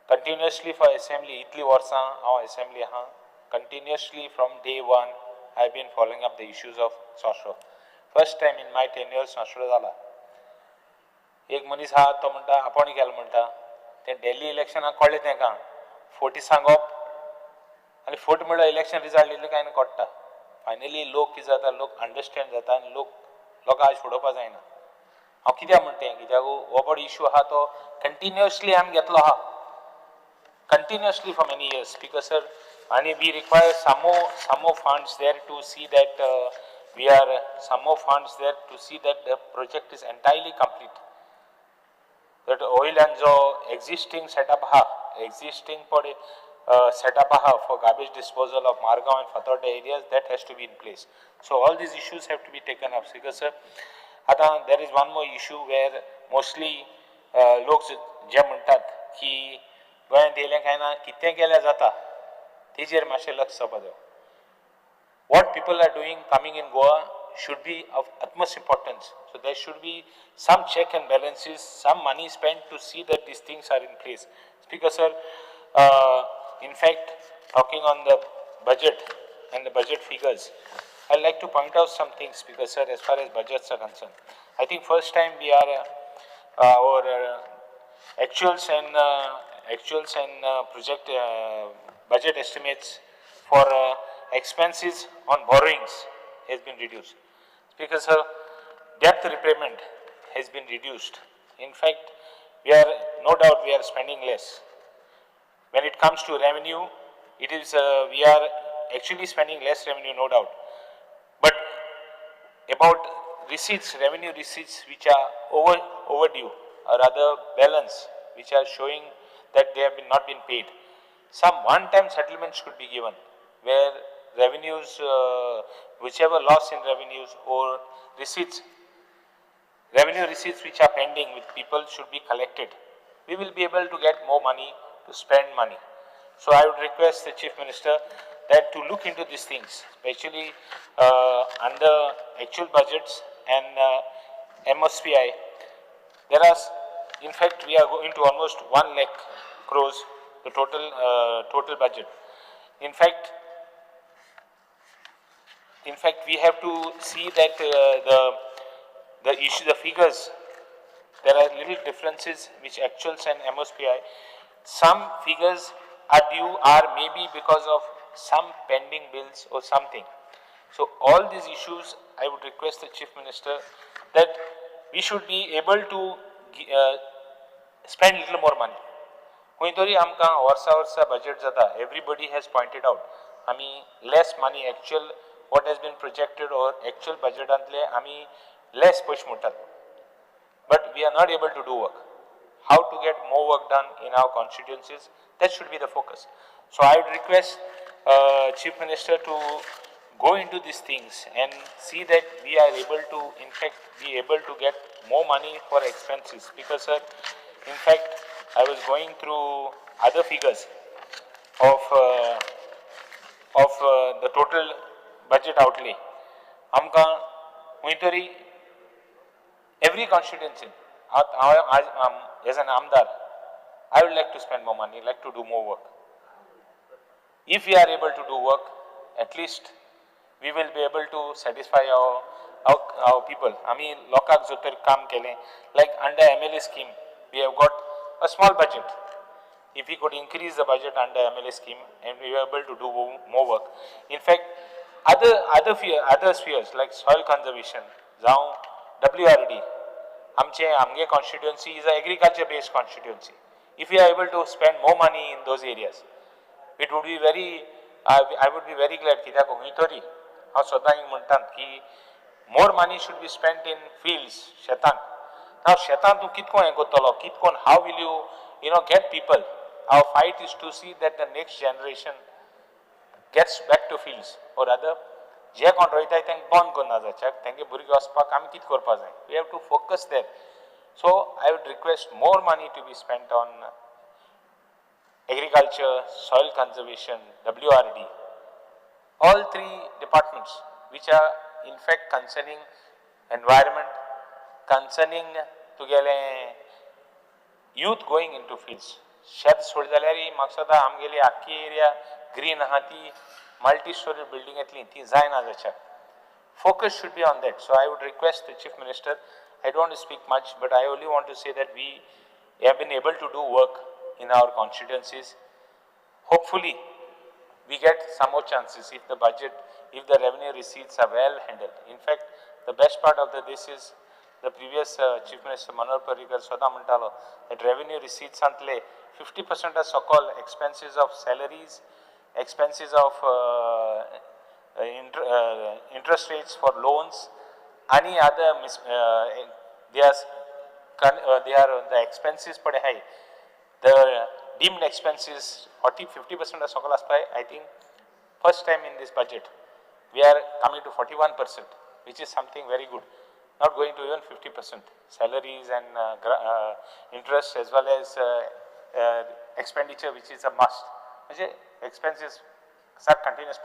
Speaker 10: कंटिन्युअसली फॉर एसेंब्ली, इतलीं वर्सां हांव एसेंब्ली आहा, continuously from day one I been following up the issues of Sosro. First time in my 10 years Sosro जाला. एक मनीस आहा, तो म्हणटा आपूण केलां म्हणटा. तें डेली इलेक्शनाक कळ्ळें तेंकां फटी सांगप आनी फट म्हणल्यार इलेक्शन रिजल्ट येयले काय कळटा. फायनली लोक कितें जाता, लोक अंडरस्टँड जाता आनी लोक लोकांक आयज फटोवपा जायना. हांव कित्याक म्हणटा तें, कित्याक हो पड इशू आहा तो कंटिन्युअसली आमी घेतलो आहा, continuously for many years, Speaker sir. And we require some more funds there to see that we are some more funds there to see that the project is entirely complete, that oil and जो existing setup हा, existing पडे setup आहा for garbage disposal of Margao and Fatorda areas, that has to be in place. So all these issues have to be taken up, because sir, आता there is one more issue where mostly लोक जे म्हणटात की गोंयांत येयलें काय ना, कितें केल्यार जाता, तेजेर मातशें लक्ष जावपा जाय. What people are doing coming in Goa should be of utmost importance. So there should be some check and balances, some money spent to see that these things are in place. Speaker sir, in fact, talking on the budget and the budget figures, I'd like to point out some things, Speaker sir, as far as budgets are concerned. I think first time we are our actuals and project budget estimates for expenses on borrowings has been reduced. Because debt repayment has been reduced. In fact, we are no doubt we are spending less. When it comes to revenue, it is we are actually spending less revenue, no doubt. But about receipts, revenue receipts which are overdue or rather balance which are showing that they have been not been paid. Some one-time settlements could be given where revenues, whichever loss in revenues or receipts, revenue receipts which are pending with people should be collected. We will be able to get more money to spend money. So I would request the Chief Minister that to look into these things, especially under actual budgets and MOSPI. There are, in fact, we are going to almost 1 lakh crores, the total budget. In fact, we have to see that the issue, the figures, there are little differences which actuals and MOSPI. Some figures are due are maybe because of some pending bills or something. So all these issues, I would request the Chief Minister that we should be able to spend little more money. खंय तरी आमकां वर्सा वर्सा budget जाता, everybody has pointed out, आमी less money, actual what has been projected or actual बजेटांतले आमी less पयशे म्हणटात, but we are not able to do work. how to get more work done in our constituencies, that should be the focus. So I would request Chief Minister to go into these things and see that we are able to, in fact, be able to get more money for expenses. Because sir, in fact, I was going through other figures of the total budget outlay. Amka huy every constituency, as an Amdar, I would like to spend more money, like to do more work. If we are able to do work, at least we will be able to satisfy our people. I mean, लोकांक जर तर काम केलें, like under MLA scheme, we have got a small budget. If we could increase the budget under MLA scheme and we were able to do more work. In fact, other spheres like soil conservation, जावं WRD, आमगे constituency is an agriculture based constituency. If we are able to spend more money in those areas, it would be very, I would be very glad. कित्याक खंय तरी हांव सदां एक म्हणटा की more money should be spent in fields, शेतांत. Now शेतांत तूं कितको हें करतलो, कितकोन, how will you know get people. Our fight is to see that the next generation gets back to fields, or rather जे कोण रोयताय तांकां बंद करना जाय, तांगे भुरगे वचपाक आमी कितें करपा जाय. We have to focus there. So I would request more money to be spent on agriculture, soil conservation, WRD, all three departments which are in fact concerning environment, concerning तुगेले youth going into fields. शेत सोडले जाल्यार म्हाका दिसता आमगेली आख्खी area green आहा ती मल्टी स्टोरी बिल्डींग येतली ती जायना जाच्याक. Focus should be on that. So I would request the Chief Minister, I don't want to speak much, but I only want to say that we have been able to do work in our constituencies. Hopefully, we get some more chances if the budget, if the revenue receipts are well handled. In fact, the best part of this is the previous Chief Minister Manohar Parrikar Swada Mantalo, that revenue receipts antle 50% are so-called expenses of salaries, expenses of interest rates for loans, any other they are the expenses per high. The deemed expenses 40-50% of so-called I think first time in this budget we are coming to 41%, which is something very good. Not going to even 50% salaries and interest as well as expenditure, which is a must. Expenses are continuous.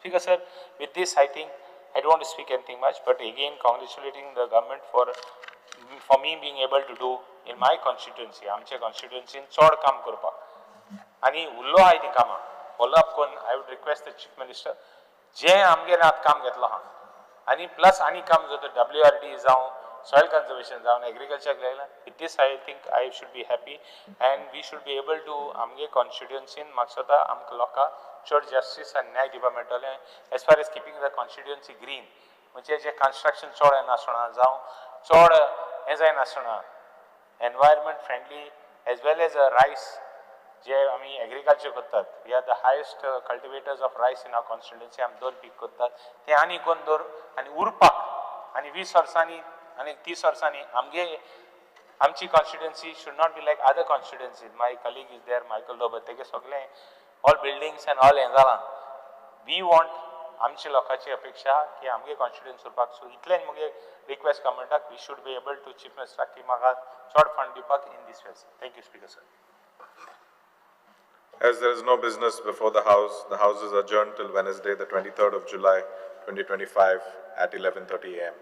Speaker 10: Because sir, with this I think I don't want to speak anything much, but again congratulating the government for me being able to do in my constituency, आमचे constituency चड काम करपाक आनी उल्लो आहा ती कामां follow up करून I would request the Chief Minister जे आमगेर आतां काम घेतलो आहा आनी प्लस आनी काम जाता WRD जावं soil conservation जावं agriculture with this I think I should be happy and we should be able to आमगे constituency म्हाका दिसता आमकां लोकांक चड justice आनी न्याय दिवपाक मेळटलें as far as keeping the constituency green. म्हणजे जे construction चड येनासतना जावं चड हें जायनासतना environment friendly as well as a rice जे आमी एग्रीकल्चर करतात. We are the highest cultivators of rice in our constituency. आमी दोन पीक करतात ते आनी कोण दवर आनी उरपाक आनी 20 वर्सांनी आनी 30 वर्सांनी आमगे आमची constituency should not be like other constituencies. My colleague is there, Michael Lobo, तेगे सगळे all buildings and all हें जालां. We want आमची लोकांची अपेक्षा की आमगे कॉन्स्टिट्युएन्सी उरपाक. सो इतलें मुगे रिक्वेस्ट गव्हर्मेंटाक we should be able to chief मिनिस्टराक की म्हाका चड फंड दिवपाक in this ways. Thank you speaker sir.
Speaker 9: As there is no business before the House is adjourned till Wednesday, the 23rd of July, 2025 at 11:30 a.m.